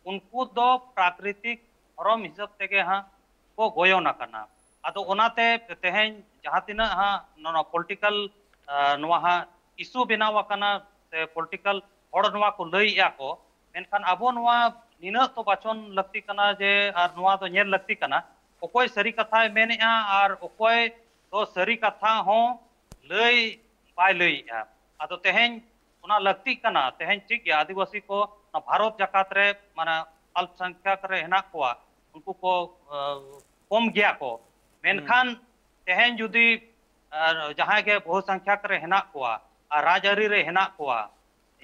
ᱩᱱᱠᱩ ᱫᱚ ᱯᱨᱟᱠᱨᱤᱛᱤᱠ ᱫᱷᱚᱨᱚᱢ ᱦᱤᱥᱟᱹᱵ ᱛᱮᱜᱮ ᱦᱟᱸᱜ ᱠᱚ ᱜᱚᱭᱚᱱ ᱟᱠᱟᱱᱟ᱾ ᱟᱫᱚ ᱚᱱᱟᱛᱮ ᱛᱮᱦᱮᱧ ᱡᱟᱦᱟᱸ ᱛᱤᱱᱟᱹᱜ ᱦᱟᱸᱜ ᱱᱚᱣᱟ ᱯᱚᱞᱤᱴᱤᱠᱟᱞ, ᱱᱚᱣᱟ ᱦᱟᱸᱜ ᱤᱥᱩ ᱵᱮᱱᱟᱣ ᱟᱠᱟᱱᱟ, ᱥᱮ ᱯᱚᱞᱤᱴᱤᱠᱟᱞ ᱦᱚᱲ ᱱᱚᱣᱟ ᱠᱚ ᱞᱟᱹᱭᱮᱜᱼᱟ ᱠᱚ, ᱢᱮᱱᱠᱷᱟᱱ ᱟᱵᱚ ᱱᱚᱣᱟ ᱱᱤᱱᱟᱹᱜ ᱛᱚ ᱵᱟᱪᱷᱚᱱ ᱞᱟᱹᱠᱛᱤ ᱠᱟᱱᱟ ᱡᱮ, ᱟᱨ ᱱᱚᱣᱟ ᱫᱚ ᱧᱮᱞ ᱞᱟᱹᱠᱛᱤ ᱠᱟᱱᱟ, ᱚᱠᱚᱭ ᱥᱟᱹᱨᱤ ᱠᱟᱛᱷᱟᱭ ᱢᱮᱱᱮᱜᱼᱟ ᱟᱨ ᱚᱠᱚᱭ ᱫᱚ ᱥᱟᱹᱨᱤ ᱠᱟᱛᱷᱟ ᱦᱚᱸ ᱞᱟᱹᱭ ᱵᱟᱭ ᱞᱟᱹᱭᱮᱜᱼᱟ᱾ ᱟᱫᱚ ᱛᱮᱦᱮᱧ ᱚᱱᱟ ᱞᱟᱹᱠᱛᱤᱜ ᱠᱟᱱᱟ᱾ ᱛᱮᱦᱮᱧ ᱴᱷᱤᱠ ᱜᱮᱭᱟ, ᱟᱹᱫᱤᱵᱟᱹᱥᱤ ᱠᱚ ᱱᱚᱣᱟ ᱵᱷᱟᱨᱚᱛ ᱡᱟᱠᱟᱛ ᱨᱮ, ᱢᱟᱱᱮ, ᱟᱞᱯ ᱥᱚᱝᱠᱷᱭᱟ ᱨᱮ ᱦᱮᱱᱟᱜ ᱠᱚᱣᱟ, ᱩᱱᱠᱩ ᱠᱚ, ᱟᱸ, ᱠᱚᱢ ᱜᱮᱭᱟ ᱠᱚ, ᱢᱮᱱᱠᱷᱟᱱ ᱛᱮᱦᱮᱧ ᱡᱩᱫᱤ, ᱟᱨ ᱡᱟᱦᱟᱸᱭ ᱜᱮ ᱵᱚᱦᱩ ᱥᱚᱝᱠᱷᱭᱟ ᱨᱮ ᱦᱮᱱᱟᱜ ᱠᱚᱣᱟ ᱟᱨ ᱨᱟᱡᱽᱟᱹᱨᱤ ᱨᱮ ᱦᱮᱱᱟᱜ ᱠᱚᱣᱟ,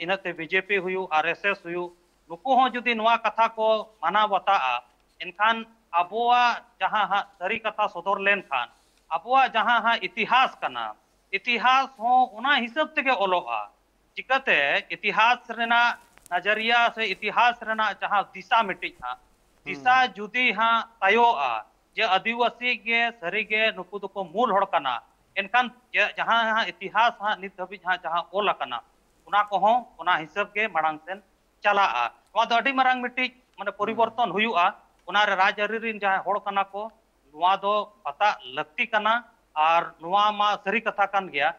ᱤᱱᱟᱹᱛᱮ ᱵᱤᱡᱮᱯᱤ ᱦᱩᱭᱩᱜ, ᱟᱨ ᱮᱥ ᱮᱥ ᱦᱩᱭᱩᱜ, ᱱᱩᱠᱩ ᱦᱚᱸ ᱡᱩᱫᱤ ᱱᱚᱣᱟ ᱠᱟᱛᱷᱟ ᱠᱚ ᱢᱟᱱᱟᱣ ᱵᱟᱛᱟᱜᱼᱟ, ᱮᱱᱠᱷᱟᱱ ᱟᱵᱚᱣᱟᱜ ᱡᱟᱦᱟᱸ ᱦᱟᱸᱜ ᱥᱟᱹᱨᱤ ᱠᱟᱛᱷᱟ ᱥᱚᱫᱚᱨ ᱞᱮᱱᱠᱷᱟᱱ, ᱟᱵᱚᱣᱟᱜ ᱡᱟᱦᱟᱸ ᱦᱟᱸᱜ ᱤᱛᱤᱦᱟᱥ ᱠᱟᱱᱟ, ᱤᱛᱤᱦᱟᱥ ᱦᱚᱸ ᱚᱱᱟ ᱦᱤᱥᱟᱹᱵ ᱛᱮᱜᱮ ᱚᱞᱚᱜᱼᱟ᱾ ᱪᱤᱠᱟᱹᱛᱮ ᱤᱛᱤᱦᱟᱥ ᱨᱮᱱᱟᱜ ᱱᱟᱡᱟᱨᱤᱭᱟ ᱥᱮ ᱤᱛᱤᱦᱟᱥ ᱨᱮᱱᱟᱜ ᱡᱟᱦᱟᱸ ᱫᱤᱥᱟ ᱢᱤᱫᱴᱤᱡ ᱦᱟᱸᱜ, ᱫᱤᱥᱟ ᱡᱩᱫᱤ ᱦᱟᱸᱜ ᱛᱟᱭᱚᱜᱼᱟ ᱡᱮ ᱟᱹᱫᱤᱵᱟᱹᱥᱤ ᱜᱮ ᱥᱟᱹᱨᱤ ᱜᱮ ᱱᱩᱠᱩ ᱫᱚᱠᱚ ᱢᱩᱞ ᱦᱚᱲ ᱠᱟᱱᱟ, ᱮᱱᱠᱷᱟᱱ ᱡᱮ-, ᱡᱟᱦᱟᱸ ᱦᱟᱸᱜ ᱤᱛᱤᱦᱟᱥ ᱦᱟᱸᱜ ᱱᱤᱛ ᱫᱷᱟᱹᱵᱤᱡ ᱦᱟᱸᱜ ᱡᱟᱦᱟᱸ ᱚᱞ ᱟᱠᱟᱱᱟ, ᱚᱱᱟ ᱠᱚᱦᱚᱸ ᱚᱱᱟ ᱦᱤᱥᱟᱹᱵ ᱜᱮ ᱢᱟᱲᱟᱝ ᱥᱮᱱ ᱪᱟᱞᱟᱜᱼᱟ᱾ ᱱᱚᱣᱟ ᱫᱚ ᱟᱹᱰᱤ ᱢᱟᱨᱟᱝ ᱢᱤᱫᱴᱤᱡ, ᱢᱟᱱᱮ, ᱯᱚᱨᱤᱵᱚᱨᱛᱚᱱ ᱦᱩᱭᱩᱜᱼᱟ᱾ ᱚᱱᱟ ᱨᱮ ᱨᱟᱡᱽᱟᱹᱨᱤ ᱨᱮᱱ ᱡᱟᱦᱟᱸᱭ ᱦᱚᱲ ᱠᱟᱱᱟ ᱠᱚ, ᱱᱚᱣᱟ ᱫᱚ ᱵᱟᱛᱟᱜ ᱞᱟᱹᱠᱛᱤ ᱠᱟᱱᱟ᱾ ᱟᱨ ᱱᱚᱣᱟ ᱢᱟ ᱥᱟᱹᱨᱤ ᱠᱟᱛᱷᱟ ᱠᱟᱱ ᱜᱮᱭᱟ,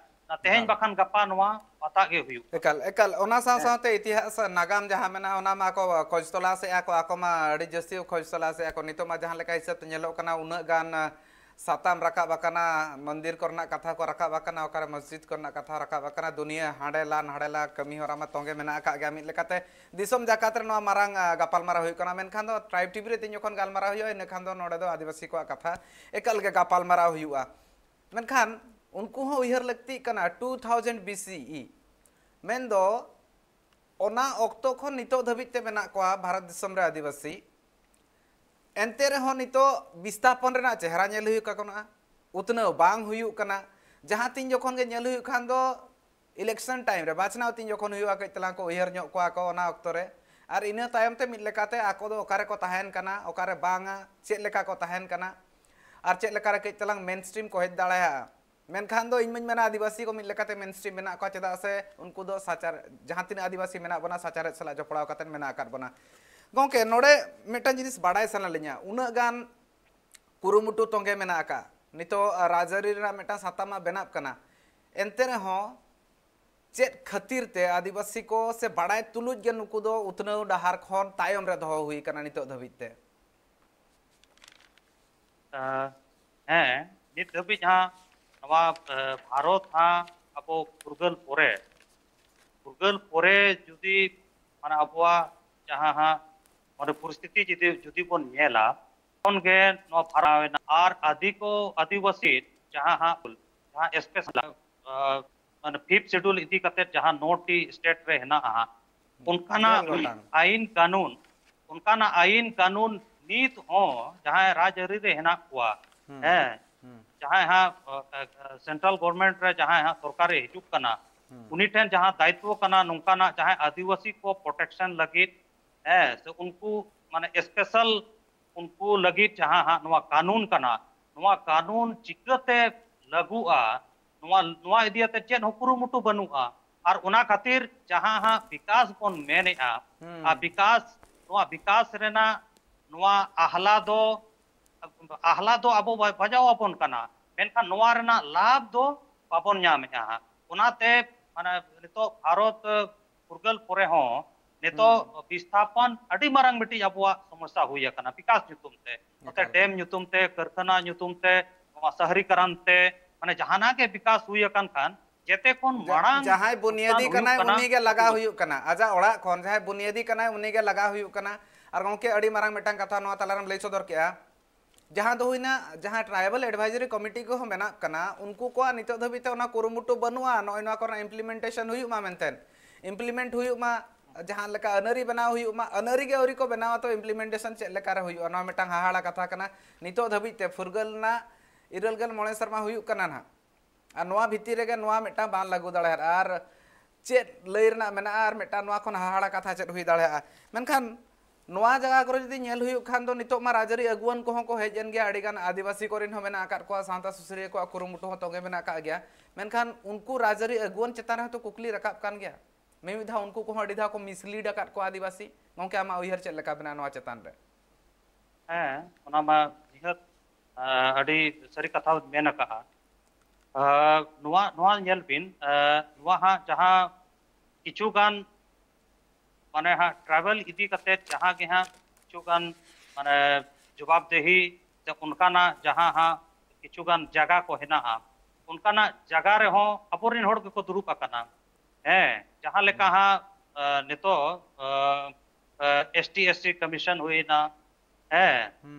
ᱛᱮᱦᱮᱧ ᱵᱟᱠᱷᱟᱱ ᱜᱟᱯᱟ ᱱᱚᱣᱟ ᱵᱟᱛᱟᱜ ᱜᱮ ᱦᱩᱭᱩᱜᱼᱟ᱾ ᱮᱠᱟᱞ, ᱮᱠᱟᱞ᱾ ᱚᱱᱟ ᱥᱟᱶ ᱥᱟᱶᱛᱮ ᱤᱛᱤᱦᱟᱥ ᱱᱟᱜᱟᱢ ᱡᱟᱦᱟᱸ ᱢᱮᱱᱟᱜᱼᱟ, ᱚᱱᱟ ᱢᱟ ᱠᱚ ᱠᱷᱚᱡᱽ ᱛᱚᱞᱟᱥᱮᱜᱼᱟ ᱠᱚ, ᱟᱠᱚ ᱢᱟ ᱟᱹᱰᱤ ᱡᱟᱹᱥᱛᱤ ᱠᱚ ᱠᱷᱚᱡᱽ ᱛᱚᱞᱟᱥᱮᱜᱼᱟ ᱠᱚ᱾ ᱱᱤᱛᱚᱜ ᱢᱟ ᱡᱟᱦᱟᱸ ᱞᱮᱠᱟ ᱦᱤᱥᱟᱹᱵ ᱛᱮ ᱧᱮᱞᱚᱜ ᱠᱟᱱᱟ, ᱩᱱᱟᱹᱜ ᱜᱟᱱ, ᱟ, ᱥᱟᱛᱟᱢ ᱨᱟᱠᱟᱵ ᱟᱠᱟᱱᱟ, ᱢᱚᱱᱫᱤᱨ ᱠᱚᱨᱮᱱᱟᱜ ᱠᱟᱛᱷᱟ ᱠᱚ ᱨᱟᱠᱟᱵ ᱟᱠᱟᱱᱟ, ᱚᱠᱟᱨᱮ ᱢᱚᱥᱡᱤᱫ ᱠᱚᱨᱮᱱᱟᱜ ᱠᱟᱛᱷᱟ ᱨᱟᱠᱟᱵ ᱟᱠᱟᱱᱟ, ᱫᱩᱱᱤᱭᱟᱹ ᱦᱟᱸᱰᱮ ᱞᱟ ᱱᱟᱸᱰᱮ ᱞᱟ ᱠᱟᱹᱢᱤ ᱦᱚᱨᱟ ᱢᱟ ᱛᱚᱸᱜᱮ ᱢᱮᱱᱟᱜ ᱟᱠᱟᱫ ᱜᱮᱭᱟ᱾ ᱢᱤᱫ ᱞᱮᱠᱟᱛᱮ ᱫᱤᱥᱚᱢ ᱡᱟᱠᱟᱛ ᱨᱮ ᱱᱚᱣᱟ ᱢᱟᱨᱟᱝ, ᱟ, ᱜᱟᱯᱟᱞᱢᱟᱨᱟᱣ ᱦᱩᱭᱩᱜ ᱠᱟᱱᱟ, ᱢᱮᱱᱠᱷᱟᱱ ᱫᱚ ᱴᱨᱟᱭᱤᱵᱽ ᱴᱤᱵᱷᱤ ᱨᱮ ᱛᱤᱧ ᱡᱚᱠᱷᱚᱱ ᱜᱟᱞᱢᱟᱨᱟᱣ ᱦᱩᱭᱩᱜᱼᱟ, ᱤᱱᱟᱹ ᱠᱷᱟᱱ ᱫᱚ ᱱᱚᱰᱮ ᱫᱚ ᱟᱹᱫᱤᱵᱟᱹᱥᱤ ᱠᱚᱣᱟᱜ ᱠᱟᱛᱷᱟ ᱮᱠᱟᱞ ᱜᱮ ᱜᱟᱯᱟᱞᱢᱟᱨᱟᱣ ᱦᱩᱭᱩᱜᱼᱟ᱾ ᱢᱮᱱᱠᱷᱟᱱ ᱩᱱᱠᱩ ᱦᱚᱸ ᱩᱭᱦᱟᱹᱨ ᱞᱟᱹᱠᱛᱤᱜ ᱠᱟᱱᱟ, two thousand B C E, ᱢᱮᱱᱫᱚ ᱚᱱᱟ ᱚᱠᱛᱚ ᱠᱷᱚᱱ ᱱᱤᱛᱚᱜ ᱫᱷᱟᱹᱵᱤᱡ ᱛᱮ ᱢᱮᱱᱟᱜ ᱠᱚᱣᱟ ᱵᱷᱟᱨᱚᱛ ᱫᱤᱥᱚᱢ ᱨᱮ ᱟᱹᱫᱤᱵᱟᱹᱥᱤ᱾ ᱮᱱᱛᱮ ᱨᱮᱦᱚᱸ ᱱᱤᱛᱚᱜ ᱵᱤᱥᱛᱷᱟᱯᱚᱱ ᱨᱮᱱᱟᱜ ᱪᱮᱦᱨᱟ ᱧᱮᱞ ᱦᱩᱭᱩᱜ ᱠᱟᱱᱟ, ᱩᱛᱱᱟᱹᱣ ᱵᱟᱝ ᱦᱩᱭᱩᱜ ᱠᱟᱱᱟ᱾ ᱡᱟᱦᱟᱸ ᱛᱤᱱ ᱡᱚᱠᱷᱚᱱ ᱜᱮ ᱧᱮᱞ ᱦᱩᱭᱩᱜ ᱠᱷᱟᱱ ᱫᱚ election time ᱨᱮ, ᱵᱟᱪᱷᱱᱟᱣ ᱛᱤᱱ ᱡᱚᱠᱷᱚᱱ ᱦᱩᱭᱩᱜᱼᱟ, ᱠᱟᱹᱡ ᱛᱟᱞᱟᱝ ᱠᱚ ᱩᱭᱦᱟᱹᱨ ᱧᱚᱜ ᱠᱚᱣᱟ ᱠᱚ ᱚᱱᱟ ᱚᱠᱛᱚ ᱨᱮ᱾ ᱟᱨ ᱤᱱᱟᱹ ᱛᱟᱭᱚᱢ ᱛᱮ ᱢᱤᱫ ᱞᱮᱠᱟᱛᱮ ᱟᱠᱚ ᱫᱚ ᱚᱠᱟ ᱨᱮᱠᱚ ᱛᱟᱦᱮᱱ ᱠᱟᱱᱟ, ᱚᱠᱟ ᱨᱮ ᱵᱟᱝᱟ, ᱪᱮᱫ ᱞᱮᱠᱟ ᱠᱚ ᱛᱟᱦᱮᱱ ᱠᱟᱱᱟ, ᱟᱨ ᱪᱮᱫ ᱞᱮᱠᱟ ᱨᱮ ᱠᱟᱹᱡ ᱛᱟᱞᱟᱝ mainstream ᱠᱚ ᱦᱮᱡ ᱫᱟᱲᱮᱭᱟᱜᱼᱟ᱾ ᱢᱮᱱᱠᱷᱟᱱ ᱫᱚ ᱤᱧ ᱢᱟᱧ ᱢᱮᱱᱟ, ᱟᱹᱫᱤᱵᱟᱹᱥᱤ ᱠᱚ ᱢᱤᱫ ᱞᱮᱠᱟᱛᱮ mainstream ᱢᱮᱱᱟᱜ ᱠᱚᱣᱟ, ᱪᱮᱫᱟᱜ ᱥᱮ ᱩᱱᱠᱩ ᱫᱚ ᱥᱟᱪᱟᱨ-, ᱡᱟᱦᱟᱸ ᱛᱤᱱᱟᱹᱜ ᱟᱹᱫᱤᱵᱟᱹᱥᱤ ᱢᱮᱱᱟᱜ ᱵᱚᱱᱟ, ᱥᱟᱪᱟᱨᱦᱮᱫ ᱥᱟᱞᱟᱜ ᱡᱚᱯᱲᱟᱣ ᱠᱟᱛᱮ ᱢᱮᱱᱟᱜ ᱟᱠᱟᱫ ᱵᱚᱱᱟ᱾ ᱜᱚᱢᱠᱮ, ᱱᱚᱰᱮ ᱢᱤᱫᱴᱟᱝ ᱡᱤᱱᱤᱥ ᱵᱟᱰᱟᱭ ᱥᱟᱱᱟ ᱞᱤᱧᱟ, ᱩᱱᱟᱹᱜ ᱜᱟᱱ ᱠᱩᱨᱩᱢᱩᱴᱩ ᱛᱚᱸᱜᱮ ᱢᱮᱱᱟᱜ ᱟᱠᱟᱫ, ᱱᱤᱛᱚᱜ ᱨᱟᱡᱽᱟᱹᱨᱤ ᱨᱮᱱᱟᱜ ᱢᱤᱫᱴᱟᱝ ᱥᱟᱛᱟᱢ ᱢᱟ ᱵᱮᱱᱟᱜ ᱠᱟᱱᱟ᱾ ᱮᱱᱛᱮ ᱨᱮᱦᱚᱸ ᱪᱮᱫ ᱠᱷᱟᱹᱛᱤᱨ ᱛᱮ ᱟᱹᱫᱤᱵᱟᱹᱥᱤ ᱠᱚ ᱥᱮ ᱵᱟᱲᱟᱭ ᱛᱩᱞᱩᱡ ᱜᱮ ᱱᱩᱠᱩ ᱫᱚ ᱩᱛᱱᱟᱹᱣ ᱰᱟᱦᱟᱨ ᱠᱷᱚᱱ ᱛᱟᱭᱚᱢ ᱨᱮ ᱫᱚᱦᱚ ᱦᱩᱭ ᱟᱠᱟᱱᱟ ᱱᱤᱛᱚᱜ ᱫᱷᱟᱹᱵᱤᱡ ᱛᱮ? ᱟᱸ, ᱦᱮᱸ, ᱱᱤᱛ ᱫᱷᱟᱹᱵᱤᱡ ᱡᱟᱦᱟᱸ ᱱᱚᱣᱟ, ᱟᱸ, ᱵᱷᱟᱨᱚᱛ ᱦᱟᱸᱜ ᱟᱵᱚ ᱯᱷᱩᱨᱜᱟᱹᱞ ᱯᱚᱨᱮ, ᱯᱷᱩᱨᱜᱟᱹᱞ ᱯᱚᱨᱮ ᱡᱩᱫᱤ ᱢᱟᱱᱮ ᱟᱵᱚᱣᱟᱜ ᱡᱟᱦᱟᱸ ᱦᱟᱸᱜ ᱢᱟᱱᱮ ᱯᱚᱨᱤᱥᱛᱷᱤᱛᱤ ᱡᱩᱫᱤ, ᱡᱩᱫᱤ ᱵᱚᱱ ᱧᱮᱞᱟ, ᱛᱚᱠᱷᱚᱱ ᱜᱮ ᱱᱚᱣᱟ ᱵᱷᱟᱨᱚᱛ ᱮᱱᱟ᱾ ᱟᱨ ᱟᱹᱫᱤ ᱠᱚ, ᱟᱹᱫᱤᱵᱟᱹᱥᱤ ᱡᱟᱦᱟᱸ ᱦᱟᱸᱜ, ᱡᱟᱦᱟᱸ special, ᱟᱸ, ᱢᱟᱱᱮ fifth schedule ᱤᱫᱤ ᱠᱟᱛᱮ ᱡᱟᱦᱟᱸ ᱱᱚ ᱴᱤ state ᱨᱮ ᱦᱮᱱᱟᱜᱼᱟ ᱦᱟᱸᱜ, ᱚᱱᱠᱟᱱᱟᱜ ᱜᱮᱞ ᱜᱚᱴᱟᱝ᱾ ᱟᱹᱭᱤᱱ ᱠᱟᱹᱱᱩᱱ, ᱚᱱᱠᱟᱱᱟᱜ ᱟᱹᱭᱤᱱ ᱠᱟᱹᱱᱩᱱ ᱱᱤᱛ ᱦᱚᱸ ᱡᱟᱦᱟᱸᱭ ᱨᱟᱡᱽᱟᱹᱨᱤ ᱨᱮ ᱦᱮᱱᱟᱜ ᱠᱚᱣᱟ, ᱦᱩᱸ, ᱦᱮᱸ, ᱦᱩᱸ, ᱡᱟᱦᱟᱸᱭ ᱦᱟᱸᱜ, ᱚ, ᱚ, central government ᱨᱮ ᱡᱟᱦᱟᱸᱭ ᱦᱟᱸᱜ ᱥᱚᱨᱠᱟᱨᱮ ᱦᱤᱡᱩᱜ ᱠᱟᱱᱟ, ᱦᱩᱸ, ᱩᱱᱤ ᱴᱷᱮᱱ ᱡᱟᱦᱟᱸ ᱫᱟᱭᱤᱛᱛᱚ ᱠᱟᱱᱟ ᱱᱚᱝᱠᱟᱱᱟᱜ ᱡᱟᱦᱟᱸᱭ ᱟᱹᱫᱤᱵᱟᱹᱥᱤ ᱠᱚ protection ᱞᱟᱹᱜᱤᱫ, ᱦᱮᱸ, ᱥᱮ ᱩᱱᱠᱩ ᱢᱟᱱᱮ special ᱩᱱᱠᱩ ᱞᱟᱹᱜᱤᱫ ᱡᱟᱦᱟᱸ ᱦᱟᱸᱜ ᱱᱚᱣᱟ ᱠᱟᱹᱱᱩᱱ ᱠᱟᱱᱟ, ᱱᱚᱣᱟ ᱠᱟᱹᱱᱩᱱ ᱪᱤᱠᱟᱹᱛᱮ ᱞᱟᱹᱜᱩᱜᱼᱟ, ᱱᱚᱣᱟ, ᱱᱚᱣᱟ ᱤᱫᱤ ᱠᱟᱛᱮ ᱪᱮᱫ ᱦᱚᱸ ᱠᱩᱨᱩᱢᱩᱴᱩ ᱵᱟᱹᱱᱩᱜᱼᱟ᱾ ᱟᱨ ᱚᱱᱟ ᱠᱷᱟᱹᱛᱤᱨ ᱡᱟᱦᱟᱸ ᱦᱟᱸᱜ ᱵᱤᱠᱟᱥ ᱵᱚᱱ ᱢᱮᱱᱮᱜᱼᱟ, ᱦᱩᱸ, ᱟᱨ ᱵᱤᱠᱟᱥ, ᱱᱚᱣᱟ ᱵᱤᱠᱟᱥ ᱨᱮᱱᱟᱜ ᱱᱚᱣᱟ ᱟᱦᱞᱟ ᱫᱚ, ᱟᱦᱞᱟ ᱫᱚ ᱟᱵᱚ ᱵᱟ-, ᱵᱟᱡᱟᱣ ᱟᱵᱚᱱ ᱠᱟᱱᱟ, ᱢᱮᱱᱠᱷᱟᱱ ᱱᱚᱣᱟ ᱨᱮᱱᱟᱜ ᱞᱟᱵᱷ ᱫᱚ ᱵᱟᱵᱚᱱ ᱧᱟᱢᱮᱜᱼᱟ ᱦᱟᱸᱜ᱾ ᱚᱱᱟᱛᱮ ᱢᱟᱱᱮ ᱱᱤᱛᱚᱜ ᱵᱷᱟᱨᱚᱛ ᱯᱷᱩᱨᱜᱟᱹᱞ ᱯᱚᱨᱮ ᱦᱚᱸ ᱱᱤᱛᱚᱜ ᱦᱩᱸ, ᱵᱤᱥᱛᱷᱟᱯᱚᱱ ᱟᱹᱰᱤ ᱢᱟᱨᱟᱝ ᱢᱤᱫᱴᱤᱡ ᱟᱵᱚᱣᱟᱜ ᱥᱚᱢᱚᱥᱥᱟ ᱦᱩᱭ ᱟᱠᱟᱱᱟ ᱵᱤᱠᱟᱥ ᱧᱩᱛᱩᱢ ᱛᱮ, ᱱᱚᱛᱮ ᱮᱠᱟᱞ, ᱰᱮᱢ ᱧᱩᱛᱩᱢ ᱛᱮ, ᱠᱟᱹᱨᱠᱷᱟᱱᱟ ᱧᱩᱛᱩᱢ ᱛᱮ, ᱱᱚᱣᱟ ᱥᱟᱦᱨᱤᱠᱟᱨᱚᱱ ᱛᱮ, ᱢᱟᱱᱮ ᱡᱟᱦᱟᱱᱟᱜ ᱜᱮ ᱵᱤᱠᱟᱥ ᱦᱩᱭ ᱟᱠᱟᱱ ᱠᱷᱟᱱ ᱡᱮᱛᱮ ᱠᱷᱚᱱ ᱡᱟ-, ᱢᱟᱲᱟᱝ ᱡᱟᱦᱟᱸᱭ ᱱᱩᱠᱥᱟᱱ ᱵᱩᱱᱤᱭᱟᱹᱫᱤ ᱦᱩᱭᱩᱜ ᱠᱟᱱᱟᱭ ᱠᱟᱱᱟ ᱩᱱᱤ ᱜᱮ ᱞᱟᱜᱟ ᱟᱹᱫᱤᱵᱟᱹᱥᱤ᱾ ᱦᱩᱭᱩᱜ ᱠᱟᱱᱟ, ᱟᱡᱟᱜ ᱚᱲᱟᱜ ᱠᱷᱚᱱ ᱡᱟᱦᱟᱸᱭ ᱵᱩᱱᱤᱭᱟᱹᱫᱤ ᱠᱟᱱᱟᱭ ᱩᱱᱤ ᱜᱮ ᱞᱟᱜᱟ ᱦᱩᱭᱩᱜ ᱠᱟᱱᱟ᱾ ᱟᱨ ᱜᱚᱢᱠᱮ, ᱟᱹᱰᱤ ᱢᱟᱨᱟᱝ ᱢᱤᱫᱴᱟᱝ ᱠᱟᱛᱷᱟ ᱱᱚᱣᱟ ᱛᱟᱞᱟᱨᱮᱢ ᱞᱟᱹᱭ ᱥᱚᱫᱚᱨ ᱠᱮᱜᱼᱟ, ᱡᱟᱦᱟᱸ ᱫᱚ ᱦᱩᱭᱱᱟ ᱡᱟᱦᱟᱸ tribal advisory committee ᱠᱚᱦᱚᱸ ᱢᱮᱱᱟᱜ ᱠᱟᱱᱟ, ᱩᱱᱠᱩ ᱠᱚᱣᱟᱜ ᱱᱤᱛᱚᱜ ᱫᱷᱟᱹᱵᱤᱡ ᱛᱮ ᱚᱱᱟ ᱠᱩᱨᱩᱢᱩᱴᱩ ᱵᱟᱹᱱᱩᱜᱼᱟ ᱱᱚᱜᱼᱚᱭ ᱱᱚᱣᱟ ᱠᱚᱨᱮᱱᱟᱜ implementation ᱦᱩᱭᱩᱜ ᱢᱟ ᱢᱮᱱᱛᱮ, implement ᱦᱩᱭᱩᱜ ᱢᱟ, ᱡᱟᱦᱟᱸ ᱞᱮᱠᱟ ᱟᱹᱱᱟᱹᱨᱤ ᱵᱮᱱᱟᱣ ᱦᱩᱭᱩᱜ ᱢᱟ, ᱟᱹᱱᱟᱹᱨᱤ ᱜᱮ ᱟᱹᱣᱨᱤ ᱠᱚ ᱵᱮᱱᱟᱣᱟ, ᱛᱚ implementation ᱪᱮᱫ ᱞᱮᱠᱟ ᱨᱮ ᱦᱩᱭᱩᱜᱼᱟ? ᱱᱚᱣᱟ ᱢᱤᱫᱴᱟᱝ ᱦᱟᱦᱟᱲᱟ ᱠᱟᱛᱷᱟ ᱠᱟᱱᱟ᱾ ᱱᱤᱛᱚᱜ ᱫᱷᱟᱹᱵᱤᱡ ᱛᱮ ᱯᱷᱩᱨᱜᱟᱹᱞ ᱨᱮᱱᱟᱜ ᱤᱨᱟᱹᱞ ᱜᱮᱞ ᱢᱚᱬᱮ ᱥᱮᱨᱢᱟ ᱦᱩᱭᱩᱜ ᱠᱟᱱᱟ ᱱᱟᱦᱟᱜ, ᱟᱨ ᱱᱚᱣᱟ ᱵᱷᱤᱛᱤᱨ ᱨᱮᱜᱮ ᱱᱚᱣᱟ ᱢᱤᱫᱴᱟᱝ ᱵᱟᱝ ᱞᱟᱹᱜᱩ ᱫᱟᱲᱮᱭᱟᱜᱼᱟ᱾ ᱟᱨ ᱪᱮᱫ ᱞᱟᱹᱭ ᱨᱮᱱᱟᱜ ᱢᱮᱱᱟᱜᱼᱟ? ᱟᱨ ᱢᱤᱫᱴᱟᱝ ᱱᱚᱣᱟ ᱠᱷᱚᱱ ᱦᱟᱦᱟᱲᱟ ᱠᱟᱛᱷᱟ ᱪᱮᱫ ᱦᱩᱭ ᱫᱟᱲᱮᱭᱟᱜᱼᱟ? ᱢᱮᱱᱠᱷᱟᱱ ᱱᱚᱣᱟ ᱡᱟᱭᱜᱟ ᱠᱚᱨᱮ ᱡᱩᱫᱤ ᱧᱮᱞ ᱦᱩᱭᱩᱜ ᱠᱷᱟᱱ ᱫᱚ, ᱱᱤᱛᱚᱜ ᱢᱟ ᱨᱟᱡᱽᱟᱹᱨᱤ ᱟᱹᱜᱩᱣᱟᱹᱱ ᱠᱚᱦᱚᱸ ᱠᱚ ᱦᱮᱡ ᱮᱱ ᱜᱮᱭᱟ, ᱟᱹᱰᱤᱜᱟᱱ ᱟᱹᱫᱤᱵᱟᱹᱥᱤ ᱠᱚᱨᱮᱱ ᱦᱚᱸ ᱢᱮᱱᱟᱜ ᱟᱠᱟᱫ ᱠᱚᱣᱟ, ᱥᱟᱶᱛᱟ ᱥᱩᱥᱟᱹᱨᱤᱭᱟᱹ ᱠᱚᱣᱟᱜ ᱠᱩᱨᱩᱢᱩᱴᱩ ᱦᱚᱸ ᱛᱚᱸᱜᱮ ᱢᱮᱱᱟᱜ ᱟᱠᱟᱫ ᱜᱮᱭᱟ᱾ ᱢᱮᱱᱠᱷᱟᱱ ᱩᱱᱠᱩ ᱨᱟᱡᱽᱟᱹᱨᱤ ᱟᱹᱜᱩᱣᱟᱹᱱ ᱪᱮᱛᱟᱱ ᱨᱮᱦᱚᱸ ᱛᱚ ᱠᱩᱠᱞᱤ ᱨᱟᱠᱟᱵ ᱠᱟᱱ ᱜᱮᱭᱟ᱾ ᱢᱤᱢᱤᱫ ᱫᱷᱟᱣ ᱩᱱᱠᱩ ᱠᱚᱦᱚᱸ ᱟᱹᱰᱤ ᱫᱷᱟᱣ ᱠᱚ mislead ᱟᱠᱟᱫ ᱠᱚᱣᱟ ᱟᱹᱫᱤᱵᱟᱹᱥᱤ᱾ ᱜᱚᱢᱠᱮ, ᱟᱢᱟᱜ ᱩᱭᱦᱟᱹᱨ ᱪᱮᱫ ᱞᱮᱠᱟ ᱢᱮᱱᱟᱜᱼᱟ ᱱᱚᱣᱟ ᱪᱮᱛᱟᱱ ᱨᱮ? ᱦᱮᱸ, ᱚᱱᱟ ᱢᱟ ᱱᱤᱦᱟᱹᱛ ᱟᱹᱰᱤ ᱥᱟᱹᱨᱤ ᱠᱟᱛᱷᱟ ᱵᱤᱱ ᱢᱮᱱ ᱟᱠᱟᱫᱼᱟ᱾ ᱱᱚᱣᱟ ᱱᱚᱣᱟ ᱧᱮᱞ ᱵᱤᱱ, ᱱᱚᱣᱟ ᱦᱟᱸᱜ ᱡᱟᱦᱟᱸ ᱠᱤᱪᱷᱩ ᱜᱟᱱ ᱢᱟᱱᱮ ᱦᱟᱸᱜ ᱴᱨᱟᱭᱵᱟᱞ ᱤᱫᱤ ᱠᱟᱛᱮ ᱡᱟᱦᱟᱸ ᱜᱮ ᱦᱟᱸᱜ ᱠᱤᱪᱷᱩ ᱜᱟᱱ ᱢᱟᱱᱮ ᱡᱚᱵᱟᱵᱫᱮᱦᱤ ᱥᱮ ᱚᱱᱠᱟᱱᱟᱜ ᱡᱟᱦᱟᱸ ᱦᱟᱸᱜ ᱠᱤᱪᱷᱩ ᱜᱟᱱ ᱡᱟᱭᱜᱟ ᱠᱚ ᱦᱮᱱᱟᱜᱼᱟ, ᱚᱱᱠᱟᱱᱟᱜ ᱡᱟᱭᱜᱟ ᱨᱮᱦᱚᱸ ᱟᱵᱚᱨᱮᱱ ᱦᱚᱲ ᱜᱮᱠᱚ ᱫᱩᱲᱩᱵ ᱟᱠᱟᱱᱟ᱾ ᱦᱮᱸ, ᱡᱟᱦᱟᱸ ᱞᱮᱠᱟ ᱦᱟᱸᱜ ᱱᱤᱛᱚᱜ S T S C commission ᱦᱩᱭᱱᱟ, ᱦᱮᱸ,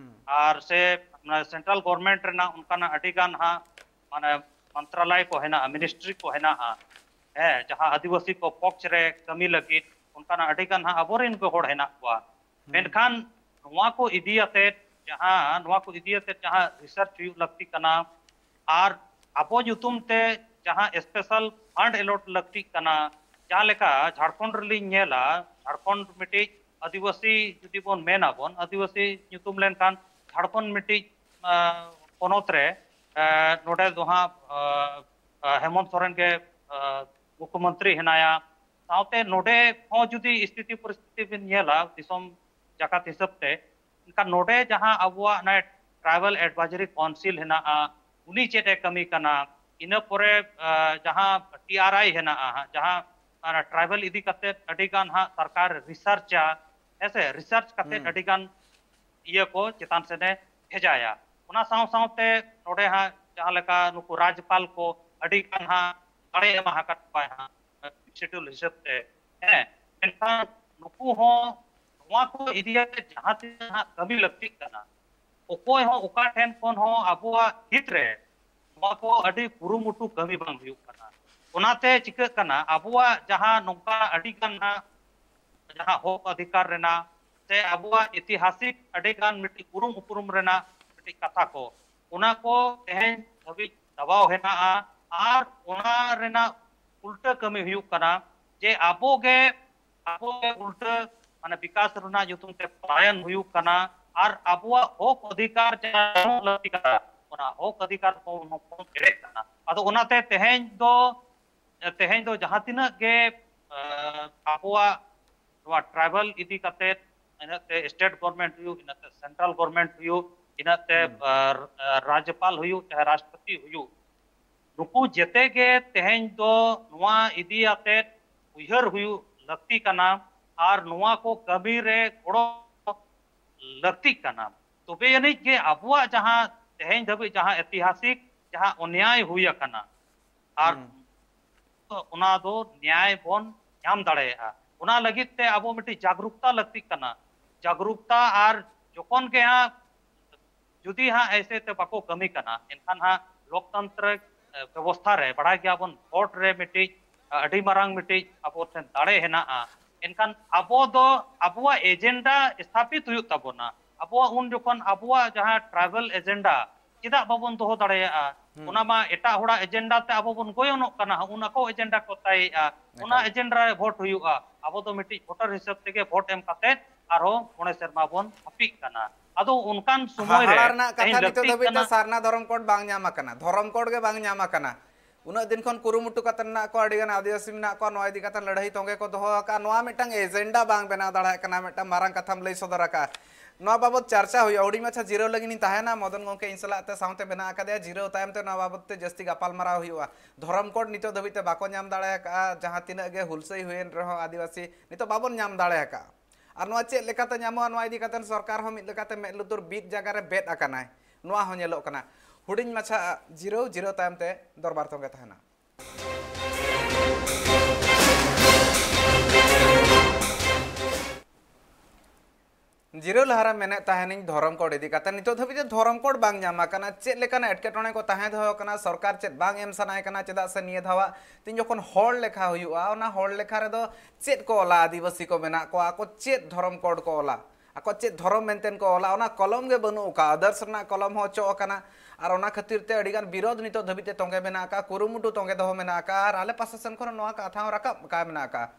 ᱟᱨ ᱥᱮ ᱥᱮᱱᱴᱨᱟᱞ ᱜᱚᱵᱷᱚᱨᱢᱮᱱᱴ ᱨᱮᱱᱟᱜ ᱚᱱᱠᱟᱱᱟᱜ ᱟᱹᱰᱤ ᱜᱟᱱ ᱦᱟᱸᱜ ᱢᱟᱱᱮ ᱢᱚᱱᱛᱨᱟᱞᱚᱭ ᱠᱚ ᱦᱮᱱᱟᱜᱼᱟ, ᱢᱤᱱᱤᱥᱴᱨᱤ ᱠᱚ ᱦᱮᱱᱟᱜᱼᱟ, ᱦᱮᱸ, ᱡᱟᱦᱟᱸ ᱟᱹᱫᱤᱵᱟᱹᱥᱤ ᱠᱚ ᱯᱚᱠᱷ ᱨᱮ ᱠᱟᱹᱢᱤ ᱞᱟᱹᱜᱤᱫ ᱚᱱᱠᱟᱱᱟᱜ ᱟᱹᱰᱤ ᱜᱟᱱ ᱦᱟᱸᱜ ᱟᱵᱚᱨᱮᱱ ᱜᱮ ᱦᱚᱲ ᱦᱮᱱᱟᱜ ᱠᱚᱣᱟ᱾ ᱢᱮᱱᱠᱷᱟᱱ ᱱᱚᱣᱟ ᱠᱚ ᱤᱫᱤ ᱟᱛᱮᱫ ᱡᱟᱦᱟᱸ ᱱᱚᱣᱟ ᱠᱚ ᱤᱫᱤ ᱟᱛᱮᱫ ᱡᱟᱦᱟᱸ ᱨᱤᱥᱟᱨᱪ ᱦᱩᱭᱩᱜ ᱞᱟᱹᱠᱛᱤ ᱠᱟᱱᱟ, ᱟᱨ ᱟᱵᱚ ᱧᱩᱛᱩᱢ ᱛᱮ ᱡᱟᱦᱟᱸ ᱥᱯᱮᱥᱟᱞ ᱯᱷᱟᱱᱰ ᱮᱞᱚᱴ ᱞᱟᱹᱠᱛᱤᱜ ᱠᱟᱱᱟ, ᱡᱟᱦᱟᱸ ᱞᱮᱠᱟ ᱡᱷᱟᱲᱠᱷᱚᱸᱰ ᱨᱮᱞᱤᱧ ᱧᱮᱞᱟ, ᱡᱷᱟᱲᱠᱷᱚᱸᱰ ᱢᱤᱫᱴᱤᱡ ᱟᱹᱫᱤᱵᱟᱹᱥᱤ ᱡᱩᱫᱤ ᱵᱚᱱ ᱢᱮᱱᱟᱵᱚᱱ, ᱟᱹᱫᱤᱵᱟᱹᱥᱤ ᱧᱩᱛᱩᱢ ᱞᱮᱱᱠᱷᱟᱱ ᱡᱷᱟᱲᱠᱷᱚᱸᱰ ᱢᱤᱫᱴᱤᱡ ᱯᱚᱱᱚᱛ ᱨᱮ ᱱᱚᱰᱮ ᱫᱚ ᱦᱟᱸᱜ ᱦᱮᱢᱚᱱᱛ ᱥᱚᱨᱮᱱ ᱜᱮ ᱢᱩᱠᱷᱭᱚᱢᱚᱱᱛᱨᱤ ᱦᱮᱱᱟᱭᱟ᱾ ᱥᱟᱶᱛᱮ ᱱᱚᱰᱮ ᱦᱚᱸ ᱡᱩᱫᱤ ᱥᱛᱷᱤᱛᱤ ᱯᱚᱨᱤᱥᱛᱷᱤᱛᱤ ᱵᱤᱱ ᱧᱮᱞᱟ ᱫᱤᱥᱚᱢ ᱡᱟᱠᱟᱛ ᱦᱤᱥᱟᱹᱵ ᱛᱮ, ᱮᱱᱠᱷᱟᱱ ᱱᱚᱰᱮ ᱡᱟᱦᱟᱸ ᱟᱵᱚᱣᱟᱜ ᱚᱱᱟ ᱴᱨᱟᱭᱵᱟᱞ ᱮᱰᱵᱷᱟᱭᱡᱟᱨᱤ ᱠᱟᱣᱩᱱᱥᱤᱞ ᱦᱮᱱᱟᱜᱼᱟ, ᱩᱱᱤ ᱪᱮᱫ ᱮ ᱠᱟᱹᱢᱤ ᱠᱟᱱᱟ, ᱤᱱᱟᱹ ᱯᱚᱨᱮ ᱡᱟᱦᱟᱸ ᱴᱤ ᱟᱨ ᱟᱭ ᱦᱮᱱᱟᱜᱼᱟ ᱦᱟᱸᱜ, ᱡᱟᱦᱟᱸ ᱚᱱᱟ ᱴᱨᱟᱭᱵᱟᱞ ᱤᱫᱤ ᱠᱟᱛᱮ ᱟᱹᱰᱤ ᱜᱟᱱ ᱦᱟᱸᱜ ᱥᱚᱨᱠᱟᱨ ᱨᱤᱥᱟᱨᱪᱟ, ᱦᱮᱸᱥᱮ, ᱨᱤᱥᱟᱨᱪ ᱠᱟᱛᱮ ᱟᱹᱰᱤ ᱜᱟᱱ ᱤᱭᱟᱹ ᱠᱚ ᱪᱮᱛᱟᱱ ᱥᱮᱫ ᱮ ᱵᱷᱮᱡᱟᱭᱟ᱾ ᱚᱱᱟ ᱥᱟᱶ ᱥᱟᱶᱛᱮ ᱱᱚᱰᱮ ᱦᱟᱸᱜ ᱡᱟᱦᱟᱸ ᱞᱮᱠᱟ ᱱᱩᱠᱩ ᱨᱟᱡᱽᱯᱟᱞ ᱠᱚ ᱟᱹᱰᱤ ᱜᱟᱱ ᱦᱟᱸᱜ ᱫᱟᱲᱮ ᱮᱢᱟ ᱟᱠᱟᱫ ᱠᱚᱣᱟᱭ ᱦᱟᱸᱜ ᱥᱤᱰᱩᱞ ᱦᱤᱥᱟᱹᱵ ᱛᱮ, ᱦᱮᱸ, ᱢᱮᱱᱠᱷᱟᱱ ᱱᱩᱠᱩ ᱦᱚᱸ ᱱᱚᱣᱟ ᱠᱚ ᱤᱫᱤ ᱠᱟᱛᱮ ᱡᱟᱦᱟᱸ ᱛᱤᱱᱟᱹᱜ ᱦᱟᱸᱜ ᱠᱟᱹᱢᱤ ᱞᱟᱹᱠᱛᱤᱜ ᱠᱟᱱᱟ, ᱚᱠᱚᱭ ᱦᱚᱸ ᱚᱠᱟ ᱴᱷᱮᱱ ᱠᱷᱚᱱ ᱦᱚᱸ ᱟᱵᱚᱣᱟᱜ ᱦᱤᱛ ᱨᱮ ᱱᱚᱣᱟ ᱠᱚ ᱟᱹᱰᱤ ᱠᱩᱨᱩᱢᱩᱴᱩ ᱠᱟᱹᱢᱤ ᱵᱟᱝ ᱦᱩᱭᱩᱜ ᱠᱟᱱᱟ᱾ ᱚᱱᱟᱛᱮ ᱪᱤᱠᱟᱹᱜ ᱠᱟᱱᱟ, ᱟᱵᱚᱣᱟᱜ ᱡᱟᱦᱟᱸ ᱱᱚᱝᱠᱟ ᱟᱹᱰᱤ ᱜᱟᱱ ᱦᱟᱸᱜ ᱡᱟᱦᱟᱸ ᱦᱚᱠ ᱚᱫᱷᱤᱠᱟᱨ ᱨᱮᱱᱟᱜ ᱥᱮ ᱟᱵᱚᱣᱟᱜ ᱤᱛᱤᱦᱟᱥᱤᱠ ᱟᱹᱰᱤ ᱜᱟᱱ ᱢᱤᱫᱴᱤᱡ ᱩᱨᱩᱢ ᱩᱯᱨᱩᱢ ᱨᱮᱱᱟᱜ ᱢᱤᱫᱴᱤᱡ ᱠᱟᱛᱷᱟ ᱠᱚ, ᱚᱱᱟ ᱠᱚ ᱛᱮᱦᱮᱧ ᱫᱷᱟᱹᱵᱤᱡ ᱫᱟᱵᱟᱣ ᱦᱮᱱᱟᱜᱼᱟ᱾ ᱟᱨ ᱚᱱᱟ ᱨᱮᱱᱟᱜ ᱩᱞᱴᱟᱹ ᱠᱟᱹᱢᱤ ᱦᱩᱭᱩᱜ ᱠᱟᱱᱟ ᱡᱮ ᱟᱵᱚ ᱜᱮ ᱟᱵᱚ ᱜᱮ ᱩᱞᱴᱟᱹ ᱢᱟᱱᱮ ᱵᱤᱠᱟᱥ ᱨᱮᱱᱟᱜ ᱧᱩᱛᱩᱢ ᱛᱮ ᱯᱟᱞᱟᱭᱚᱱ ᱦᱩᱭᱩᱜ ᱠᱟᱱᱟ᱾ ᱟᱨ ᱟᱵᱚᱣᱟᱜ ᱦᱚᱠ ᱚᱫᱷᱤᱠᱟᱨ ᱡᱟᱦᱟᱸ ᱧᱟᱢᱚᱜ ᱞᱟᱹᱠᱛᱤ ᱠᱟᱱᱟ, ᱚᱱᱟ ᱦᱚᱠ ᱚᱫᱷᱤᱠᱟᱨ ᱠᱚ ᱵᱚᱱ ᱮᱲᱮᱜ ᱠᱟᱱᱟ᱾ ᱟᱫᱚ ᱚᱱᱟᱛᱮ ᱛᱮᱦᱮᱧ ᱫᱚ ᱛᱮᱦᱮᱧ ᱫᱚ ᱡᱟᱦᱟᱸ ᱛᱤᱱᱟᱹᱜ ᱜᱮ ᱟᱵᱚᱣᱟᱜ ᱱᱚᱣᱟ ᱴᱨᱟᱭᱵᱟᱞ ᱤᱫᱤ ᱠᱟᱛᱮ ᱤᱱᱟᱹᱛᱮ ᱥᱴᱮᱴ ᱜᱚᱵᱷᱚᱨᱢᱮᱱᱴ ᱦᱩᱭᱩᱜ, ᱤᱱᱟᱹᱛᱮ ᱥᱮᱱᱴᱨᱟᱞ ᱜᱚᱵᱷᱚᱨᱢᱮᱱᱴ ᱦᱩᱭᱩᱜ, ᱤᱱᱟᱹᱛᱮ ᱦᱩᱸ᱾ ᱟᱨ, ᱟᱨ ᱨᱟᱡᱽᱡᱚᱯᱟᱞ ᱦᱩᱭᱩᱜ ᱪᱟᱦᱮ ᱨᱟᱥᱴᱨᱚᱯᱚᱛᱤ ᱦᱩᱭᱩᱜ, ᱱᱩᱠᱩ ᱡᱮᱛᱮ ᱜᱮ ᱛᱮᱦᱮᱧ ᱫᱚ ᱱᱚᱣᱟ ᱤᱫᱤ ᱟᱛᱮᱫ ᱩᱭᱦᱟᱹᱨ ᱦᱩᱭᱩᱜ ᱞᱟᱹᱠᱛᱤ ᱠᱟᱱᱟ ᱟᱨ ᱱᱚᱣᱟ ᱠᱚ ᱠᱟᱹᱢᱤ ᱨᱮ ᱜᱚᱲᱚ ᱞᱟᱹᱠᱛᱤᱜ ᱠᱟᱱᱟ᱾ ᱛᱚᱵᱮ ᱟᱹᱱᱤᱡ ᱜᱮ ᱟᱵᱚᱣᱟᱜ ᱡᱟᱦᱟᱸ ᱛᱮᱦᱮᱧ ᱫᱷᱟᱹᱵᱤᱡ ᱡᱟᱦᱟᱸ ᱮᱛᱤᱦᱟᱥᱤᱠ ᱡᱟᱦᱟᱸ ᱚᱱᱭᱟᱭ ᱦᱩᱭ ᱟᱠᱟᱱᱟ ᱟᱨ ᱦᱩᱸ᱾ ᱚᱱᱟ ᱫᱚ ᱱᱮᱭᱟᱭ ᱵᱚᱱ ᱧᱟᱢ ᱫᱟᱲᱮᱭᱟᱜᱼᱟ᱾ ᱚᱱᱟ ᱞᱟᱹᱜᱤᱫ ᱛᱮ ᱟᱵᱚ ᱢᱤᱫᱴᱤᱡ ᱡᱟᱜᱽᱨᱩᱠᱛᱟ ᱞᱟᱹᱠᱛᱤᱜ ᱠᱟᱱᱟ᱾ ᱡᱟᱜᱽᱨᱩᱠᱛᱟ ᱟᱨ ᱡᱚᱠᱷᱚᱱ ᱜᱮ ᱦᱟᱸᱜ ᱡᱩᱫᱤ ᱦᱟᱸᱜ ᱮᱭᱥᱮ ᱛᱮ ᱵᱟᱠᱚ ᱠᱟᱹᱢᱤ ᱠᱟᱱᱟ, ᱮᱱᱠᱷᱟᱱ ᱦᱟᱸᱜ ᱞᱳᱠᱛᱚᱱᱛᱨᱚ, ᱮ, ᱵᱮᱵᱚᱥᱛᱷᱟ ᱨᱮ ᱵᱟᱲᱟᱭ ᱜᱮᱭᱟᱵᱚᱱ, ᱵᱷᱳᱴ ᱨᱮ ᱢᱤᱫᱴᱤᱡ, ᱮ, ᱟᱹᱰᱤ ᱢᱟᱨᱟᱝ ᱢᱤᱫᱴᱤᱡ ᱟᱵᱚ ᱴᱷᱮᱱ ᱫᱟᱲᱮ ᱦᱮᱱᱟᱜᱼᱟ᱾ ᱮᱱᱠᱷᱟᱱ ᱟᱵᱚ ᱫᱚ ᱟᱵᱚᱣᱟᱜ ᱮᱡᱮᱱᱰᱟ ᱥᱛᱷᱟᱯᱤᱛ ᱦᱩᱭᱩᱜ ᱛᱟᱵᱚᱱᱟ᱾ ᱟᱵᱚᱣᱟᱜ ᱩᱱ ᱡᱚᱠᱷᱚᱱ ᱟᱵᱚᱣᱟᱜ ᱡᱟᱦᱟᱸ ᱴᱨᱟᱭᱵᱟᱞ ᱮᱡᱮᱱᱰᱟ ᱪᱮᱫᱟᱜ ᱵᱟᱵᱚᱱ ᱫᱚᱦᱚ ᱫᱟᱲᱮᱭᱟᱜᱼᱟ? ᱦᱩᱸ᱾ ᱚᱱᱟ ᱢᱟ ᱮᱴᱟᱜ ᱦᱚᱲᱟᱜ ᱮᱡᱮᱱᱰᱟ ᱛᱮ ᱟᱵᱚ ᱵᱚᱱ ᱜᱚᱭᱚᱱᱚᱜ ᱠᱟᱱᱟ, ᱩᱱ ᱟᱠᱚ ᱮᱡᱮᱱᱰᱟ ᱠᱚ ᱛᱟᱭᱮᱜᱼᱟ, ᱚᱱᱟ ᱮᱠᱟᱞ᱾ ᱮᱡᱮᱱᱰᱟ ᱨᱮ ᱵᱷᱳᱴ ᱦᱩᱭᱩᱜᱼᱟ᱾ ᱟᱵᱚ ᱫᱚ ᱢᱤᱫᱴᱤᱡ ᱵᱷᱳᱴᱟᱨ ᱦᱤᱥᱟᱹᱵ ᱛᱮᱜᱮ ᱵᱷᱳᱴ ᱮᱢ ᱠᱟᱛᱮ ᱟᱨᱦᱚᱸ ᱢᱚᱬᱮ ᱥᱮᱨᱢᱟ ᱵᱚᱱ ᱦᱟᱹᱯᱤᱫ ᱠᱟᱱᱟ᱾ ᱟᱫᱚ ᱚᱱᱠᱟᱱ ᱥᱚᱢᱚᱭ ᱨᱮ ᱦᱟᱦᱟᱲᱟ ᱨᱮᱱᱟᱜ ᱛᱮᱦᱮᱧ ᱠᱟᱛᱷᱟ ᱱᱤᱛᱚᱜ ᱞᱟᱹᱠᱛᱤᱜ ᱫᱷᱟᱹᱵᱤᱡ ᱛᱮ ᱠᱟᱱᱟ᱾ ᱥᱟᱨᱱᱟ ᱫᱷᱚᱨᱚᱢ ᱠᱳᱰ ᱵᱟᱝ ᱧᱟᱢ ᱟᱠᱟᱱᱟ, ᱫᱷᱚᱨᱚᱢ ᱠᱳᱰ ᱜᱮ ᱵᱟᱝ ᱧᱟᱢ ᱟᱠᱟᱱᱟ᱾ ᱩᱱᱟᱹᱜ ᱫᱤᱱ ᱠᱷᱚᱱ ᱠᱩᱨᱩᱢᱩᱴᱩ ᱠᱟᱛᱮ ᱢᱮᱱᱟᱜ ᱠᱚᱣᱟ, ᱟᱹᱰᱤ ᱜᱟᱱ ᱟᱹᱫᱤᱵᱟᱹᱥᱤ ᱢᱮᱱᱟᱜ ᱠᱚᱣᱟ, ᱱᱚᱣᱟ ᱤᱫᱤ ᱠᱟᱛᱮ ᱞᱟᱹᱲᱦᱟᱹᱭ ᱛᱚᱸᱜᱮ ᱠᱚ ᱫᱚᱦᱚ ᱟᱠᱟᱫᱼᱟ᱾ ᱱᱚᱣᱟ ᱢᱤᱫᱴᱟᱝ ᱮᱡᱮᱱᱰᱟ ᱵᱟᱝ ᱵᱮᱱᱟᱣ ᱫᱟᱲᱮᱭᱟᱜ ᱠᱟᱱᱟ, ᱢᱤᱫᱴᱟᱝ ᱢᱟᱨᱟᱝ ᱠᱟᱛᱷᱟᱢ ᱞᱟᱹᱭ ᱥᱚᱫᱚᱨ ᱟᱠᱟᱫᱼᱟ᱾ ᱱᱚᱣᱟ ᱵᱟᱵᱚᱛ ᱪᱟᱨᱪᱟ ᱦᱩᱭᱩᱜᱼᱟ᱾ ᱦᱩᱰᱤᱧ ᱢᱟᱪᱷᱟ ᱡᱤᱨᱟᱹᱣ ᱞᱟᱹᱜᱤᱫ ᱤᱧ ᱛᱟᱦᱮᱱᱟ, ᱢᱚᱫᱚᱱ ᱜᱚᱢᱠᱮ ᱤᱧ ᱥᱟᱞᱟᱜ ᱛᱮ ᱥᱟᱶᱛᱮ ᱢᱮᱱᱟᱜ ᱟᱠᱟᱫᱮᱭᱟ, ᱡᱤᱨᱟᱹᱣ ᱛᱟᱭᱚᱢ ᱛᱮ ᱱᱚᱣᱟ ᱵᱟᱵᱚᱛ ᱛᱮ ᱡᱟᱹᱥᱛᱤ ᱜᱟᱯᱟᱞᱢᱟᱨᱟᱣ ᱦᱩᱭᱩᱜᱼᱟ᱾ ᱫᱷᱚᱨᱚᱢ ᱠᱳᱰ ᱱᱤᱛᱚᱜ ᱫᱷᱟᱹᱵᱤᱡ ᱛᱮ ᱵᱟᱠᱚ ᱧᱟᱢ ᱫᱟᱲᱮ ᱟᱠᱟᱫᱼᱟ, ᱡᱟᱦᱟᱸ ᱛᱤᱱᱟᱹᱜ ᱜᱮ ᱦᱩᱞᱥᱟᱹᱭ ᱦᱩᱭᱮᱱ ᱨᱮᱦᱚᱸ ᱟᱹᱫᱤᱵᱟᱹᱥᱤ ᱱᱤᱛᱚᱜ ᱵᱟᱵᱚᱱ ᱧᱟᱢ ᱫᱟᱲᱮ ᱟᱠᱟᱫᱼᱟ᱾ ᱟᱨ ᱱᱚᱣᱟ ᱪᱮᱫ ᱞᱮᱠᱟᱛᱮ ᱧᱟᱢᱚᱜᱼᱟ, ᱱᱚᱣᱟ ᱤᱫᱤ ᱠᱟᱛᱮ ᱥᱚᱨᱠᱟᱨ ᱦᱚᱸ ᱢᱤᱫ ᱞᱮᱠᱟᱛᱮ ᱢᱮᱫ ᱞᱩᱛᱩᱨ ᱵᱤᱫ ᱡᱟᱭᱜᱟ ᱨᱮ ᱵᱮᱫ ᱟᱠᱟᱱᱟᱭ, ᱱᱚᱣᱟ ᱦᱚᱸ ᱧᱮᱞᱚᱜ ᱠᱟᱱᱟ᱾ ᱦᱩᱰᱤᱧ ᱢᱟᱪᱷᱟ ᱡᱤᱨᱟᱹᱣ, ᱡᱤᱨᱟᱹᱣ ᱛᱟᱭᱚᱢ ᱛᱮ ᱫᱚᱨᱵᱟᱨ ᱛᱚᱸᱜᱮ ᱛᱟᱦᱮᱱᱟ᱾ ᱡᱤᱨᱟᱹᱣ ᱞᱟᱦᱟᱨᱮ ᱢᱮᱱᱮᱫ ᱛᱟᱦᱮᱱᱤᱧ ᱫᱷᱚᱨᱚᱢ ᱠᱳᱰ ᱤᱫᱤ ᱠᱟᱛᱮ, ᱱᱤᱛᱚᱜ ᱫᱷᱟᱹᱵᱤᱡ ᱛᱮ ᱫᱷᱚᱨᱚᱢ ᱠᱳᱰ ᱵᱟᱝ ᱧᱟᱢ ᱟᱠᱟᱱᱟ᱾ ᱪᱮᱫ ᱞᱮᱠᱟᱱᱟᱜ ᱮᱴᱠᱮᱴᱚᱬᱮ ᱠᱚ ᱛᱟᱦᱮᱸ ᱫᱚᱦᱚ ᱟᱠᱟᱱᱟ, ᱥᱚᱨᱠᱟᱨ ᱪᱮᱫ ᱵᱟᱝ ᱮᱢ ᱥᱟᱱᱟᱭ ᱠᱟᱱᱟ? ᱪᱮᱫᱟᱜ ᱥᱮ ᱱᱤᱭᱟᱹ ᱫᱷᱟᱣᱟᱜ ᱛᱤᱧ ᱡᱚᱠᱷᱚᱱ ᱦᱚᱲ ᱞᱮᱠᱷᱟ ᱦᱩᱭᱩᱜᱼᱟ, ᱚᱱᱟ ᱦᱚᱲ ᱞᱮᱠᱷᱟ ᱨᱮᱫᱚ ᱪᱮᱫ ᱠᱚ ᱚᱞᱟ, ᱟᱹᱫᱤᱵᱟᱹᱥᱤ ᱠᱚ ᱢᱮᱱᱟᱜ ᱠᱚᱣᱟ, ᱟᱠᱚ ᱪᱮᱫ ᱫᱷᱚᱨᱚᱢ ᱠᱳᱰ ᱠᱚ ᱚᱞᱟ, ᱟᱠᱚ ᱪᱮᱫ ᱫᱷᱚᱨᱚᱢ ᱢᱮᱱᱛᱮ ᱠᱚ ᱚᱞᱟ, ᱚᱱᱟ ᱠᱚᱞᱚᱢ ᱜᱮ ᱵᱟᱹᱱᱩᱜ ᱟᱠᱟᱫᱼᱟ᱾ ᱟᱫᱟᱨᱥ ᱨᱮᱱᱟᱜ ᱠᱚᱞᱚᱢ ᱦᱚᱸ ᱚᱪᱚᱜ ᱟᱠᱟᱱᱟ᱾ ᱟᱨ ᱚᱱᱟ ᱠᱷᱟᱹᱛᱤᱨ ᱛᱮ ᱟᱹᱰᱤᱜᱟᱱ ᱵᱤᱨᱳᱫᱷ ᱱᱤᱛᱚᱜ ᱫᱷᱟᱹᱵᱤᱡ ᱛᱮ ᱛᱚᱸᱜᱮ ᱢᱮᱱᱟᱜ ᱟᱠᱟᱫᱼᱟ, ᱠᱩᱨᱩᱢᱩᱴᱩ ᱛᱚᱸᱜᱮ ᱫᱚᱦᱚ ᱢᱮᱱᱟᱜ ᱟᱠᱟᱫᱼᱟ᱾ ᱟᱨ ᱟᱞᱮ ᱯᱟᱥᱟ ᱥᱮᱱ ᱠᱷᱚᱱ ᱱᱚᱣᱟ ᱠᱟᱛᱷᱟ ᱦᱚᱸ ᱨᱟᱠᱟᱵ ᱟᱠᱟ ᱢᱮᱱᱟᱜ ᱟᱠᱟᱫᱼᱟ᱾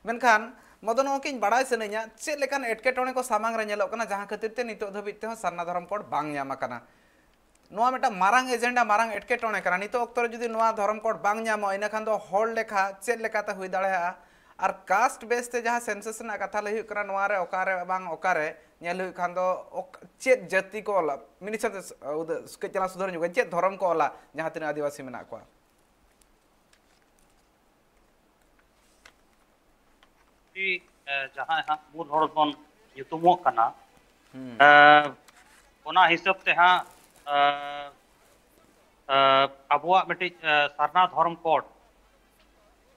ᱢᱮᱱᱠᱷᱟᱱ ᱢᱚᱫᱚᱱ ᱜᱚᱢᱠᱮᱧ ᱵᱟᱲᱟᱭ ᱥᱟᱱᱟᱧᱟ, ᱪᱮᱫ ᱞᱮᱠᱟᱱ ᱮᱴᱠᱮᱴᱚᱬᱮ ᱠᱚ ᱥᱟᱢᱟᱝ ᱨᱮ ᱧᱮᱞᱚᱜ ᱠᱟᱱᱟ, ᱡᱟᱦᱟᱸ ᱠᱷᱟᱹᱛᱤᱨ ᱛᱮ ᱱᱤᱛᱚᱜ ᱫᱷᱟᱹᱵᱤᱡ ᱛᱮᱦᱚᱸ ᱥᱟᱨᱱᱟ ᱫᱷᱚᱨᱚᱢ ᱠᱳᱰ ᱵᱟᱝ ᱧᱟᱢ ᱟᱠᱟᱱᱟ? ᱱᱚᱣᱟ ᱢᱤᱫᱴᱟᱝ ᱢᱟᱨᱟᱝ ᱮᱡᱮᱱᱰᱟ, ᱢᱟᱨᱟᱝ ᱮᱴᱠᱮᱴᱚᱬᱮ ᱠᱟᱱᱟ᱾ ᱱᱤᱛᱚᱜ ᱚᱠᱛᱚ ᱨᱮ ᱡᱩᱫᱤ ᱱᱚᱣᱟ ᱫᱷᱚᱨᱚᱢ ᱠᱳᱰ ᱵᱟᱝ ᱧᱟᱢᱚᱜᱼᱟ, ᱤᱱᱟᱹ ᱠᱷᱟᱱ ᱫᱚ ᱦᱚᱲ ᱞᱮᱠᱷᱟ ᱪᱮᱫ ᱞᱮᱠᱟᱛᱮ ᱦᱩᱭ ᱫᱟᱲᱮᱭᱟᱜᱼᱟ? ᱟᱨ ᱠᱟᱥᱴ ᱵᱮᱥ ᱛᱮ ᱡᱟᱦᱟᱸ ᱥᱮᱱᱥᱟᱥ ᱨᱮᱱᱟᱜ ᱠᱟᱛᱷᱟ ᱞᱟᱹᱭ ᱦᱩᱭᱩᱜ ᱠᱟᱱᱟ, ᱱᱚᱣᱟ ᱨᱮ ᱚᱠᱟᱨᱮ ᱵᱟᱝ ᱚᱠᱟᱨᱮ ᱧᱮᱞ ᱦᱩᱭᱩᱜ ᱠᱷᱟᱱ ᱫᱚ ᱚᱠ- ᱪᱮᱫ ᱡᱟᱹᱛᱤ ᱠᱚ ᱚᱞᱟ? ᱢᱤᱱᱤᱥᱴᱟᱨ ᱠᱟᱹᱡ ᱪᱟᱞᱟᱝ ᱥᱩᱫᱷᱟᱹᱨ ᱧᱚᱜ ᱪᱮᱫ ᱫᱷᱚᱨᱚᱢ ᱠᱚ ᱚᱞᱟ ᱡᱟᱦᱟᱸ ᱛᱤᱱᱟᱹᱜ ᱟᱹᱫᱤᱵᱟᱹᱥᱤ ᱢᱮᱱᱟᱜ ᱠᱚᱣᱟ? ᱡᱟᱦᱟᱸᱭ ᱦᱟᱸᱜ ᱢᱩᱞ ᱦᱚᱲ ᱵᱚᱱ ᱧᱩᱛᱩᱢᱚᱜ ᱠᱟᱱᱟ, ᱦᱩᱸ᱾ ᱮᱸ, ᱚᱱᱟ ᱦᱤᱥᱟᱹᱵ ᱛᱮ ᱦᱟᱸᱜ, ᱮᱸ, ᱮᱸ, ᱟᱵᱚᱣᱟᱜ ᱢᱤᱫᱴᱤᱡ, ᱮᱸ, ᱥᱟᱨᱱᱟ ᱫᱷᱚᱨᱚᱢ ᱠᱳᱰ,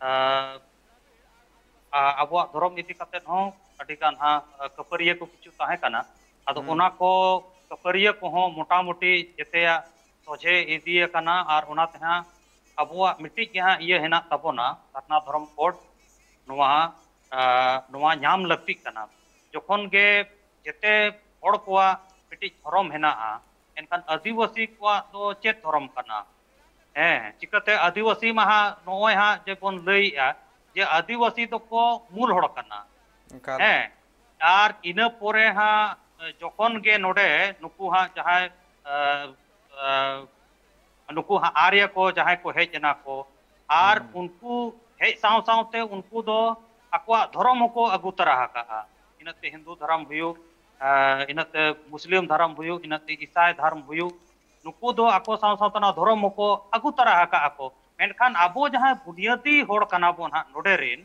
ᱮᱸ, ᱟ-, ᱟᱵᱚᱣᱟᱜ ᱫᱷᱚᱨᱚᱢ ᱤᱫᱤ ᱠᱟᱛᱮ ᱦᱚᱸ ᱟᱹᱰᱤ ᱜᱟᱱ ᱦᱟᱸᱜ, ᱮᱸ, ᱠᱷᱟᱹᱯᱟᱹᱨᱤᱭᱟᱹ ᱠᱚ ᱠᱤᱪᱷᱩ ᱛᱟᱦᱮᱸ ᱠᱟᱱᱟ᱾ ᱟᱫᱚ ᱦᱩᱸ᱾ ᱚᱱᱟ ᱠᱚ ᱠᱷᱟᱹᱯᱟᱹᱨᱤᱭᱟᱹ ᱠᱚᱦᱚᱸ ᱢᱚᱴᱟᱢᱩᱴᱤ ᱡᱮᱛᱮᱭᱟᱜ ᱥᱚᱡᱷᱮ ᱤᱫᱤ ᱟᱠᱟᱱᱟ, ᱟᱨ ᱚᱱᱟ ᱛᱮ ᱦᱟᱸᱜ ᱟᱵᱚᱣᱟᱜ ᱢᱤᱫᱴᱤᱡ ᱜᱮ ᱦᱟᱸᱜ ᱤᱭᱟᱹ ᱦᱮᱱᱟᱜ ᱛᱟᱵᱚᱱᱟ, ᱥᱟᱨᱱᱟ ᱫᱷᱚᱨᱚᱢ ᱠᱳᱰ᱾ ᱱᱚᱣᱟ, ᱟ, ᱱᱚᱣᱟ ᱧᱟᱢ ᱞᱟᱹᱠᱛᱤᱜ ᱠᱟᱱᱟ᱾ ᱡᱚᱠᱷᱚᱱ ᱜᱮ ᱡᱮᱛᱮ ᱦᱚᱲ ᱠᱚᱣᱟᱜ ᱢᱤᱫᱴᱤᱡ ᱫᱷᱚᱨᱚᱢ ᱦᱮᱱᱟᱜᱼᱟ, ᱮᱱᱠᱷᱟᱱ ᱟᱹᱫᱤᱵᱟᱹᱥᱤ ᱠᱚᱣᱟᱜ ᱫᱚ ᱪᱮᱫ ᱫᱷᱚᱨᱚᱢ ᱠᱟᱱᱟ? ᱦᱮᱸ, ᱪᱤᱠᱟᱹᱛᱮ ᱟᱹᱫᱤᱵᱟᱹᱥᱤ ᱢᱟ ᱦᱟᱸᱜ ᱱᱚᱜᱼᱚᱭ ᱦᱟᱸᱜ ᱡᱮ ᱵᱚᱱ ᱞᱟᱹᱭᱮᱜᱼᱟ ᱡᱮ ᱟᱹᱫᱤᱵᱟᱹᱥᱤ ᱫᱚᱠᱚ ᱢᱩᱞ ᱦᱚᱲ ᱠᱟᱱᱟ᱾ ᱮᱠᱟᱞ᱾ ᱦᱮᱸ, ᱟᱨ ᱤᱱᱟᱹ ᱯᱚᱨᱮ ᱦᱟᱸᱜ ᱡᱚᱠᱷᱚᱱ ᱜᱮ ᱱᱚᱰᱮ ᱱᱩᱠᱩ ᱦᱟᱸᱜ ᱡᱟᱦᱟᱸᱭ, ᱮ, ᱮ, ᱱᱩᱠᱩ ᱦᱟᱸᱜ ᱟᱨᱭᱟ ᱠᱚ ᱡᱟᱦᱟᱸᱭ ᱠᱚ ᱦᱮᱡ ᱮᱱᱟ ᱠᱚ, ᱟᱨ ᱦᱩᱸ᱾ ᱩᱱᱠᱩ ᱦᱮᱡ ᱥᱟᱶ ᱥᱟᱶᱛᱮ ᱩᱱᱠᱩ ᱫᱚ ᱟᱠᱚᱣᱟᱜ ᱫᱷᱚᱨᱚᱢ ᱦᱚᱸᱠᱚ ᱟᱹᱜᱩ ᱛᱚᱨᱟ ᱟᱠᱟᱜᱼᱟ᱾ ᱤᱱᱟᱹᱛᱮ ᱦᱤᱱᱫᱩ ᱫᱷᱚᱨᱚᱢ ᱦᱩᱭᱩᱜ, ᱮ, ᱤᱱᱟᱹᱛᱮ ᱢᱩᱥᱞᱤᱢ ᱫᱷᱚᱨᱚᱢ ᱦᱩᱭᱩᱜ, ᱤᱱᱟᱹᱛᱮ ᱤᱥᱟᱭ ᱫᱷᱚᱨᱚᱢ ᱦᱩᱭᱩᱜ, ᱱᱩᱠᱩ ᱫᱚ ᱟᱠᱚ ᱥᱟᱶ ᱥᱟᱶᱛᱮ ᱚᱱᱟ ᱫᱷᱚᱨᱚᱢ ᱦᱚᱸᱠᱚ ᱟᱹᱜᱩ ᱛᱚᱨᱟ ᱟᱠᱟᱜᱼᱟ ᱠᱚ᱾ ᱢᱮᱱᱠᱷᱟᱱ ᱟᱵᱚ ᱡᱟᱦᱟᱸᱭ ᱵᱩᱱᱤᱭᱟᱹᱫᱤ ᱦᱚᱲ ᱠᱟᱱᱟ ᱵᱚᱱ ᱦᱟᱸᱜ ᱱᱚᱰᱮ ᱨᱮᱱ,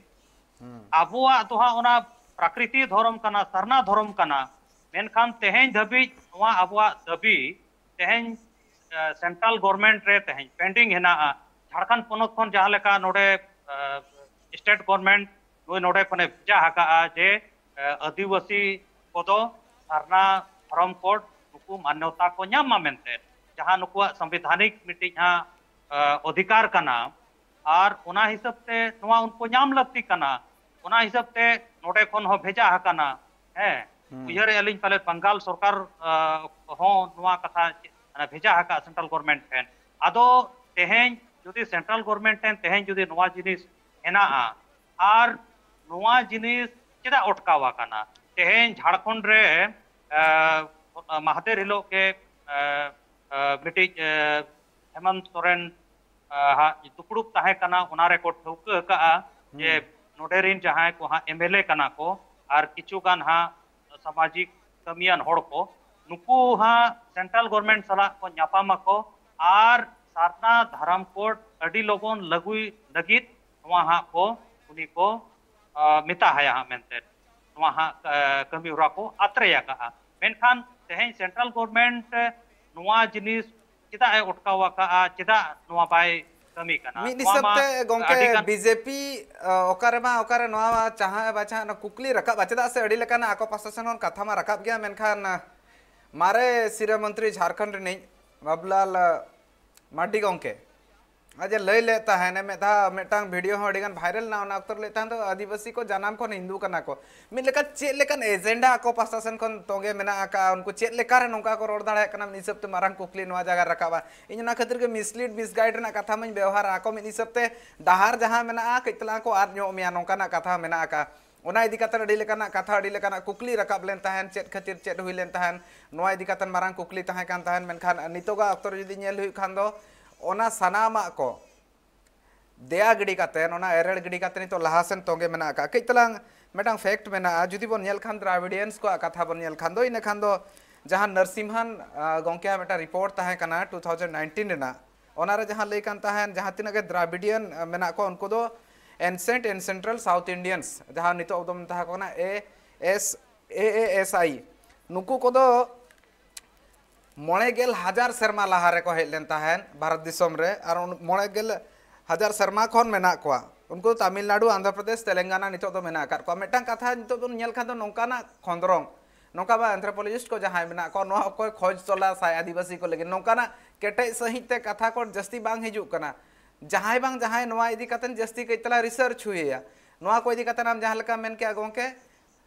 ᱦᱩᱸ᱾ ᱟᱵᱚᱣᱟᱜ ᱫᱚ ᱦᱟᱸᱜ ᱚᱱᱟ ᱯᱨᱟᱠᱨᱤᱛᱤ ᱫᱷᱚᱨᱚᱢ ᱠᱟᱱᱟ, ᱥᱟᱨᱱᱟ ᱫᱷᱚᱨᱚᱢ ᱠᱟᱱᱟ᱾ ᱢᱮᱱᱠᱷᱟᱱ ᱛᱮᱦᱮᱧ ᱫᱷᱟᱹᱵᱤᱡ ᱱᱚᱣᱟ ᱟᱵᱚᱣᱟᱜ ᱫᱟᱹᱵᱤ ᱛᱮᱦᱮᱧ, ᱮ, ᱥᱮᱱᱴᱨᱟᱞ ᱜᱚᱨᱢᱮᱱᱴ ᱨᱮ ᱛᱮᱦᱮᱧ ᱯᱮᱱᱰᱤᱝ ᱦᱮᱱᱟᱜᱼᱟ᱾ ᱡᱷᱟᱲᱠᱷᱚᱸᱰ ᱯᱚᱱᱚᱛ ᱠᱷᱚᱱ ᱡᱟᱦᱟᱸ ᱞᱮᱠᱟ ᱱᱚᱰᱮ, ᱮ, ᱥᱴᱮᱴ ᱜᱚᱨᱢᱮᱱᱴ ᱱᱩᱭ ᱱᱚᱰᱮ ᱠᱷᱚᱱᱮ ᱵᱷᱮᱡᱟ ᱟᱠᱟᱜᱼᱟ ᱡᱮ, ᱮ, ᱟᱹᱫᱤᱵᱟᱹᱥᱤ ᱠᱚᱫᱚ ᱥᱟᱨᱱᱟ ᱫᱷᱚᱨᱚᱢ ᱠᱳᱰ ᱱᱩᱠᱩ ᱢᱟᱱᱱᱚᱛᱟ ᱠᱚ ᱧᱟᱢ ᱢᱟ ᱢᱮᱱᱛᱮ, ᱡᱟᱦᱟᱸ ᱱᱩᱠᱩᱣᱟᱜ ᱥᱚᱝᱵᱤᱫᱷᱟᱱᱤᱠ ᱢᱤᱫᱴᱤᱡ ᱦᱟᱸᱜ, ᱮ, ᱚᱫᱷᱤᱠᱟᱨ ᱠᱟᱱᱟ᱾ ᱟᱨ ᱚᱱᱟ ᱦᱤᱥᱟᱹᱵ ᱛᱮ ᱱᱚᱣᱟ ᱩᱱᱠᱩ ᱧᱟᱢ ᱞᱟᱹᱠᱛᱤ ᱠᱟᱱᱟ, ᱚᱱᱟ ᱦᱤᱥᱟᱹᱵ ᱛᱮ ᱱᱚᱰᱮ ᱠᱷᱚᱱ ᱦᱚᱸ ᱵᱷᱮᱡᱟ ᱟᱠᱟᱱᱟ᱾ ᱦᱮᱸ, ᱦᱩᱸ᱾ ᱩᱭᱦᱟᱹᱨᱮᱜᱼᱟ ᱞᱤᱧ ᱯᱟᱞᱮ ᱵᱟᱝᱜᱟᱞ ᱥᱚᱨᱠᱟᱨ, ᱟ, ᱦᱚᱸ ᱱᱚᱣᱟ ᱠᱟᱛᱷᱟ ᱢᱟᱱᱮ ᱵᱷᱮᱡᱟ ᱟᱠᱟᱫ ᱥᱮᱱᱴᱨᱟᱞ ᱜᱚᱨᱢᱮᱱᱴ ᱴᱷᱮᱱ᱾ ᱟᱫᱚ ᱛᱮᱦᱮᱧ ᱡᱩᱫᱤ ᱥᱮᱱᱴᱨᱟᱞ ᱜᱚᱨᱢᱮᱱᱴ ᱴᱷᱮᱱ ᱛᱮᱦᱮᱧ ᱡᱩᱫᱤ ᱱᱚᱣᱟ ᱡᱤᱱᱤᱥ ᱦᱮᱱᱟᱜᱼᱟ, ᱟᱨ ᱱᱚᱣᱟ ᱡᱤᱱᱤᱥ ᱪᱮᱫᱟᱜ ᱚᱴᱠᱟᱣ ᱟᱠᱟᱱᱟ? ᱛᱮᱦᱮᱧ ᱡᱷᱟᱲᱠᱷᱚᱸᱰ ᱨᱮ, ᱟ, ᱢᱟᱦᱫᱮᱨ ᱦᱤᱞᱳᱜ ᱜᱮ, ᱟ, ᱟ, ᱢᱤᱫᱴᱤᱡ, ᱟ, ᱦᱮᱢᱚᱱᱛ ᱥᱚᱨᱮᱱ, ᱟ, ᱦᱟᱸᱜ ᱫᱩᱯᱲᱩᱵ ᱛᱟᱦᱮᱸ ᱠᱟᱱᱟ, ᱚᱱᱟ ᱨᱮᱠᱚ ᱴᱷᱟᱹᱣᱠᱟᱹ ᱟᱠᱟᱜᱼᱟ ᱡᱮ ᱦᱩᱸ᱾ ᱱᱚᱰᱮ ᱨᱤᱱ ᱡᱟᱦᱟᱸᱭ ᱠᱚ ᱦᱟᱸᱜ ᱮᱢ ᱮᱞ ᱮ ᱠᱟᱱᱟ ᱠᱚ ᱟᱨ ᱠᱤᱪᱷᱩ ᱜᱟᱱ ᱦᱟᱸᱜ ᱥᱟᱢᱟᱡᱤᱠ ᱠᱟᱹᱢᱤᱭᱟᱱ ᱦᱚᱲ ᱠᱚ, ᱱᱩᱠᱩ ᱦᱟᱸᱜ central government ᱥᱟᱞᱟᱜ ᱠᱚ ᱧᱟᱯᱟᱢ ᱟᱠᱚ ᱟᱨ ᱥᱟᱨᱱᱟ ᱫᱷᱚᱨᱚᱢ code ᱟᱹᱰᱤ ᱞᱚᱜᱚᱱ ᱞᱟᱹᱜᱩᱭ ᱞᱟᱹᱜᱤᱫ ᱱᱚᱣᱟ ᱦᱟᱸᱜ ᱠᱚ, ᱩᱱᱤ ᱠᱚ, ᱟ, ᱢᱮᱛᱟ ᱦᱟᱭᱟ ᱦᱟᱸᱜ ᱢᱮᱱᱛᱮ ᱱᱚᱣᱟ ᱦᱟᱸᱜ, ᱟ, ᱠᱟᱹᱢᱤ ᱦᱚᱨᱟ ᱠᱚ ᱟᱛᱨᱮ ᱟᱠᱟᱜᱼᱟ᱾ ᱢᱮᱱᱠᱷᱟᱱ ᱛᱮᱦᱮᱧ central government ᱱᱚᱣᱟ ᱡᱤᱱᱤᱥ ᱪᱮᱫᱟᱜ ᱮ ᱚᱴᱠᱟᱣ ᱟᱠᱟᱜᱼᱟ, ᱪᱮᱫᱟᱜ ᱱᱚᱣᱟ ᱵᱟᱭ ᱠᱟᱹᱢᱤ ᱠᱟᱱᱟ? ᱢᱤᱫ ᱱᱚᱣᱟ ᱦᱤᱥᱟᱹᱵ ᱢᱟ ᱛᱮ ᱜᱚᱝᱠᱮ ᱟᱹᱰᱤ ᱜᱟᱱ ᱵᱤᱡᱮᱯᱤ, ᱚᱠᱟᱨᱮ ᱵᱟᱝ ᱚᱠᱟᱨᱮ ᱱᱚᱣᱟ ᱪᱟᱦᱟᱸ ᱵᱟᱪᱷᱟ ᱚᱱᱟ ᱠᱩᱠᱞᱤ ᱨᱟᱠᱟᱵᱼᱟ, ᱪᱮᱫᱟᱜ ᱥᱮ ᱟᱹᱰᱤ ᱞᱮᱠᱟᱱᱟᱜ ᱟᱠᱚ ᱯᱟᱥᱴᱟ ᱥᱮᱱ ᱠᱷᱚᱱ ᱠᱟᱛᱷᱟ ᱢᱟ ᱨᱟᱠᱟᱵ ᱜᱮᱭᱟ, ᱢᱮᱱᱠᱷᱟᱱ ᱢᱟᱨᱮ ᱥᱤᱨᱟᱹ ᱢᱚᱱᱛᱨᱤ ᱡᱷᱟᱲᱠᱷᱚᱸᱰ ᱨᱤᱱᱤᱡ ᱵᱟᱵᱩᱞᱟᱞ ᱢᱟᱨᱰᱤ ᱜᱚᱝᱠᱮ ᱟᱡ ᱮ ᱞᱟᱹᱭ ᱞᱮᱫ ᱛᱟᱦᱮᱱ, ᱢᱤᱫ ᱫᱷᱟᱣ ᱢᱤᱫᱴᱟᱝ video ᱦᱚᱸ ᱟᱹᱰᱤ ᱜᱟᱱ viral ᱞᱮᱱᱟ, ᱚᱱᱟ ᱚᱠᱛᱚ ᱨᱮ ᱞᱟᱹᱭ ᱛᱟᱦᱮᱱ ᱫᱚ ᱟᱹᱫᱤᱵᱟᱹᱥᱤ ᱠᱚ ᱡᱟᱱᱟᱢ ᱠᱷᱚᱱ ᱦᱤᱱᱫᱩ ᱠᱟᱱᱟ ᱠᱚ᱾ ᱢᱤᱫ ᱞᱮᱠᱟ ᱪᱮᱫ ᱞᱮᱠᱟᱱ agenda ᱟᱠᱚ ᱯᱟᱥᱴᱟ ᱥᱮᱱ ᱠᱷᱚᱱ ᱛᱚᱸᱜᱮ ᱢᱮᱱᱟᱜ ᱟᱠᱟᱫᱼᱟ, ᱩᱱᱠᱩ ᱪᱮᱫ ᱞᱮᱠᱟ ᱨᱮ ᱱᱚᱝᱠᱟ ᱠᱚ ᱨᱚᱲ ᱫᱟᱲᱮᱭᱟᱜ ᱠᱟᱱᱟ, ᱢᱤᱫ ᱦᱤᱥᱟᱹᱵ ᱛᱮ ᱢᱟᱨᱟᱝ ᱠᱩᱠᱞᱤ ᱱᱚᱣᱟ ᱡᱟᱭᱜᱟ ᱨᱮ ᱨᱟᱠᱟᱵᱼᱟ᱾ ᱤᱧ ᱚᱱᱟ ᱠᱷᱟᱹᱛᱤᱨ ᱜᱮ mislead misguide ᱨᱮᱱᱟᱜ ᱠᱟᱛᱷᱟ ᱢᱟᱧ ᱵᱮᱣᱦᱟᱨᱟ, ᱟᱠᱚ ᱢᱤᱫ ᱦᱤᱥᱟᱹᱵ ᱛᱮ ᱰᱟᱦᱟᱨ ᱡᱟᱦᱟᱸ ᱢᱮᱱᱟᱜᱼᱟ ᱠᱟᱹᱡ ᱛᱟᱞᱟᱝ ᱠᱚ ᱟᱫ ᱧᱚᱜ ᱢᱮᱭᱟ, ᱱᱚᱝᱠᱟᱱᱟᱜ ᱠᱟᱛᱷᱟ ᱢᱮᱱᱟᱜ ᱟᱠᱟᱫᱼᱟ᱾ ᱚᱱᱟ ᱤᱫᱤ ᱠᱟᱛᱮ ᱟᱹᱰᱤ ᱞᱮᱠᱟᱱᱟᱜ ᱠᱟᱛᱷᱟ, ᱟᱹᱰᱤ ᱞᱮᱠᱟᱱᱟᱜ ᱠᱩᱠᱞᱤ ᱨᱟᱠᱟᱵ ᱞᱮᱱ ᱛᱟᱦᱮᱱ, ᱪᱮᱫ ᱠᱷᱟᱹᱛᱤᱨ ᱪᱮᱫ ᱦᱩᱭ ᱞᱮᱱ ᱛᱟᱦᱮᱱ, ᱱᱚᱣᱟ ᱤᱫᱤ ᱠᱟᱛᱮ ᱢᱟᱨᱟᱝ ᱠᱩᱠᱞᱤ ᱛᱟᱦᱮᱸ ᱠᱟᱱ ᱛᱟᱦᱮᱱ᱾ ᱢᱮᱱᱠᱷᱟᱱ ᱱᱤᱛᱚᱜᱟᱜ ᱚᱠᱛᱚ ᱨᱮ ᱡᱩᱫᱤ ᱧᱮᱞ ᱦᱩᱭᱩᱜ ᱠᱷᱟᱱ ᱫᱚ ᱚᱱᱟ ᱥᱟᱱᱟᱢᱟᱜ ᱠᱚ ᱫᱮᱭᱟ ᱜᱤᱰᱤ ᱠᱟᱛᱮ, ᱚᱱᱟ ᱮᱨᱮᱲ ᱜᱤᱰᱤ ᱠᱟᱛᱮ ᱱᱤᱛᱚᱜ ᱞᱟᱦᱟ ᱥᱮᱱ ᱛᱚᱸᱜᱮ ᱢᱮᱱᱟᱜ ᱟᱠᱟᱫ᱾ ᱠᱟᱹᱡ ᱛᱟᱞᱟᱝ ᱢᱤᱫᱴᱟᱝ fact ᱢᱮᱱᱟᱜᱼᱟ, ᱡᱩᱫᱤ ᱵᱚᱱ ᱧᱮᱞ ᱠᱷᱟᱱ Dravidians ᱠᱚᱣᱟᱜ ᱠᱟᱛᱷᱟ ᱵᱚᱱ ᱧᱮᱞ ᱠᱷᱟᱱ ᱫᱚ, ᱤᱱᱟᱹ ᱠᱷᱟᱱ ᱫᱚ ᱡᱟᱦᱟᱸ ᱱᱟᱨᱥᱤᱢᱦᱟᱱ, ᱟ, ᱜᱚᱝᱠᱮᱭᱟᱜ ᱢᱤᱫᱴᱟᱝ report ᱛᱟᱦᱮᱸ ᱠᱟᱱᱟ two thousand nineteen ᱨᱮᱱᱟᱜ, ᱚᱱᱟᱨᱮ ᱡᱟᱦᱟᱸ ᱞᱟᱹᱭ ᱠᱟᱱ ᱛᱟᱦᱮᱸᱱ, ᱡᱟᱦᱟᱸ ᱛᱤᱱᱟᱹᱜ ᱜᱮ Dravidian, ᱟ, ᱢᱮᱱᱟᱜ ᱠᱚᱣᱟ, ᱩᱱᱠᱩ ᱫᱚ ancient and central South Indians, ᱡᱟᱦᱟᱸ ᱱᱤᱛᱚᱜ ᱵᱚᱱ ᱢᱮᱛᱟ ᱠᱚ ᱠᱟᱱᱟ A S, A A S I, ᱱᱩᱠᱩ ᱠᱚᱫᱚ ᱢᱚᱬᱮ ᱜᱮᱞ ᱦᱟᱡᱟᱨ ᱥᱮᱨᱢᱟ ᱞᱟᱦᱟ ᱨᱮᱠᱚ ᱦᱮᱡ ᱞᱮᱱ ᱛᱟᱦᱮᱸᱱ ᱵᱷᱟᱨᱚᱛ ᱫᱤᱥᱚᱢ ᱨᱮ, ᱟᱨ ᱩᱱ-, ᱢᱚᱬᱮ ᱜᱮᱞ ᱦᱟᱡᱟᱨ ᱥᱮᱨᱢᱟ ᱠᱷᱚᱱ ᱢᱮᱱᱟᱜ ᱠᱚᱣᱟ᱾ ᱩᱱᱠᱩ ᱫᱚ ᱛᱟᱢᱤᱞᱱᱟᱲᱩ, ᱟᱱᱫᱷᱨᱚ ᱯᱨᱚᱫᱮᱥ, ᱛᱮᱞᱮᱝᱜᱟᱱᱟ ᱱᱤᱛᱚᱜ ᱫᱚ ᱢᱮᱱᱟᱜ ᱟᱠᱟᱫ ᱠᱚᱣᱟ᱾ ᱢᱤᱫᱴᱟᱝ ᱠᱟᱛᱷᱟ ᱱᱤᱛᱚᱜ ᱵᱚᱱ ᱧᱮᱞ ᱠᱷᱟᱱ ᱫᱚ ᱱᱚᱝᱠᱟᱱᱟᱜ ᱠᱷᱚᱸᱫᱽᱨᱚᱝ, ᱱᱚᱝᱠᱟ ᱵᱟ anthropologist ᱠᱚ ᱡᱟᱦᱟᱸᱭ ᱢᱮᱱᱟᱜ ᱠᱚᱣᱟ, ᱱᱚᱣᱟ ᱚᱠᱚᱭ ᱠᱷᱚᱡᱽ ᱛᱚᱞᱟᱥᱟᱭ ᱟᱹᱫᱤᱵᱟᱹᱥᱤ ᱠᱚ ᱞᱟᱹᱜᱤᱫ, ᱱᱚᱝᱠᱟᱱᱟᱜ ᱠᱮᱴᱮᱡ ᱥᱟᱺᱦᱤᱡ ᱛᱮ ᱠᱟᱛᱷᱟ ᱠᱚ ᱡᱟᱹᱥᱛᱤ ᱵᱟᱝ ᱦᱤᱡᱩᱜ ᱠᱟᱱᱟ᱾ ᱡᱟᱦᱟᱸᱭ ᱵᱟᱝ ᱡᱟᱦᱟᱸᱭ ᱱᱚᱣᱟ ᱤᱫᱤ ᱠᱟᱛᱮ ᱡᱟᱹᱥᱛᱤ ᱠᱟᱹᱡ ᱛᱟᱞᱟ research ᱦᱩᱭ ᱟᱭᱟ᱾ ᱱᱚᱣᱟ ᱠᱚ ᱤᱫᱤ ᱠᱟᱛᱮ ᱟᱢ ᱡᱟᱦᱟᱸ ᱞᱮᱠᱟ ᱢᱮᱱ ᱠᱮᱜᱼᱟ ᱜᱚᱝᱠᱮ,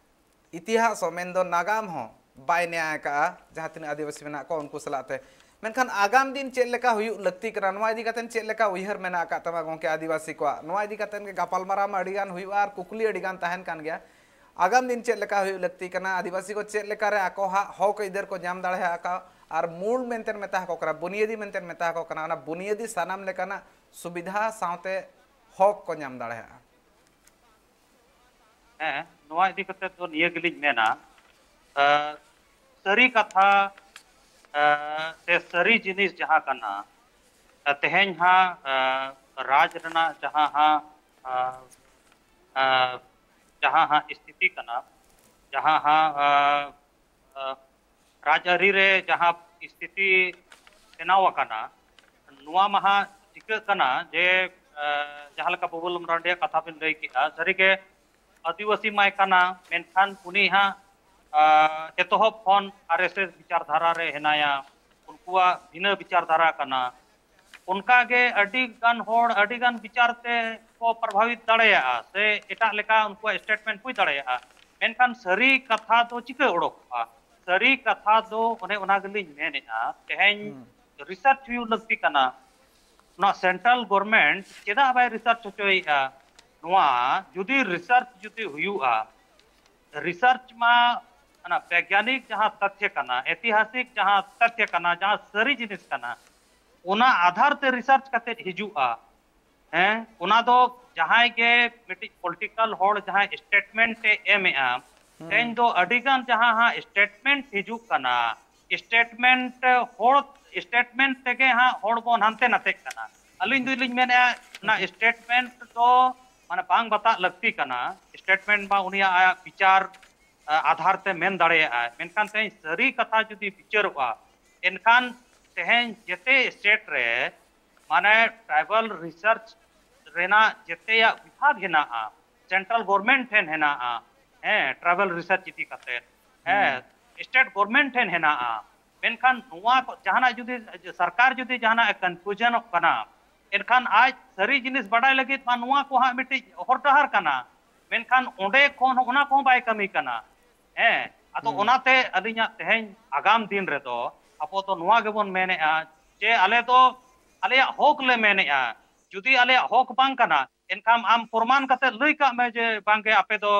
ᱤᱛᱤᱦᱟᱥ ᱦᱚᱸ ᱢᱮᱱᱫᱚ ᱱᱟᱜᱟᱢ ᱦᱚᱸ ᱵᱟᱭ ᱱᱮᱭᱟᱭ ᱠᱟᱜᱼᱟ ᱡᱟᱦᱟᱸ ᱛᱤᱱᱟᱹᱜ ᱟᱹᱫᱤᱵᱟᱹᱥᱤ ᱢᱮᱱᱟᱜ ᱠᱚᱣᱟ ᱩᱱᱠᱩ ᱥᱟᱞᱟᱜ ᱛᱮ᱾ ᱢᱮᱱᱠᱷᱟᱱ ᱟᱜᱟᱢ ᱫᱤᱱ ᱪᱮᱫ ᱞᱮᱠᱟ ᱦᱩᱭᱩᱜ ᱞᱟᱹᱠᱛᱤ ᱠᱟᱱᱟ, ᱱᱚᱣᱟ ᱤᱫᱤ ᱠᱟᱛᱮ ᱪᱮᱫ ᱞᱮᱠᱟ ᱩᱭᱦᱟᱹᱨ ᱢᱮᱱᱟᱜ ᱟᱠᱟᱫ ᱛᱟᱢᱟ ᱜᱚᱝᱠᱮ ᱟᱹᱫᱤᱵᱟᱹᱥᱤ ᱠᱚᱣᱟᱜ? ᱱᱚᱣᱟ ᱤᱫᱤ ᱠᱟᱛᱮ ᱜᱮ ᱜᱟᱯᱟᱞᱢᱟᱨᱟᱣ ᱢᱟ ᱟᱹᱰᱤ ᱜᱟᱱ ᱦᱩᱭᱩᱜᱼᱟ ᱟᱨ ᱠᱩᱠᱞᱤ ᱟᱹᱰᱤ ᱜᱟᱱ ᱛᱟᱦᱮᱱ ᱠᱟᱱ ᱜᱮᱭᱟ᱾ ᱟᱜᱟᱢ ᱫᱤᱱ ᱪᱮᱫ ᱞᱮᱠᱟ ᱦᱩᱭᱩᱜ ᱞᱟᱹᱠᱛᱤ ᱠᱟᱱᱟ, ᱟᱹᱫᱤᱵᱟᱹᱥᱤ ᱠᱚ ᱪᱮᱫ ᱞᱮᱠᱟ ᱨᱮ ᱟᱠᱚᱣᱟᱜ ᱦᱚᱠ ᱟᱹᱭᱫᱟᱹᱨ ᱠᱚ ᱧᱟᱢ ᱫᱟᱲᱮᱭᱟᱜᱼᱟ, ᱟᱨ ᱢᱩᱞ ᱢᱮᱱᱛᱮ ᱢᱮᱛᱟ ᱟᱠᱚ ᱠᱟᱱᱟ, ᱵᱩᱱᱤᱭᱟᱹᱫᱤ ᱢᱮᱱᱛᱮ ᱢᱮᱛᱟ ᱟᱠᱚ ᱠᱟᱱᱟ, ᱚᱱᱟ ᱵᱩᱱᱤᱭᱟᱹᱫᱤ ᱥᱟᱱᱟᱢ ᱞᱮᱠᱟᱱᱟᱜ ᱥᱩᱵᱤᱫᱷᱟ ᱥᱟᱶᱛᱮ ᱦᱚᱠ ᱠᱚ ᱧᱟᱢ ᱫᱟᱲᱮᱭᱟᱜᱼᱟ᱾ ᱦᱮᱸ, ᱱᱚᱣᱟ ᱤᱫᱤ ᱠᱟᱛᱮ ᱫᱚ ᱱᱤᱭᱟᱹ ᱜᱮᱞᱤᱧ ᱢᱮᱱᱟ, ᱥᱟᱹᱨᱤ ᱠᱟᱛᱷᱟ ᱥᱮ ᱥᱟᱹᱨᱤ ᱡᱤᱱᱤᱥ ᱡᱟᱦᱟᱸ ᱠᱟᱱᱟ, ᱛᱮᱦᱮᱧ ᱦᱟᱸᱜ ᱨᱟᱡᱽ ᱨᱮᱱᱟᱜ ᱡᱟᱦᱟᱸ ᱦᱟᱸᱜ ᱡᱟᱦᱟᱸ ᱦᱟᱸᱜ ᱥᱛᱷᱤᱛᱤ ᱠᱟᱱᱟ, ᱡᱟᱦᱟᱸ ᱦᱟᱸᱜ ᱨᱟᱡᱽᱟᱹᱨᱤ ᱨᱮ ᱡᱟᱦᱟᱸ ᱥᱛᱷᱤᱛᱤ ᱵᱮᱱᱟᱣ ᱟᱠᱟᱱᱟ, ᱱᱚᱣᱟ ᱢᱟᱦᱟ ᱪᱤᱠᱟᱹᱜ ᱠᱟᱱᱟ ᱡᱮ ᱡᱟᱦᱟᱸ ᱞᱮᱠᱟ ᱵᱟᱹᱵᱩᱞᱟᱞ ᱢᱟᱨᱟᱱᱰᱤᱭᱟᱜ ᱠᱟᱛᱷᱟ ᱵᱤᱱ ᱞᱟᱹᱭ ᱠᱮᱫᱼᱟ, ᱥᱟᱹᱨᱤᱜᱮ ᱟᱹᱫᱤᱵᱟᱹᱥᱤ ᱢᱟᱭ ᱠᱟᱱᱟ, ᱢᱮᱱᱠᱷᱟᱱ ᱩᱱᱤ ᱦᱟᱸᱜ ᱮᱛᱚᱦᱚᱵ ᱠᱷᱚᱱ ᱟᱨ ᱮᱥ ᱮᱥ ᱵᱤᱪᱟᱨ ᱫᱷᱟᱨᱟ ᱨᱮ ᱦᱮᱱᱟᱭᱟ, ᱩᱱᱠᱩᱣᱟᱜ ᱵᱷᱤᱱᱟᱹ ᱵᱤᱪᱟᱨ ᱫᱷᱟᱨᱟ ᱠᱟᱱᱟ᱾ ᱚᱱᱠᱟᱜᱮ ᱟᱹᱰᱤ ᱜᱟᱱ ᱦᱚᱲ ᱟᱹᱰᱤ ᱜᱟᱱ ᱵᱤᱪᱟᱨ ᱛᱮ ᱠᱚ ᱯᱨᱚᱵᱷᱟᱵᱤᱛ ᱫᱟᱲᱮᱭᱟᱜᱼᱟ ᱥᱮ ᱮᱴᱟᱜ ᱞᱮᱠᱟ ᱩᱱᱠᱩᱣᱟᱜ ᱥᱴᱮᱴᱢᱮᱱᱴ ᱦᱩᱭ ᱫᱟᱲᱮᱭᱟᱜᱼᱟ, ᱢᱮᱱᱠᱷᱟᱱ ᱥᱟᱹᱨᱤ ᱠᱟᱛᱷᱟ ᱫᱚ ᱪᱤᱠᱟᱹ ᱚᱰᱚᱠᱚᱜᱼᱟ? ᱥᱟᱹᱨᱤ ᱠᱟᱛᱷᱟ ᱫᱚ ᱚᱱᱮ ᱚᱱᱟ ᱜᱮᱞᱤᱧ ᱢᱮᱱᱮᱫᱼᱟ, ᱛᱮᱦᱮᱧ ᱨᱤᱥᱟᱨᱪ ᱦᱩᱭᱩᱜ ᱞᱟᱹᱠᱛᱤ ᱠᱟᱱᱟ᱾ ᱱᱚᱣᱟ ᱥᱮᱱᱴᱨᱟᱞ ᱜᱚᱨᱢᱮᱱᱴ ᱪᱮᱫᱟᱜ ᱵᱟᱭ ᱨᱤᱥᱟᱨᱪ ᱦᱚᱪᱚᱭᱮᱫᱼᱟ? ᱱᱚᱣᱟ ᱡᱩᱫᱤ ᱨᱤᱥᱟᱨᱪ ᱡᱩᱫᱤ ᱦᱩᱭᱩᱜᱼᱟ, ᱨᱤᱥᱟᱨᱪ ᱢᱟ ᱚᱱᱟ ᱵᱮᱜᱽᱭᱟᱱᱤᱠ ᱡᱟᱦᱟᱸ ᱛᱟᱛᱷᱭᱚ ᱠᱟᱱᱟ, ᱮᱛᱤᱦᱟᱥᱤᱠ ᱡᱟᱦᱟᱸ ᱛᱟᱛᱷᱭᱚ ᱠᱟᱱᱟ, ᱡᱟᱦᱟᱸ ᱥᱟᱹᱨᱤ ᱡᱤᱱᱤᱥ ᱠᱟᱱᱟ, ᱚᱱᱟ ᱟᱫᱷᱟᱨ ᱛᱮ ᱨᱤᱥᱟᱨᱪ ᱠᱟᱛᱮ ᱦᱤᱡᱩᱜᱼᱟ᱾ ᱦᱮᱸ, ᱚᱱᱟ ᱫᱚ ᱡᱟᱦᱟᱸᱭ ᱜᱮ ᱢᱤᱫᱴᱤᱡ ᱯᱚᱞᱤᱴᱤᱠᱟᱞ ᱦᱚᱲ ᱡᱟᱦᱟᱸᱭ ᱥᱴᱮᱴᱢᱮᱱᱴ ᱮ ᱮᱢᱮᱜᱼᱟ, ᱛᱮᱦᱮᱧ ᱫᱚ ᱟᱹᱰᱤ ᱜᱟᱱ ᱡᱟᱦᱟᱸ ᱦᱟᱸᱜ ᱥᱴᱮᱴᱢᱮᱱᱴ ᱦᱤᱡᱩᱜ ᱠᱟᱱᱟ, ᱥᱴᱮᱴᱢᱮᱱᱴ ᱦᱚᱲ, ᱥᱴᱮᱴᱢᱮᱱᱴ ᱛᱮᱜᱮ ᱦᱟᱸᱜ ᱦᱚᱲ ᱵᱚᱱ ᱦᱟᱱᱛᱮ ᱱᱟᱛᱮᱜ ᱠᱟᱱᱟ᱾ ᱟᱹᱞᱤᱧ ᱫᱚᱞᱤᱧ ᱢᱮᱱᱮᱫᱼᱟ, ᱚᱱᱟ ᱥᱴᱮᱴᱢᱮᱱᱴ ᱫᱚ ᱢᱟᱱᱮ ᱵᱟᱝ ᱵᱟᱛᱟᱜ ᱞᱟᱹᱠᱛᱤ ᱠᱟᱱᱟ᱾ ᱥᱴᱮᱴᱢᱮᱱᱴ ᱢᱟ ᱩᱱᱤᱭᱟᱜ ᱟᱭᱟᱜ ᱵᱤᱪᱟᱨ ᱟᱫᱷᱟᱨ ᱛᱮ ᱢᱮᱱ ᱫᱟᱲᱮᱭᱟᱜᱼᱟ, ᱢᱮᱱᱠᱷᱟᱱ ᱛᱮᱦᱮᱧ ᱥᱟᱹᱨᱤ ᱠᱟᱛᱷᱟ ᱡᱩᱫᱤ ᱵᱤᱪᱟᱹᱨᱚᱜᱼᱟ, ᱮᱱᱠᱷᱟᱱ ᱛᱮᱦᱮᱧ ᱡᱮᱛᱮ ᱥᱴᱮᱴ ᱨᱮ ᱢᱟᱱᱮ ᱴᱨᱟᱭᱵᱟᱞ ᱨᱤᱥᱟᱨᱪ ᱨᱮᱱᱟᱜ ᱡᱮᱛᱮᱭᱟᱜ ᱵᱤᱵᱷᱟᱜᱽ ᱦᱮᱱᱟᱜᱼᱟ, ᱥᱮᱱᱴᱨᱟᱞ ᱜᱚᱨᱢᱮᱱᱴ ᱴᱷᱮᱱ ᱦᱮᱱᱟᱜᱼᱟ, ᱦᱮᱸ, ᱴᱨᱟᱭᱵᱟᱞ ᱨᱤᱥᱟᱨᱪ ᱤᱫᱤ ᱠᱟᱛᱮ, ᱦᱮᱸ, ᱥᱴᱮᱴ ᱜᱚᱨᱢᱮᱱᱴ ᱴᱷᱮᱱ ᱦᱮᱱᱟᱜᱼᱟ᱾ ᱢᱮᱱᱠᱷᱟᱱ ᱱᱚᱣᱟ ᱠᱚ ᱡᱟᱦᱟᱱᱟᱜ ᱡᱩᱫᱤ ᱥᱚᱨᱠᱟᱨ ᱡᱩᱫᱤ ᱡᱟᱦᱟᱱᱟᱜ ᱮ ᱠᱚᱱᱯᱷᱤᱭᱩᱡᱚᱱᱚᱜ ᱠᱟᱱᱟ, ᱮᱱᱠᱷᱟᱱ ᱟᱡ ᱥᱟᱹᱨᱤ ᱡᱤᱱᱤᱥ ᱵᱟᱰᱟᱭ ᱞᱟᱹᱜᱤᱫ ᱢᱟ ᱱᱚᱣᱟ ᱠᱚ ᱦᱟᱸᱜ ᱢᱤᱫᱴᱤᱡ ᱦᱚᱨ ᱰᱟᱦᱟᱨ ᱠᱟᱱᱟ, ᱢᱮᱱᱠᱷᱟᱱ ᱚᱸᱰᱮ ᱠᱷᱚᱱ ᱚᱱᱟ ᱠᱚᱦᱚᱸ ᱵᱟᱭ ᱠᱟᱹᱢᱤ ᱠᱟᱱᱟ᱾ ᱦᱮᱸ, ᱟᱫᱚ ᱚᱱᱟᱛᱮ ᱟᱹᱞᱤᱧᱟᱜ ᱛᱮᱦᱮᱧ ᱟᱜᱟᱢ ᱫᱤᱱ ᱨᱮᱫᱚ ᱟᱵᱚ ᱫᱚ ᱱᱚᱣᱟ ᱜᱮᱵᱚᱱ ᱢᱮᱱᱮᱫᱼᱟ ᱡᱮ ᱟᱞᱮ ᱫᱚ ᱟᱞᱮᱭᱟᱜ ᱦᱚᱠ ᱞᱮ ᱢᱮᱱᱮᱫᱼᱟ᱾ ᱡᱩᱫᱤ ᱟᱞᱮᱭᱟᱜ ᱦᱚᱠ ᱵᱟᱝ ᱠᱟᱱᱟ, ᱮᱱᱠᱷᱟᱱ ᱟᱢ ᱯᱨᱚᱢᱟᱱ ᱠᱟᱛᱮ ᱞᱟᱹᱭ ᱠᱟᱜ ᱢᱮ ᱡᱮ ᱵᱟᱝᱜᱮ, ᱟᱯᱮ ᱫᱚ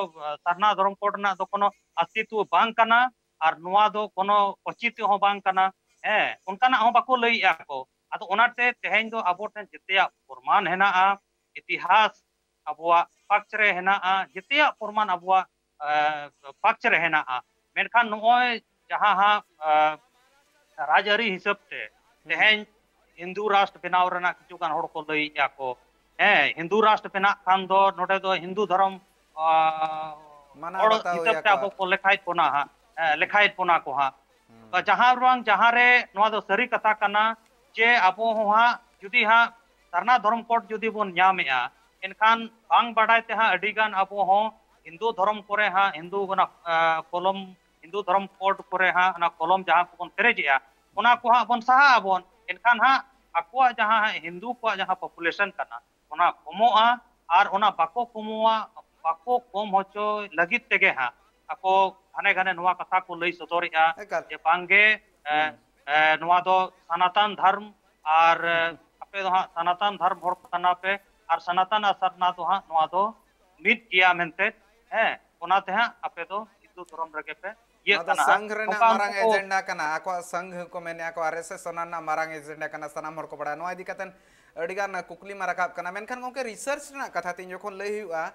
ᱥᱟᱨᱱᱟ ᱫᱷᱚᱨᱚᱢ ᱠᱳᱰ ᱨᱮᱱᱟᱜ ᱫᱚ ᱠᱳᱱᱳ ᱚᱥᱛᱤᱛᱣᱚ ᱵᱟᱝ ᱠᱟᱱᱟ ᱟᱨ ᱱᱚᱣᱟ ᱫᱚ ᱠᱳᱱᱳ ᱚᱪᱤᱛᱤ ᱦᱚᱸ ᱵᱟᱝ ᱠᱟᱱᱟ᱾ ᱦᱮᱸ, ᱚᱱᱠᱟᱱᱟᱜ ᱦᱚᱸ ᱵᱟᱠᱚ ᱞᱟᱹᱭᱮᱜᱼᱟ ᱠᱚ᱾ ᱟᱫᱚ ᱚᱱᱟᱛᱮ ᱛᱮᱦᱮᱧ ᱫᱚ ᱟᱵᱚ ᱴᱷᱮᱱ ᱡᱮᱛᱮᱭᱟᱜ ᱯᱨᱚᱢᱟᱱ ᱦᱮᱱᱟᱜᱼᱟ, ᱤᱛᱤᱦᱟᱥ ᱟᱵᱚᱣᱟᱜ ᱯᱟᱠᱪ ᱨᱮ ᱦᱮᱱᱟᱜᱼᱟ, ᱡᱮᱛᱮᱭᱟᱜ ᱯᱨᱚᱢᱟᱱ ᱟᱵᱚᱣᱟᱜ ᱯᱟᱠᱪ ᱨᱮ ᱦᱮᱱᱟᱜᱼᱟ᱾ ᱢᱮᱱᱠᱷᱟᱱ ᱱᱚᱜᱼᱚᱭ ᱡᱟᱦᱟᱸ ᱦᱟᱸᱜ ᱨᱟᱡᱽᱟᱹᱨᱤ ᱦᱤᱥᱟᱹᱵ ᱛᱮ ᱛᱮᱦᱮᱧ ᱦᱤᱱᱫᱩ ᱨᱟᱥᱴᱨ ᱵᱮᱱᱟᱣ ᱨᱮᱱᱟᱜ ᱠᱤᱪᱷᱩ ᱜᱟᱱ ᱦᱚᱲ ᱠᱚ ᱞᱟᱹᱭᱮᱫᱼᱟ ᱠᱚ, ᱦᱮᱸ, ᱦᱤᱱᱫᱩ ᱨᱟᱥᱴᱨ ᱵᱮᱱᱟᱜ ᱠᱷᱟᱱ ᱫᱚ ᱱᱚᱰᱮ ᱫᱚ ᱦᱤᱱᱫᱩ ᱫᱷᱚᱨᱚᱢ ᱦᱚᱲ ᱦᱤᱥᱟᱹᱵ ᱛᱮ ᱟᱵᱚ ᱠᱚ ᱞᱮᱠᱷᱟᱭᱮᱫ ᱵᱚᱱᱟ ᱦᱟᱸᱜ, ᱞᱮᱠᱷᱟᱭᱮᱫ ᱵᱚᱱᱟ ᱠᱚ ᱦᱟᱸᱜ᱾ ᱡᱟᱦᱟᱸ ᱨᱮ ᱵᱟᱝ ᱡᱟᱦᱟᱸ ᱨᱮ ᱱᱚᱣᱟ ᱫᱚ ᱥᱟᱹᱨᱤ ᱠᱟᱛᱷᱟ ᱠᱟᱱᱟ ᱡᱮ ᱟᱵᱚ ᱦᱚᱸ ᱦᱟᱸᱜ ᱡᱩᱫᱤ ᱦᱟᱸᱜ ᱥᱟᱨᱱᱟ ᱫᱷᱚᱨᱚᱢ ᱠᱳᱰ ᱡᱩᱫᱤ ᱵᱚᱱ ᱧᱟᱢᱮᱜᱼᱟ, ᱮᱱᱠᱷᱟᱱ ᱵᱟᱝ ᱵᱟᱰᱟᱭ ᱛᱮ ᱦᱟᱸᱜ ᱟᱹᱰᱤ ᱜᱟᱱ ᱟᱵᱚ ᱦᱚᱸ ᱦᱤᱱᱫᱩ ᱫᱷᱚᱨᱚᱢ ᱠᱚᱨᱮ ᱦᱟᱸᱜ ᱦᱤᱱᱫᱩ ᱚᱱᱟ ᱠᱚᱞᱚᱢ ᱦᱤᱱᱫᱩ ᱫᱷᱚᱨᱚᱢ ᱠᱳᱰ ᱠᱚᱨᱮ ᱦᱟᱸᱜ ᱚᱱᱟ ᱠᱚᱞᱚᱢ ᱡᱟᱦᱟᱸ ᱠᱚᱵᱚᱱ ᱯᱮᱨᱮᱡᱮᱜᱼᱟ, ᱚᱱᱟ ᱠᱚ ᱦᱟᱸᱜ ᱵᱚᱱ ᱥᱟᱦᱟᱜ ᱟᱵᱚᱱ᱾ ᱮᱱᱠᱷᱟᱱ ᱦᱟᱸᱜ ᱟᱠᱚᱣᱟᱜ ᱡᱟᱦᱟᱸ ᱦᱤᱱᱫᱩ ᱠᱚᱣᱟᱜ ᱡᱟᱦᱟᱸ ᱯᱚᱯᱩᱞᱮᱥᱚᱱ ᱠᱟᱱᱟ, ᱚᱱᱟ ᱠᱚᱢᱚᱜᱼᱟ᱾ ᱟᱨ ᱚᱱᱟ ᱵᱟᱠᱚ ᱠᱚᱢᱚᱜᱼᱟ, ᱵᱟᱠᱚ ᱠᱚᱢ ᱦᱚᱪᱚ ᱞᱟᱹᱜᱤᱫ ᱛᱮᱜᱮ ᱦᱟᱸᱜ ᱟᱠᱚ ᱜᱷᱟᱱᱮ ᱜᱷᱟᱱᱮ ᱱᱚᱣᱟ ᱠᱟᱛᱷᱟ ᱠᱚ ᱞᱟᱹᱭ ᱥᱚᱫᱚᱨᱮᱜᱼᱟ ᱡᱮ ᱵᱟᱝᱜᱮ, ᱮ, ᱱᱚᱣᱟ ᱫᱚ ᱥᱟᱱᱟᱛᱟᱱ ᱫᱷᱚᱨᱢ ᱟᱨ ᱟᱯᱮ ᱫᱚ ᱦᱟᱸᱜ ᱥᱟᱱᱟᱛᱟᱱ ᱫᱷᱚᱨᱢ ᱦᱚᱲ ᱠᱟᱱᱟ ᱯᱮ ᱟᱨ ᱥᱟᱱᱟᱛᱟᱱ ᱟᱨ ᱥᱟᱨᱱᱟ ᱫᱚ ᱦᱟᱸᱜ ᱱᱚᱣᱟ ᱫᱚ ᱢᱤᱫ ᱜᱮᱭᱟ ᱢᱮᱱᱛᱮ, ᱦᱮᱸ, ᱚᱱᱟᱛᱮ ᱦᱟᱸᱜ ᱟᱯᱮ ᱫᱚ ᱦᱤᱱᱫᱩ ᱫᱷᱚᱨᱚᱢ ᱨᱮᱜᱮ ᱯᱮ ᱤᱭᱟᱹᱜ ᱠᱟᱱᱟ ᱦᱟᱸᱜ᱾ ᱥᱚᱝᱜᱷ ᱨᱮᱱᱟᱜ ᱢᱟᱨᱟᱝ ᱮᱡᱮᱱᱰᱟ ᱠᱟᱱᱟ, ᱟᱠᱚᱣᱟᱜ ᱥᱚᱝᱜᱷ ᱠᱚ ᱢᱮᱱᱮᱜᱼᱟ ᱠᱚ, ᱟᱨ ᱮᱥ ᱮᱥ ᱚᱱᱟ ᱨᱮᱱᱟᱜ ᱢᱟᱨᱟᱝ ᱮᱡᱮᱱᱰᱟ ᱠᱟᱱᱟ, ᱥᱟᱱᱟᱢ ᱦᱚᱲ ᱠᱚ ᱵᱟᱲᱟᱭᱟ᱾ ᱱᱚᱣᱟ ᱤᱫᱤ ᱠᱟᱛᱮ ᱟᱹᱰᱤ ᱜᱟᱱ ᱠᱩᱠᱞᱤ ᱢᱟ ᱨᱟᱠᱟᱵ ᱠᱟᱱᱟ, ᱢᱮᱱᱠᱷᱟᱱ ᱜᱚᱝᱠᱮ, ᱨᱤᱥᱟᱨᱪ ᱨᱮᱱᱟᱜ ᱠᱟᱛᱷᱟ ᱛᱮ ᱡᱚᱠᱷᱚᱱ ᱞᱟᱹᱭ ᱦᱩᱭᱩᱜᱼᱟ,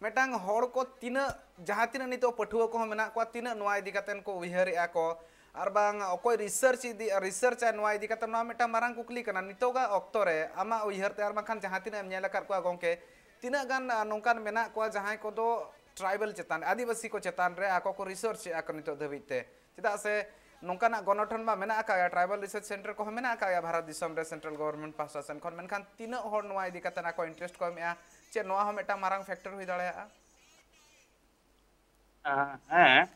ᱢᱤᱫᱴᱟᱝ ᱦᱚᱲ ᱠᱚ ᱛᱤᱱᱟᱹᱜ, ᱡᱟᱦᱟᱸ ᱛᱤᱱᱟᱹᱜ ᱱᱤᱛᱚᱜ ᱯᱟᱹᱴᱷᱩᱣᱟᱹ ᱠᱚᱦᱚᱸ ᱢᱮᱱᱟᱜ ᱠᱚᱣᱟ, ᱛᱤᱱᱟᱹᱜ ᱱᱚᱣᱟ ᱤᱫᱤ ᱠᱟᱛᱮ ᱠᱚ ᱩᱭᱦᱟᱹᱨᱮᱜᱼᱟ ᱠᱚ, ᱟᱨ ᱵᱟᱝ ᱚᱠᱚᱭ ᱨᱤᱥᱟᱨᱪ ᱤᱫᱤ, ᱨᱤᱥᱟᱨᱪ ᱟᱭ ᱱᱚᱣᱟ ᱤᱫᱤ ᱠᱟᱛᱮ, ᱱᱚᱣᱟ ᱢᱤᱫᱴᱟᱝ ᱢᱟᱨᱟᱝ ᱠᱩᱠᱞᱤ ᱠᱟᱱᱟ᱾ ᱱᱤᱛᱚᱜᱟᱜ ᱚᱠᱛᱚ ᱨᱮ ᱟᱢᱟᱜ ᱩᱭᱦᱟᱹᱨ ᱛᱮ, ᱟᱨ ᱵᱟᱝᱠᱷᱟᱱ ᱡᱟᱦᱟᱸ ᱛᱤᱱᱟᱹᱜ ᱮᱢ ᱧᱮᱞ ᱟᱠᱟᱫ ᱠᱚᱣᱟ ᱜᱚᱝᱠᱮ, ᱛᱤᱱᱟᱹᱜ ᱜᱟᱱ, ᱟ, ᱱᱚᱝᱠᱟᱱ ᱢᱮᱱᱟᱜ ᱠᱚᱣᱟ ᱡᱟᱦᱟᱸᱭ ᱠᱚᱫᱚ ᱴᱨᱟᱭᱵᱟᱞ ᱪᱮᱛᱟᱱ ᱨᱮ, ᱟᱹᱫᱤᱵᱟᱹᱥᱤ ᱠᱚ ᱪᱮᱛᱟᱱ ᱨᱮ ᱟᱠᱚ ᱠᱚ ᱨᱤᱥᱟᱨᱪ ᱮᱫᱼᱟ ᱠᱚ ᱱᱤᱛᱚᱜ ᱫᱷᱟᱹᱵᱤᱡ ᱛᱮ? ᱪᱮᱫᱟᱜ ᱥᱮ ᱱᱚᱝᱠᱟᱱᱟᱜ ᱜᱚᱱᱚᱴᱷᱚᱱ ᱢᱟ ᱢᱮᱱᱟᱜ ᱟᱠᱟᱫ ᱜᱮᱭᱟ, ᱴᱨᱟᱭᱵᱟᱞ ᱨᱤᱥᱟᱨᱪ ᱥᱮᱱᱴᱟᱨ ᱠᱚᱦᱚᱸ ᱢᱮᱱᱟᱜ ᱟᱠᱟᱫ ᱜᱮᱭᱟ ᱵᱷᱟᱨᱚᱛ ᱫᱤᱥᱚᱢ ᱨᱮ ᱥᱮᱱᱴᱨᱟᱞ ᱜᱚᱵᱷᱚᱨᱱᱢᱮᱱᱴ ᱯᱟᱦᱴᱟ ᱥᱮᱱ ᱠᱷᱚᱱ, ᱢᱮᱱᱠᱷᱟᱱ ᱛᱤᱱᱟᱹᱜ ᱦᱚᱲ ᱱᱚᱣᱟ ᱤᱫᱤ ᱠᱟᱛᱮ ᱟᱠᱚ ᱤᱱᱴᱟᱨᱮᱥᱴ ᱠᱚ ᱮᱢᱮᱜᱼᱟ? ᱪᱮᱫ ᱱᱚᱣᱟ ᱦᱚᱸ ᱢᱤᱫᱴᱟᱝ ᱢᱟᱨᱟᱝ ᱯᱷᱮᱠᱴᱚᱨ ᱦᱩᱭ ᱫᱟᱲᱮᱭᱟᱜᱼᱟ? ᱦᱮᱸ,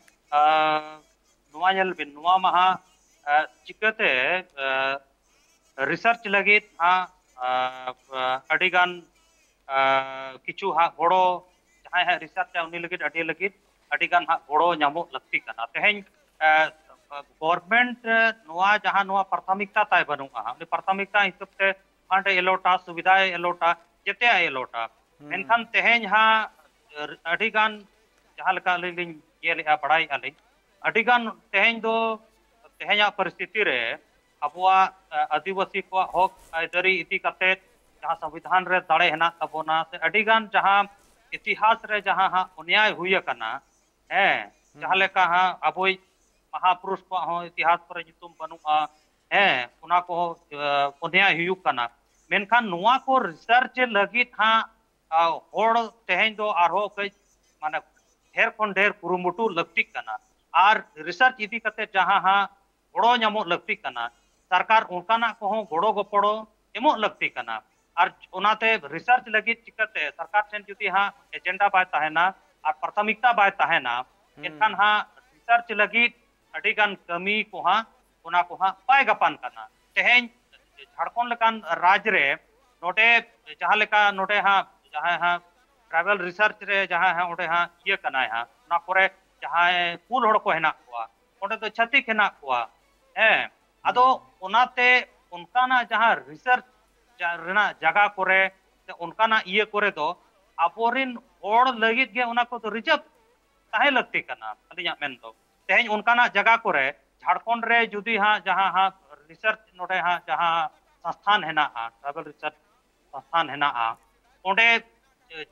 ᱱᱚᱣᱟ ᱧᱮᱞ ᱵᱤᱱ, ᱱᱚᱣᱟ ᱢᱟ ᱦᱟᱸᱜ ᱪᱤᱠᱟᱹᱛᱮ ᱨᱤᱥᱟᱨᱪ ᱞᱟᱹᱜᱤᱫ ᱦᱟᱸᱜ ᱟᱹᱰᱤᱜᱟᱱ ᱠᱤᱪᱷᱩ ᱦᱟᱸᱜ ᱜᱚᱲᱚ, ᱡᱟᱦᱟᱸᱭ ᱦᱟᱸᱜ ᱨᱤᱥᱟᱨᱪᱟ ᱩᱱᱤ ᱞᱟᱹᱜᱤᱫ ᱟᱹᱰᱤ ᱞᱟᱹᱜᱤᱫ ᱟᱹᱰᱤᱜᱟᱱ ᱦᱟᱸᱜ ᱜᱚᱲᱚ ᱧᱟᱢᱚᱜ ᱞᱟᱹᱠᱛᱤ ᱠᱟᱱᱟ᱾ ᱛᱮᱦᱮᱧ ᱜᱚᱵᱷᱚᱨᱱᱢᱮᱱᱴ ᱱᱚᱣᱟ ᱡᱟᱦᱟᱸ ᱱᱚᱣᱟ ᱯᱨᱟᱛᱷᱚᱢᱤᱠᱛᱟ ᱛᱟᱭ ᱵᱟᱹᱱᱩᱜᱼᱟ, ᱩᱱᱤ ᱯᱨᱟᱛᱷᱚᱢᱤᱠᱛᱟ ᱦᱤᱥᱟᱹᱵ ᱛᱮ ᱯᱷᱟᱱᱰ ᱮ ᱮᱞᱚᱴᱟ, ᱥᱩᱵᱤᱫᱷᱟᱭ ᱮᱞᱚᱴᱟ, ᱡᱮᱛᱮᱭᱟᱜ ᱮ ᱮᱞᱚᱴᱟ᱾ ᱢᱮᱱᱠᱷᱟᱱ ᱛᱮᱦᱮᱧ ᱦᱟᱸᱜ ᱟᱹᱰᱤ ᱜᱟᱱ ᱡᱟᱦᱟᱸ ᱞᱮᱠᱟ ᱟᱹᱞᱤᱧ ᱞᱤᱧ ᱧᱮᱞᱮᱜᱼᱟ, ᱵᱟᱲᱟᱭᱮᱜᱼᱟ ᱞᱤᱧ, ᱟᱹᱰᱤ ᱜᱟᱱ ᱛᱮᱦᱮᱧ ᱫᱚ, ᱛᱮᱦᱮᱧᱟᱜ ᱯᱚᱨᱤᱥᱛᱷᱤᱛᱤ ᱨᱮ ᱟᱵᱚᱣᱟᱜ ᱟᱹᱫᱤᱵᱟᱹᱥᱤ ᱠᱚᱣᱟᱜ ᱦᱚᱠ ᱟᱹᱭᱫᱟᱹᱨᱤ ᱤᱫᱤ ᱠᱟᱛᱮ ᱡᱟᱦᱟᱸ ᱥᱚᱝᱵᱤᱫᱷᱟᱱ ᱨᱮ ᱫᱟᱲᱮ ᱦᱮᱱᱟᱜ ᱛᱟᱵᱚᱱᱟ, ᱥᱮ ᱟᱹᱰᱤ ᱜᱟᱱ ᱡᱟᱦᱟᱸ ᱤᱛᱤᱦᱟᱥ ᱨᱮ ᱡᱟᱦᱟᱸ ᱦᱟᱸᱜ ᱚᱱᱭᱟᱭ ᱦᱩᱭ ᱟᱠᱟᱱᱟ, ᱦᱮᱸ, ᱡᱟᱦᱟᱸ ᱞᱮᱠᱟ ᱦᱟᱸᱜ ᱟᱵᱚᱭᱤᱡ ᱢᱟᱦᱟᱯᱩᱨᱩᱥ ᱠᱚᱣᱟᱜ ᱦᱚᱸ ᱤᱛᱤᱦᱟᱥ ᱠᱚᱨᱮ ᱧᱩᱛᱩᱢ ᱵᱟᱹᱱᱩᱜᱼᱟ, ᱦᱮᱸ, ᱚᱱᱟ ᱠᱚ ᱚᱱᱭᱟᱭ ᱦᱩᱭᱩᱜ ᱠᱟᱱᱟ᱾ ᱢᱮᱱᱠᱷᱟᱱ ᱱᱚᱣᱟ ᱠᱚ ᱨᱤᱥᱟᱨᱪ ᱞᱟᱹᱜᱤᱫ ᱦᱟᱸᱜ ᱦᱚᱲ ᱛᱮᱦᱮᱧ ᱫᱚ ᱟᱨᱦᱚᱸ ᱠᱟᱹᱡ ᱢᱟᱱᱮ ᱰᱷᱮᱨ ᱠᱷᱚᱱ ᱰᱷᱮᱨ ᱠᱩᱨᱩᱢᱩᱴᱩ ᱞᱟᱹᱠᱛᱤᱜ ᱠᱟᱱᱟ᱾ ᱟᱨ ᱨᱤᱥᱟᱨᱪ ᱤᱫᱤ ᱠᱟᱛᱮ ᱡᱟᱦᱟᱸ ᱦᱟᱸᱜ ᱜᱚᱲᱚ ᱧᱟᱢᱚᱜ ᱞᱟᱹᱠᱛᱤᱜ ᱠᱟᱱᱟ, ᱥᱚᱨᱠᱟᱨ ᱚᱱᱠᱟᱱᱟᱜ ᱠᱚᱦᱚᱸ ᱜᱚᱲᱚ ᱜᱚᱯᱚᱲᱚ ᱮᱢᱚᱜ ᱞᱟᱹᱠᱛᱤ ᱠᱟᱱᱟ᱾ ᱟᱨ ᱚᱱᱟᱛᱮ ᱨᱤᱥᱟᱨᱪ ᱞᱟᱹᱜᱤᱫ ᱪᱤᱠᱟᱹᱛᱮ ᱥᱚᱨᱠᱟᱨ ᱴᱷᱮᱱ ᱡᱩᱫᱤ ᱦᱟᱸᱜ ᱮᱡᱮᱱᱰᱟ ᱵᱟᱭ ᱛᱟᱦᱮᱱᱟ ᱟᱨ ᱯᱨᱟᱛᱷᱚᱢᱤᱠᱛᱟ ᱵᱟᱭ ᱛᱟᱦᱮᱱᱟ, ᱮᱱᱠᱷᱟᱱ ᱦᱟᱸᱜ ᱨᱤᱥᱟᱨᱪ ᱞᱟᱹᱜᱤᱫ ᱟᱹᱰᱤ ᱜᱟᱱ ᱠᱟᱹᱢᱤ ᱠᱚ ᱦᱟᱸᱜ, ᱚᱱᱟ ᱠᱚ ᱦᱟᱸᱜ ᱵᱟᱭ ᱜᱟᱯᱟᱱ ᱠᱟᱱᱟ᱾ ᱛᱮᱦᱮᱧ ᱡᱷᱟᱲᱠᱷᱚᱸᱰ ᱞᱮᱠᱟᱱ ᱨᱟᱡᱽ ᱨᱮ ᱱᱚᱰᱮ ᱡᱟᱦᱟᱸ ᱞᱮᱠᱟ ᱱᱚᱰᱮ ᱦᱟᱸᱜ ᱡᱟᱦᱟᱸᱭ ᱦᱟᱸᱜ ᱴᱨᱟᱭᱵᱟᱞ ᱨᱤᱥᱟᱨᱪ ᱨᱮ ᱡᱟᱦᱟᱸᱭ ᱦᱟᱸᱜ ᱚᱸᱰᱮ ᱦᱟᱸᱜ ᱤᱭᱟᱹ ᱠᱟᱱᱟᱭ ᱦᱟᱸᱜ, ᱚᱱᱟ ᱠᱚᱨᱮ ᱡᱟᱦᱟᱸᱭ ᱠᱩᱞ ᱦᱚᱲ ᱠᱚ ᱦᱮᱱᱟᱜ ᱠᱚᱣᱟ, ᱚᱸᱰᱮ ᱫᱚ ᱪᱷᱟᱹᱛᱤᱠ ᱦᱮᱱᱟᱜ ᱠᱚᱣᱟ᱾ ᱦᱮᱸ, ᱟᱫᱚ ᱚᱱᱟᱛᱮ ᱚᱱᱠᱟᱱᱟᱜ ᱡᱟᱦᱟᱸ ᱨᱤᱥᱟᱨᱪ ᱨᱮᱱᱟᱜ ᱡᱟᱭᱜᱟ ᱠᱚᱨᱮ ᱥᱮ ᱚᱱᱠᱟᱱᱟᱜ ᱤᱭᱟᱹ ᱠᱚᱨᱮ ᱫᱚ ᱟᱵᱚᱨᱤᱱ ᱦᱚᱲ ᱞᱟᱹᱜᱤᱫ ᱜᱮ ᱚᱱᱟ ᱠᱚᱫᱚ ᱨᱤᱡᱟᱨᱵᱷ ᱛᱟᱦᱮᱸ ᱞᱟᱹᱠᱛᱤ ᱠᱟᱱᱟ, ᱟᱹᱞᱤᱧᱟᱜ ᱢᱮᱱ ᱫᱚ᱾ ᱛᱮᱦᱮᱧ ᱚᱱᱠᱟᱱᱟᱜ ᱡᱟᱭᱜᱟ ᱠᱚᱨᱮ ᱡᱷᱟᱲᱠᱷᱚᱸᱰ ᱨᱮ ᱡᱩᱫᱤ ᱦᱟᱸᱜ ᱡᱟᱦᱟᱸ ᱦᱟᱸᱜ ᱨᱤᱥᱟᱨᱪ ᱱᱚᱰᱮ ᱦᱟᱸᱜ ᱡᱟᱦᱟᱸ ᱥᱚᱝᱥᱛᱷᱟᱱ ᱦᱮᱱᱟᱜᱼᱟ, ᱴᱨᱟᱭᱵᱟᱞ ᱨᱤᱥᱟᱨᱪ ᱥᱚᱝᱥᱛᱷᱟᱱ ᱦᱮᱱᱟᱜᱼᱟ, ᱚᱸᱰᱮ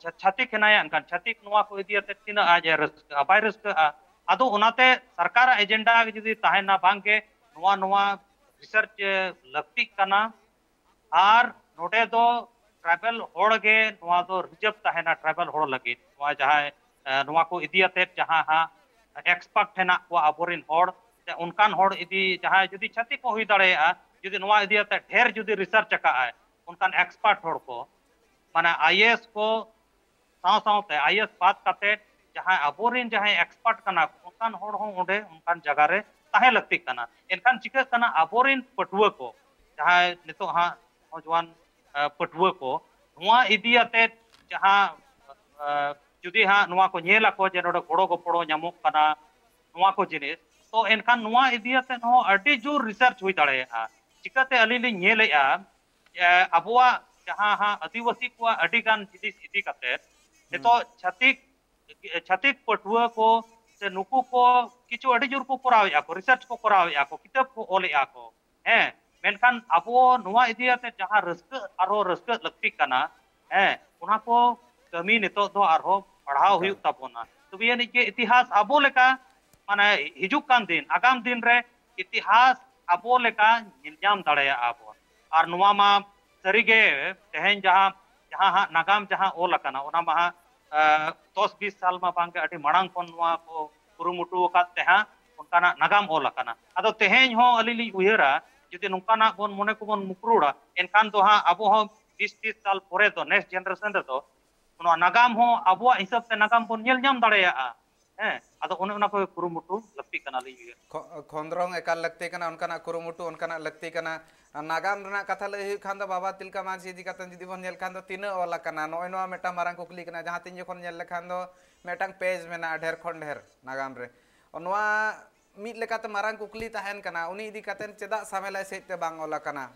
ᱪᱷᱟ-, ᱪᱷᱟᱹᱛᱤᱠ ᱦᱮᱱᱟᱭᱟ, ᱮᱱᱠᱷᱟᱱ ᱪᱷᱟᱹᱛᱤᱠ ᱱᱚᱣᱟ ᱠᱚ ᱤᱫᱤ ᱠᱟᱛᱮ ᱛᱤᱱᱟᱹᱜ ᱟᱡ ᱮ ᱨᱟᱹᱥᱠᱟᱹᱜᱼᱟ? ᱵᱟᱭ ᱨᱟᱹᱥᱠᱟᱹᱜᱼᱟ᱾ ᱟᱫᱚ ᱚᱱᱟᱛᱮ ᱥᱚᱨᱠᱟᱨᱟᱜ ᱮᱡᱮᱱᱰᱟ ᱜᱮ ᱡᱩᱫᱤ ᱛᱟᱦᱮᱱᱟ, ᱵᱟᱝ ᱜᱮ ᱱᱚᱣᱟ ᱱᱚᱣᱟ ᱨᱤᱥᱟᱨᱪ ᱞᱟᱹᱠᱛᱤᱜ ᱠᱟᱱᱟ, ᱟᱨ ᱱᱚᱰᱮ ᱫᱚ ᱴᱨᱟᱭᱵᱟᱞ ᱦᱚᱲ ᱜᱮ ᱱᱚᱣᱟ ᱫᱚ ᱨᱤᱡᱟᱨᱵᱷ ᱛᱟᱦᱮᱱᱟ, ᱴᱨᱟᱭᱵᱟᱞ ᱦᱚᱲ ᱞᱟᱹᱜᱤᱫ᱾ ᱱᱚᱣᱟ ᱡᱟᱦᱟᱸᱭ, ᱮ, ᱱᱚᱣᱟ ᱠᱚ ᱤᱫᱤ ᱟᱛᱮᱫ ᱡᱟᱦᱟᱸ ᱦᱟᱸᱜ ᱮᱠᱥᱯᱟᱨᱴ ᱦᱮᱱᱟᱜ ᱠᱚᱣᱟ ᱟᱵᱚᱨᱮᱱ ᱦᱚᱲ, ᱥᱮ ᱚᱱᱠᱟᱱ ᱦᱚᱲ ᱤᱫᱤ, ᱡᱟᱦᱟᱸᱭ ᱡᱩᱫᱤ ᱪᱷᱟᱹᱛᱤᱠ ᱠᱚ ᱦᱩᱭ ᱫᱟᱲᱮᱭᱟᱜᱼᱟ, ᱡᱩᱫᱤ ᱱᱚᱣᱟ ᱤᱫᱤ ᱟᱛᱮᱫ ᱰᱷᱮᱨ ᱡᱩᱫᱤ ᱨᱤᱥᱟᱨᱪ ᱟᱠᱟᱫ ᱟᱭ, ᱚᱱᱠᱟᱱ ᱮᱠᱥᱯᱟᱨᱴ ᱦᱚᱲ ᱠᱚ, ᱢᱟᱱᱮ ᱟᱭ ᱮ ᱮᱥ ᱠᱚ ᱥᱟᱶ ᱥᱟᱶᱛᱮ ᱟᱭ ᱮ ᱮᱥ ᱵᱟᱫ ᱠᱟᱛᱮ ᱡᱟᱦᱟᱸᱭ ᱟᱵᱚᱨᱮᱱ ᱡᱟᱦᱟᱸᱭ ᱮᱠᱥᱯᱟᱨᱴ ᱠᱟᱱᱟ ᱠᱚ, ᱚᱱᱠᱟᱱ ᱦᱚᱲ ᱦᱚᱸ ᱚᱸᱰᱮ ᱚᱱᱠᱟᱱ ᱡᱟᱭᱜᱟ ᱨᱮ ᱛᱟᱦᱮᱸ ᱞᱟᱹᱠᱛᱤᱜ ᱠᱟᱱᱟ᱾ ᱮᱱᱠᱷᱟᱱ ᱪᱤᱠᱟᱹᱜ ᱠᱟᱱᱟ, ᱟᱵᱚᱨᱮᱱ ᱯᱟᱹᱴᱷᱩᱣᱟᱹ ᱠᱚ, ᱡᱟᱦᱟᱸᱭ ᱱᱤᱛᱚᱜ ᱦᱟᱸᱜ ᱱᱚᱡᱣᱟᱱ, ᱟ, ᱯᱟᱹᱴᱷᱩᱣᱟᱹ ᱠᱚ, ᱱᱚᱣᱟ ᱤᱫᱤ ᱟᱛᱮ ᱡᱟᱦᱟᱸ, ᱟ, ᱡᱩᱫᱤ ᱦᱟᱸᱜ ᱱᱚᱣᱟ ᱠᱚ ᱧᱮᱞ ᱟᱠᱚ ᱡᱮ ᱱᱚᱰᱮ ᱜᱚᱲᱚ ᱜᱚᱯᱚᱲᱚ ᱧᱟᱢᱚᱜ ᱠᱟᱱᱟ, ᱱᱚᱣᱟ ᱠᱚ ᱡᱤᱱᱤᱥ, ᱛᱚ ᱮᱱᱠᱷᱟᱱ ᱱᱚᱣᱟ ᱤᱫᱤ ᱟᱛᱮ ᱦᱚᱸ ᱟᱹᱰᱤ ᱡᱳᱨ ᱨᱤᱥᱟᱨᱪ ᱦᱩᱭ ᱫᱟᱲᱮᱭᱟᱜᱼᱟ᱾ ᱪᱤᱠᱟᱹᱛᱮ ᱟᱹᱞᱤᱧ ᱞᱤᱧ ᱧᱮᱞᱮᱫᱼᱟ, ᱮ, ᱟᱵᱚᱣᱟᱜ ᱡᱟᱦᱟᱸ ᱦᱟᱸᱜ ᱟᱹᱫᱤᱵᱟᱹᱥᱤ ᱠᱚᱣᱟᱜ ᱟᱹᱰᱤ ᱜᱟᱱ ᱡᱤᱱᱤᱥ ᱤᱫᱤ ᱠᱟᱛᱮ ᱱᱤᱛᱚᱜ ᱪᱷᱟᱹᱛᱤᱠ, ᱪᱷᱟᱹᱛᱤᱠ ᱯᱟᱹᱴᱷᱩᱣᱟᱹ ᱠᱚ ᱥᱮ ᱱᱩᱠᱩ ᱠᱚ ᱠᱤᱪᱷᱩ ᱟᱹᱰᱤ ᱡᱳᱨ ᱠᱚ ᱠᱚᱨᱟᱣᱮᱫᱼᱟ ᱠᱚ, ᱨᱤᱥᱟᱨᱪ ᱠᱚ ᱠᱚᱨᱟᱣᱮᱫᱼᱟ ᱠᱚ, ᱠᱤᱛᱟᱹᱵ ᱠᱚ ᱚᱞᱮᱫᱼᱟ ᱠᱚ, ᱦᱮᱸ, ᱢᱮᱱᱠᱷᱟᱱ ᱟᱵᱚ ᱱᱚᱣᱟ ᱤᱫᱤ ᱠᱟᱛᱮ ᱡᱟᱦᱟᱸ ᱨᱟᱹᱥᱠᱟᱹ, ᱟᱨᱦᱚᱸ ᱨᱟᱹᱥᱠᱟᱹ ᱞᱟᱹᱠᱛᱤ ᱠᱟᱱᱟ, ᱦᱮᱸ, ᱚᱱᱟ ᱠᱚ ᱠᱟᱹᱢᱤ ᱱᱤᱛᱚᱜ ᱫᱚ ᱟᱨᱦᱚᱸ ᱯᱟᱲᱦᱟᱣ ᱮᱠᱟᱞ᱾ ᱦᱩᱭᱩᱜ ᱛᱟᱵᱚᱱᱟ᱾ ᱛᱚᱵᱮ ᱟᱹᱱᱤᱡ ᱜᱮ ᱤᱛᱤᱦᱟᱥ ᱟᱵᱚ ᱞᱮᱠᱟ, ᱢᱟᱱᱮ, ᱦᱤᱡᱩᱜ ᱠᱟᱱ ᱫᱤᱱ, ᱟᱜᱟᱢ ᱫᱤᱱ ᱨᱮ ᱤᱛᱤᱦᱟᱥ ᱟᱵᱚ ᱞᱮᱠᱟ ᱧᱮᱞ ᱧᱟᱢ ᱫᱟᱲᱮᱭᱟᱜᱼᱟ ᱵᱚᱱ᱾ ᱟᱨ ᱱᱚᱣᱟ ᱢᱟ ᱥᱟᱹᱨᱤᱜᱮ ᱛᱮᱦᱮᱧ ᱡᱟᱦᱟᱸ, ᱡᱟᱦᱟᱸ ᱦᱟᱸᱜ ᱱᱟᱜᱟᱢ ᱡᱟᱦᱟᱸ ᱚᱞ ᱟᱠᱟᱱᱟ, ᱚᱱᱟ ᱢᱟ ᱦᱟᱸᱜ, ᱮ, ᱫᱚᱥ ᱵᱤᱥ ᱥᱟᱞ ᱢᱟ ᱵᱟᱝᱜᱮ, ᱟᱹᱰᱤ ᱢᱟᱲᱟᱝ ᱠᱷᱚᱱ ᱱᱚᱣᱟ ᱠᱚ ᱠᱩᱨᱩᱢᱩᱴᱩ ᱟᱠᱟᱫ ᱛᱮ ᱦᱟᱸᱜ ᱚᱱᱠᱟᱱᱟᱜ ᱱᱟᱜᱟᱢ ᱚᱞ ᱟᱠᱟᱱᱟ᱾ ᱟᱫᱚ ᱛᱮᱦᱮᱧ ᱦᱚᱸ ᱟᱹᱞᱤᱧ ᱞᱤᱧ ᱩᱭᱦᱟᱹᱨᱟ, ᱡᱩᱫᱤ ᱱᱚᱝᱠᱟᱱᱟᱜ ᱵᱚᱱ ᱢᱚᱱᱮ ᱠᱚᱵᱚᱱ ᱢᱩᱠᱨᱩᱲᱟ, ᱮᱱᱠᱷᱟᱱ ᱫᱚ ᱦᱟᱸᱜ ᱟᱵᱚ ᱦᱚᱸ ᱵᱤᱥ ᱛᱤᱥ ᱥᱟᱞ ᱯᱚᱨᱮ ᱫᱚ, next generation ᱨᱮᱫᱚ ᱱᱚᱣᱟ ᱱᱟᱜᱟᱢ ᱦᱚᱸ ᱟᱵᱚᱣᱟᱜ ᱦᱤᱥᱟᱹᱵ ᱛᱮ ᱱᱟᱜᱟᱢ ᱵᱚᱱ ᱧᱮᱞ ᱧᱟᱢ ᱫᱟᱲᱮᱭᱟᱜᱼᱟ᱾ ᱦᱮᱸ, ᱟᱫᱚ ᱚᱱᱮ ᱚᱱᱟ ᱠᱚ ᱠᱩᱨᱩᱢᱩᱴᱩ ᱞᱟᱹᱠᱛᱤᱜ ᱠᱟᱱᱟ, ᱞᱤᱧ ᱩᱭᱦᱟᱹᱨᱟ᱾ ᱠᱷᱚ-, ᱠᱷᱚᱸᱫᱽᱨᱚᱝ ᱮᱠᱟᱞ ᱞᱟᱹᱠᱛᱤ ᱠᱟᱱᱟ, ᱚᱱᱠᱟᱱᱟᱜ ᱠᱩᱨᱩᱢᱩᱴᱩ, ᱚᱱᱠᱟᱱᱟᱜ ᱞᱟᱹᱠᱛᱤ ᱠᱟᱱᱟ᱾ ᱟᱨ ᱱᱟᱜᱟᱢ ᱨᱮᱱᱟᱜ ᱠᱟᱛᱷᱟ ᱞᱟᱹᱭ ᱦᱩᱭᱩᱜ ᱠᱷᱟᱱ ᱫᱚ, ᱵᱟᱵᱟ ᱛᱤᱞᱠᱟᱹ ᱢᱟᱹᱡᱷᱤ ᱤᱫᱤ ᱠᱟᱛᱮ ᱡᱩᱫᱤ ᱵᱚᱱ ᱧᱮᱞ ᱠᱷᱟᱱ ᱫᱚ, ᱛᱤᱱᱟᱹᱜ ᱚᱞ ᱟᱠᱟᱱᱟ? ᱱᱚᱜᱼᱚᱭ ᱱᱚᱣᱟ ᱢᱤᱫᱴᱟᱝ ᱢᱟᱨᱟᱝ ᱠᱩᱠᱞᱤ ᱠᱟᱱᱟ, ᱡᱟᱦᱟᱸ ᱛᱤᱱ ᱡᱚᱠᱷᱚᱱ ᱧᱮᱞ ᱞᱮᱠᱷᱟᱱ ᱫᱚ ᱢᱤᱫᱴᱟᱝ page ᱢᱮᱱᱟᱜᱼᱟ ᱰᱷᱮᱨ ᱠᱷᱚᱱ ᱰᱷᱮᱨ ᱱᱟᱜᱟᱢ ᱨᱮ᱾ ᱱᱚᱣᱟ ᱢᱤᱫ ᱞᱮᱠᱟᱛᱮ ᱢᱟᱨᱟᱝ ᱠᱩᱠᱞᱤ ᱛᱟᱦᱮᱱ ᱠᱟᱱᱟ, ᱩᱱᱤ ᱤᱫᱤ ᱠᱟᱛᱮ ᱪᱮᱫᱟᱜ ᱥᱟᱢᱮᱞᱟᱭ ᱥᱮᱫ ᱛᱮ ᱵᱟᱝ ᱚᱞ ᱟᱠᱟᱱᱟ?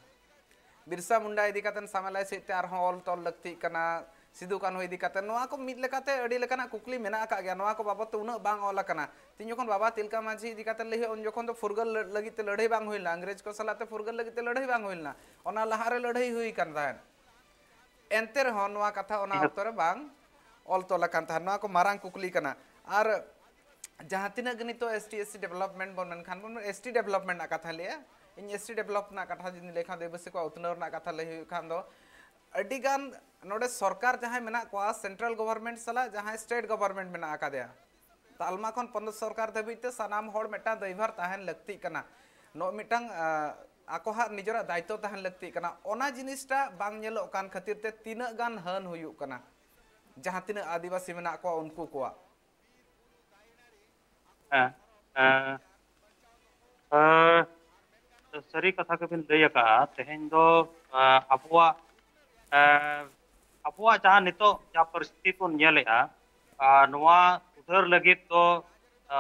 ᱵᱤᱨᱥᱟ ᱢᱩᱱᱰᱟ ᱤᱫᱤ ᱠᱟᱛᱮ ᱥᱟᱢᱮᱞᱟᱭ ᱥᱮᱫ ᱛᱮ ᱟᱨᱦᱚᱸ ᱚᱞ ᱛᱚᱞ ᱞᱟᱹᱠᱛᱤᱜ ᱠᱟᱱᱟ, ᱥᱤᱫᱩ ᱠᱟᱹᱱᱦᱩ ᱤᱫᱤ ᱠᱟᱛᱮ, ᱱᱚᱣᱟ ᱠᱚ ᱢᱤᱫ ᱞᱮᱠᱟᱛᱮ ᱟᱹᱰᱤ ᱞᱮᱠᱟᱱᱟᱜ ᱠᱩᱠᱞᱤ ᱢᱮᱱᱟᱜ ᱟᱠᱟᱫ ᱜᱮᱭᱟ, ᱱᱚᱣᱟ ᱠᱚ ᱵᱟᱵᱚᱫ ᱛᱮ ᱩᱱᱟᱹᱜ ᱵᱟᱝ ᱚᱞ ᱟᱠᱟᱱᱟ᱾ ᱛᱤᱧ ᱡᱚᱠᱷᱚᱱ ᱵᱟᱵᱟ ᱛᱤᱞᱠᱟᱹ ᱢᱟᱹᱡᱷᱤ ᱤᱫᱤ ᱠᱟᱛᱮ ᱞᱟᱹᱭ ᱦᱩᱭᱩᱜᱼᱟ, ᱩᱱ ᱡᱚᱠᱷᱚᱱ ᱫᱚ ᱯᱷᱩᱨᱜᱟᱹᱞ ᱞᱟᱹ-, ᱞᱟᱹᱜᱤᱫ ᱛᱮ ᱞᱟᱹᱲᱦᱟᱹᱭ ᱵᱟᱝ ᱦᱩᱭ ᱞᱮᱱᱟ, ᱤᱝᱨᱮᱡᱽ ᱠᱚ ᱥᱟᱞᱟᱜ ᱛᱮ ᱯᱷᱩᱨᱜᱟᱹᱞ ᱞᱟᱹᱜᱤᱫ ᱛᱮ ᱞᱟᱹᱲᱦᱟᱹᱭ ᱵᱟᱝ ᱦᱩᱭ ᱞᱮᱱᱟ, ᱚᱱᱟ ᱞᱟᱦᱟ ᱨᱮ ᱞᱟᱹᱲᱦᱟᱹᱭ ᱦᱩᱭ ᱠᱟᱱ ᱛᱟᱦᱮᱸᱫ᱾ ᱮᱱᱛᱮ ᱨᱮᱦᱚᱸ ᱱᱚᱣᱟ ᱠᱟᱛᱷᱟ ᱚᱱᱟ ᱴᱷᱤᱠ ᱟᱪᱷᱮ᱾ ᱚᱠᱛᱚ ᱨᱮ ᱵᱟᱝ ᱚᱞ ᱛᱚᱞ ᱟᱠᱟᱱ ᱛᱟᱦᱮᱸᱫ᱾ ᱱᱚᱣᱟ ᱠᱚ ᱢᱟᱨᱟᱝ ᱠᱩᱠᱞᱤ ᱠᱟᱱᱟ᱾ ᱟᱨ ᱡᱟᱦᱟᱸ ᱛᱤᱱᱟᱹᱜ ᱜᱮ ᱱᱤᱛᱚᱜ S T S C development ᱵᱚᱱ ᱢᱮᱱᱠᱷᱟᱱ ᱵᱚᱱ, S T development ᱨᱮᱱᱟᱜ ᱠᱟᱛᱷᱟ ᱞᱟᱹᱭᱟ, ᱤᱧ S T develop ᱨᱮᱱᱟᱜ ᱠᱟᱛᱷᱟ ᱡᱩᱫᱤ ᱞᱟᱹᱭ ᱠᱷᱟᱱ ᱫᱚ, ᱟᱹᱫᱤᱵᱟᱹᱥᱤ ᱠᱚᱣᱟᱜ ᱩᱛᱱᱟᱹᱣ ᱨᱮᱱᱟᱜ ᱠᱟᱛᱷᱟ ᱞᱟᱹᱭ ᱦᱩᱭᱩᱜ ᱠᱷᱟᱱ ᱫᱚ, ᱟᱹᱰᱤ ᱜᱟᱱ ᱱᱚᱰᱮ ᱥᱚᱨᱠᱟᱨ ᱡᱟᱦᱟᱸᱭ ᱢᱮᱱᱟᱜ ᱠᱚᱣᱟ, central government ᱥᱟᱞᱟᱜ ᱡᱟᱦᱟᱸᱭ state government ᱢᱮᱱᱟᱜ ᱟᱠᱟᱫᱮᱭᱟ, ᱛᱟᱞᱢᱟ ᱠᱷᱚᱱ ᱯᱚᱱᱚᱛ ᱥᱚᱨᱠᱟᱨ ᱫᱷᱟᱹᱵᱤᱡ ᱛᱮ ᱥᱟᱱᱟᱢ ᱦᱚᱲ ᱢᱤᱫᱴᱟᱝ ᱫᱟᱭᱵᱷᱟᱨ ᱛᱟᱦᱮᱱ ᱞᱟᱹᱠᱛᱤᱜ ᱠᱟᱱᱟ᱾ ᱱᱚᱜᱼᱚ ᱢᱤᱫᱴᱟᱝ, ᱟ, ᱟᱠᱚᱣᱟᱜ ᱱᱤᱡᱮᱨᱟᱜ ᱫᱟᱭᱤᱛᱛᱚ ᱛᱟᱦᱮᱱ ᱞᱟᱹᱠᱛᱤᱜ ᱠᱟᱱᱟ᱾ ᱚᱱᱟ ᱡᱤᱱᱤᱥᱴᱟ ᱵᱟᱝ ᱧᱮᱞᱚᱜ ᱠᱟᱱ ᱠᱷᱟᱹᱛᱤᱨ ᱛᱮ ᱛᱤᱱᱟᱹᱜ ᱜᱟᱱ ᱦᱟᱹᱱ ᱦᱩᱭᱩᱜ ᱠᱟᱱᱟ, ᱡᱟᱦᱟᱸ ᱛᱤᱱᱟᱹᱜ ᱟᱹᱫᱤᱵᱟᱹᱥᱤ ᱢᱮᱱᱟᱜ ᱠᱚᱣᱟ ᱩᱱᱠᱩ ᱠᱚᱣᱟᱜ᱾ ᱦᱮᱸ, ᱦᱮᱸ᱾ ᱮ, ᱥᱟᱹᱨᱤ ᱠᱟᱛᱷᱟ ᱜᱮᱵᱤᱱ ᱞᱟᱹᱭ ᱟᱠᱟᱫᱼᱟ᱾ ᱛᱮᱦᱮᱧ ᱫᱚ, ᱮ, ᱟᱵᱚᱣᱟᱜ, ᱮ, ᱟᱵᱚᱣᱟᱜ ᱡᱟᱦᱟᱸ ᱱᱤᱛᱚᱜ ᱡᱟᱦᱟᱸ ᱯᱚᱨᱤᱥᱛᱷᱤᱛᱤ ᱵᱚᱱ ᱧᱮᱞᱮᱫᱼᱟ, ᱟᱨ ᱱᱚᱣᱟ ᱥᱩᱫᱷᱟᱹᱨ ᱞᱟᱹᱜᱤᱫ ᱫᱚ, ᱮ,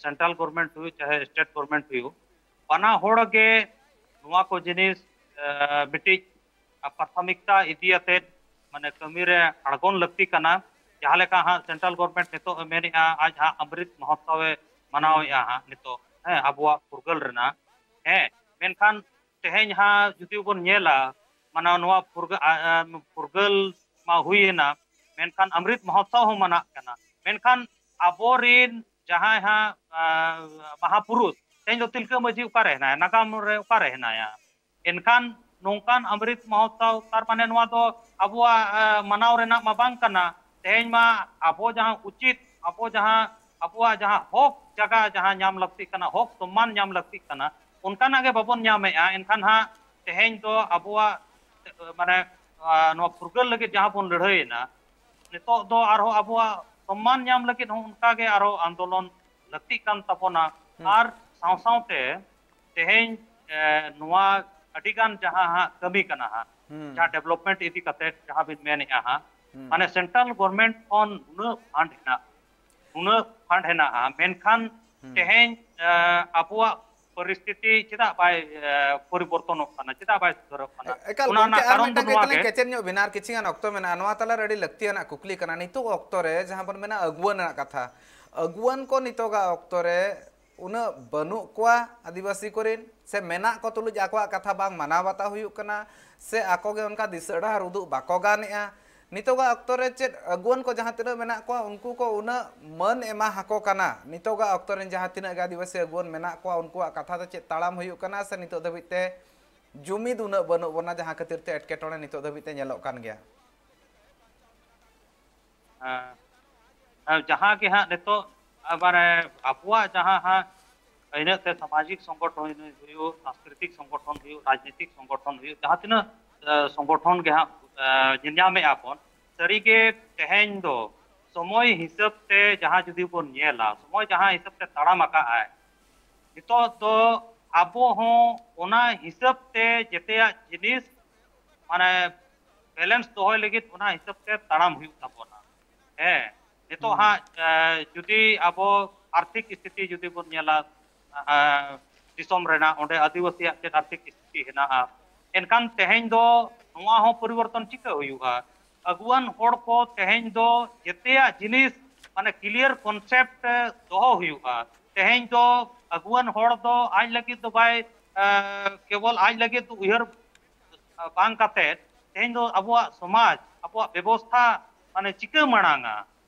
central government ᱦᱩᱭᱩᱜ ᱪᱟᱦᱮ state government ᱦᱩᱭᱩᱜ, ᱵᱟᱱᱟ ᱦᱚᱲ ᱜᱮ ᱱᱚᱣᱟ ᱠᱚ ᱡᱤᱱᱤᱥ, ᱮ, ᱢᱤᱫᱴᱤᱡ ᱯᱨᱟᱛᱷᱚᱢᱤᱠᱛᱟ ᱤᱫᱤ ᱟᱛᱮᱫ, ᱢᱟᱱᱮ, ᱠᱟᱹᱢᱤ ᱨᱮ ᱟᱬᱜᱚᱱ ᱞᱟᱹᱠᱛᱤ ᱠᱟᱱᱟ᱾ ᱡᱟᱦᱟᱸ ᱞᱮᱠᱟ ᱦᱟᱸᱜ central government ᱱᱤᱛᱚᱜ ᱮ ᱢᱮᱱᱮᱫᱼᱟ, ᱟᱡ ᱦᱟᱸᱜ ᱚᱢᱨᱤᱛ ᱢᱚᱦᱳᱛᱥᱚᱵ ᱮ ᱢᱟᱱᱟᱣᱮᱫᱼᱟ ᱦᱟᱸᱜ ᱱᱤᱛᱚᱜ, ᱦᱮᱸ, ᱟᱵᱚᱣᱟᱜ ᱯᱷᱩᱨᱜᱟᱹᱞ ᱨᱮᱱᱟᱜ, ᱦᱮᱸ, ᱢᱮᱱᱠᱷᱟᱱ ᱛᱮᱦᱮᱧ ᱦᱟᱸᱜ ᱡᱩᱫᱤ ᱵᱚᱱ ᱧᱮᱞᱟ, ᱢᱟᱱᱮ, ᱱᱚᱣᱟ ᱯᱷᱩᱨᱜᱟᱹ-, ᱟ-, ᱟ-, ᱯᱷᱩᱨᱜᱟᱹᱞ ᱢᱟ ᱦᱩᱭᱮᱱᱟ, ᱢᱮᱱᱠᱷᱟᱱ ᱚᱢᱨᱤᱛ ᱢᱚᱦᱳᱛᱥᱚᱵ ᱦᱚᱸ ᱢᱟᱱᱟᱜ ᱠᱟᱱᱟ᱾ ᱢᱮᱱᱠᱷᱟᱱ ᱟᱵᱚᱨᱤᱱ ᱡᱟᱦᱟᱸᱭ ᱦᱟᱸᱜ ᱢᱟᱦᱟᱯᱩᱨᱩᱥ, ᱛᱮᱦᱮᱧ ᱫᱚ ᱛᱤᱞᱠᱟᱹ ᱢᱟᱹᱡᱷᱤ ᱚᱠᱟᱨᱮ ᱦᱮᱱᱟᱭᱟ? ᱱᱟᱜᱟᱢ ᱨᱮ ᱚᱠᱟᱨᱮ ᱦᱮᱱᱟᱭᱟ? ᱮᱱᱠᱷᱟᱱ ᱱᱚᱝᱠᱟᱱ ᱟᱢᱨᱤᱛ ᱢᱚᱦᱳᱛᱥᱚᱵ, ᱛᱟᱨ ᱢᱟᱱᱮ ᱱᱚᱣᱟ ᱫᱚ ᱟᱵᱚᱣᱟᱜ ᱢᱟᱱᱟᱣ ᱨᱮᱱᱟᱜ ᱢᱟ ᱵᱟᱝ ᱠᱟᱱᱟ᱾ ᱛᱮᱦᱮᱧ ᱢᱟ ᱟᱵᱚ ᱡᱟᱦᱟᱸ ᱩᱪᱤᱛ, ᱟᱵᱚ ᱡᱟᱦᱟᱸ ᱟᱵᱚᱣᱟᱜ ᱡᱟᱦᱟᱸ ᱦᱚᱠ ᱡᱟᱭᱜᱟ ᱡᱟᱦᱟᱸ ᱧᱟᱢ ᱞᱟᱹᱠᱛᱤᱜ ᱠᱟᱱᱟ, ᱦᱚᱠ ᱥᱚᱢᱢᱟᱱ ᱧᱟᱢ ᱞᱟᱹᱠᱛᱤᱜ ᱠᱟᱱᱟ, ᱚᱱᱠᱟᱱᱟᱜ ᱜᱮ ᱵᱟᱵᱚᱱ ᱧᱟᱢᱮᱫᱼᱟ᱾ ᱮᱱᱠᱷᱟᱱ ᱦᱟᱸᱜ ᱛᱮᱦᱮᱧ ᱫᱚ ᱟᱵᱚᱣᱟᱜ ᱢᱟᱱᱮ ᱱᱚᱣᱟ ᱯᱷᱩᱨᱜᱟᱹᱞ ᱞᱟᱹᱜᱤᱫ ᱡᱟᱦᱟᱸ ᱵᱚᱱ ᱞᱟᱹᱲᱦᱟᱹᱭᱮᱱᱟ, ᱱᱤᱛᱚᱜ ᱫᱚ ᱟᱨᱦᱚᱸ ᱟᱵᱚᱣᱟᱜ ᱥᱚᱢᱢᱟᱱ ᱧᱟᱢ ᱞᱟᱹᱜᱤᱫ ᱦᱚᱸ ᱚᱱᱠᱟ ᱜᱮ ᱟᱨᱦᱚᱸ ᱟᱱᱫᱳᱞᱚᱱ ᱞᱟᱹᱠᱛᱤᱜ ᱠᱟᱱ ᱛᱟᱵᱚᱱᱟ᱾ ᱟᱨ ᱥᱟᱶ ᱥᱟᱶᱛᱮ ᱛᱮᱦᱮᱧ ᱱᱚᱣᱟ ᱟᱹᱰᱤ ᱜᱟᱱ ᱡᱟᱦᱟᱸ ᱦᱟᱸᱜ ᱠᱟᱹᱢᱤ ᱠᱟᱱᱟ ᱦᱟᱸᱜ, ᱡᱟᱦᱟᱸ ᱰᱮᱵᱷᱞᱚᱯᱢᱮᱱᱴ ᱤᱫᱤ ᱠᱟᱛᱮ ᱡᱟᱦᱟᱸ ᱵᱤᱱ ᱢᱮᱱᱮᱫᱼᱟ ᱦᱟᱸᱜ, ᱢᱟᱱᱮ ᱥᱮᱱᱴᱨᱟᱞ ᱜᱚᱵᱷᱚᱨᱢᱮᱱᱴ ᱠᱷᱚᱱ ᱱᱩᱱᱟᱹᱜ ᱯᱷᱟᱱᱰ ᱦᱮᱱᱟᱜ, ᱱᱩᱱᱟᱹᱜ ᱯᱷᱟᱱᱰ ᱦᱮᱱᱟᱜᱼᱟ, ᱢᱮᱱᱠᱷᱟᱱ ᱛᱮᱦᱮᱧ ᱟᱵᱚᱣᱟᱜ ᱯᱚᱨᱤᱥᱛᱷᱤᱛᱤ ᱪᱮᱫᱟᱜ ᱵᱟᱭ ᱯᱚᱨᱤᱵᱚᱨᱛᱚᱱᱚᱜ ᱠᱟᱱᱟ, ᱪᱮᱫᱟᱜ ᱵᱟᱭ ᱥᱩᱫᱷᱟᱹᱨᱚᱜ ᱠᱟᱱᱟ? ᱮᱠᱟᱞ ᱚᱱᱟ ᱜᱚᱢᱠᱮ, ᱨᱮᱱᱟᱜ ᱟᱨ ᱠᱟᱨᱚᱱ ᱫᱚ ᱢᱤᱫᱴᱟᱝ ᱱᱚᱣᱟ ᱠᱟᱛᱷᱟ ᱞᱤᱧ ᱜᱮ᱾ ᱠᱮᱪᱮᱫ ᱧᱚᱜ ᱵᱮᱱᱟ, ᱟᱨ ᱠᱤᱪᱷᱩ ᱜᱟᱱ ᱚᱠᱛᱚ ᱢᱮᱱᱟᱜᱼᱟ᱾ ᱱᱚᱣᱟ ᱛᱟᱞᱟᱨᱮ ᱟᱹᱰᱤ ᱞᱟᱹᱠᱛᱤᱭᱟᱱᱟᱜ ᱠᱩᱠᱞᱤ ᱠᱟᱱᱟ᱾ ᱱᱤᱛᱚᱜ ᱚᱠᱛᱚ ᱨᱮ ᱡᱟᱦᱟᱸ ᱵᱚᱱ ᱢᱮᱱᱟ ᱟᱹᱜᱩᱣᱟᱹᱱ ᱨᱮᱱᱟᱜ ᱠᱟᱛᱷᱟ, ᱟᱹᱜᱩᱣᱟᱹᱱ ᱠᱚ ᱱᱤᱛᱚᱜᱟᱜ ᱚᱠᱛᱚ ᱨᱮ ᱩᱱᱟᱹᱜ ᱵᱟᱹᱱᱩᱜ ᱠᱚᱣᱟ ᱟᱹᱫᱤᱵᱟᱹᱥᱤ ᱠᱚᱨᱮᱱ, ᱥᱮ ᱢᱮᱱᱟᱜ ᱠᱚ ᱛᱩᱞᱩᱡ ᱟᱠᱚᱣᱟᱜ ᱠᱟᱛᱷᱟ ᱵᱟᱝ ᱢᱟᱱᱟᱣ ᱵᱟᱛᱟᱣ ᱦᱩᱭᱩᱜ ᱠᱟᱱᱟ, ᱥᱮ ᱟᱠᱚ ᱜᱮ ᱚᱱᱠᱟ ᱫᱤᱥᱟᱹ ᱰᱟᱦᱟᱨ ᱩᱫᱩᱜ ᱵᱟᱠᱚ ᱜᱟᱱᱮᱜᱼᱟ? ᱱᱤᱛᱚᱜᱟᱜ ᱚᱠᱛᱚ ᱨᱮ ᱪᱮᱫ ᱟᱹᱜᱩᱣᱟᱹᱱ ᱠᱚ ᱡᱟᱦᱟᱸ ᱛᱤᱱᱟᱹᱜ ᱢᱮᱱᱟᱜ ᱠᱚᱣᱟ, ᱩᱱᱠᱩ ᱠᱚ ᱩᱱᱟᱹᱜ ᱢᱟᱹᱱ ᱮᱢᱟ ᱦᱟᱠᱚ ᱠᱟᱱᱟ? ᱱᱤᱛᱚᱜᱟᱜ ᱚᱠᱛᱚ ᱨᱮᱱ ᱡᱟᱦᱟᱸ ᱛᱤᱱᱟᱹᱜ ᱜᱮ ᱟᱹᱫᱤᱵᱟᱹᱥᱤ ᱟᱹᱜᱩᱣᱟᱹᱱ ᱢᱮᱱᱟᱜ ᱠᱚᱣᱟ, ᱩᱱᱠᱩᱣᱟᱜ ᱠᱟᱛᱷᱟ ᱫᱚ ᱪᱮᱫ ᱛᱟᱲᱟᱢ ᱦᱩᱭᱩᱜ ᱠᱟᱱᱟ, ᱥᱮ ᱱᱤᱛᱚᱜ ᱫᱷᱟᱹᱵᱤᱡ ᱛᱮ ᱡᱩᱢᱤᱫ ᱩᱱᱟᱹᱜ ᱵᱟᱹᱱᱩᱜ ᱵᱚᱱᱟ, ᱡᱟᱦᱟᱸ ᱠᱷᱟᱹᱛᱤᱨ ᱛᱮ ᱮᱴᱠᱮᱴᱚᱬᱮ ᱱᱤᱛᱚᱜ ᱫᱷᱟᱹᱵᱤᱡ ᱛᱮ ᱧᱮᱞᱚᱜ ᱠᱟᱱ ᱜᱮᱭᱟ? ᱦᱮᱸ᱾ ᱟᱨ ᱡᱟᱦᱟᱸ ᱜᱮ ᱦᱟᱸᱜ ᱱᱤᱛᱚᱜ, ᱟ, ᱢᱟᱱᱮ ᱟᱵᱚᱣᱟᱜ ᱡᱟᱦᱟᱸ ᱦᱟᱸᱜ ᱤᱱᱟᱹᱜ ᱛᱮ ᱥᱟᱢᱟᱡᱤᱠ ᱥᱚᱝᱜᱚᱴᱷᱚᱱ ᱦᱩᱭᱩᱜ, ᱥᱟᱝᱥᱠᱨᱤᱛᱤᱠ ᱥᱚᱝᱜᱚᱴᱷᱚᱱ ᱦᱩᱭᱩᱜ, ᱨᱟᱡᱽᱱᱤᱛᱤᱠ ᱥᱚᱝᱜᱚᱴᱷᱚᱱ ᱦᱩᱭᱩᱜ, ᱡᱟᱦᱟᱸ ᱛᱤᱱᱟᱹᱜ, ᱮ, ᱥᱚᱝᱜᱚᱴᱷᱚᱱ ᱜᱮ ᱦᱟᱸᱜ, ᱮ, ᱧᱮᱞᱧᱟᱢᱮᱜᱼᱟ ᱵᱚᱱ, ᱥᱟᱹᱨᱤᱜᱮ ᱛᱮᱦᱮᱧ ᱫᱚ ᱥᱚᱢᱚᱭ ᱦᱤᱥᱟᱹᱵ ᱛᱮ ᱡᱟᱦᱟᱸ ᱡᱩᱫᱤ ᱵᱚᱱ ᱧᱮᱞᱟ, ᱥᱚᱢᱚᱭ ᱡᱟᱦᱟᱸ ᱦᱤᱥᱟᱹᱵ ᱛᱮ ᱛᱟᱲᱟᱢ ᱟᱠᱟᱫ ᱟᱭ, ᱱᱤᱛᱚᱜ ᱫᱚ ᱟᱵᱚ ᱦᱚᱸ ᱚᱱᱟ ᱦᱤᱥᱟᱹᱵ ᱛᱮ ᱡᱮᱛᱮᱭᱟᱜ ᱡᱤᱱᱤᱥ ᱢᱟᱱᱮ ᱵᱮᱞᱮᱱᱥ ᱫᱚᱦᱚᱭ ᱞᱟᱹᱜᱤᱫ ᱚᱱᱟ ᱦᱤᱥᱟᱹᱵ ᱛᱮ ᱛᱟᱲᱟᱢ ᱦᱩᱭᱩᱜ ᱛᱟᱵᱚᱱᱟ᱾ ᱦᱮᱸ, ᱱᱤᱛᱚᱜ ᱦᱩᱸ᱾ ᱦᱟᱸᱜ, ᱮ, ᱡᱩᱫᱤ ᱟᱵᱚ ᱟᱨᱛᱷᱤᱠ ᱥᱛᱷᱤᱛᱤ ᱡᱩᱫᱤ ᱵᱚᱱ ᱧᱮᱞᱟ, ᱮ, ᱫᱤᱥᱚᱢ ᱨᱮᱱᱟᱜ, ᱚᱸᱰᱮ ᱟᱹᱫᱤᱵᱟᱹᱥᱤᱭᱟᱜ ᱪᱮᱫ ᱟᱨᱛᱷᱤᱠ ᱥᱛᱷᱤᱛᱤ ᱦᱮᱱᱟᱜᱼᱟ, ᱮᱱᱠᱷᱟᱱ ᱛᱮᱦᱮᱧ ᱫᱚ ᱱᱚᱣᱟ ᱦᱚᱸ ᱯᱚᱨᱤᱵᱚᱨᱛᱚᱱ ᱪᱤᱠᱟᱹ ᱦᱩᱭᱩᱜᱼᱟ? ᱟᱹᱜᱩᱣᱟᱱ ᱦᱚᱲ ᱠᱚ ᱛᱮᱦᱮᱧ ᱫᱚ ᱡᱮᱛᱮᱭᱟᱜ ᱡᱤᱱᱤᱥ ᱢᱟᱱᱮ ᱠᱞᱤᱭᱟᱨ ᱠᱚᱱᱥᱮᱯᱴ ᱫᱚᱦᱚ ᱦᱩᱭᱩᱜᱼᱟ᱾ ᱛᱮᱦᱮᱧ ᱫᱚ ᱟᱹᱜᱩᱣᱟᱱ ᱦᱚᱲ ᱫᱚ ᱟᱡ ᱞᱟᱹᱜᱤᱫ ᱫᱚ ᱵᱟᱭ, ᱮ, ᱠᱮᱵᱚᱞ ᱟᱡ ᱞᱟᱹᱜᱤᱫ ᱫᱚ ᱩᱭᱦᱟᱹᱨ ᱵᱟᱝ ᱠᱟᱛᱮ ᱛᱮᱦᱮᱧ ᱫᱚ ᱟᱵᱚᱣᱟᱜ ᱥᱚᱢᱟᱡᱽ, ᱟᱵᱚᱣᱟᱜ ᱵᱮᱵᱚᱥᱛᱷᱟ ᱢᱟᱱᱮ ᱪᱤᱠᱟᱹ ᱢᱟᱲᱟᱝᱟ,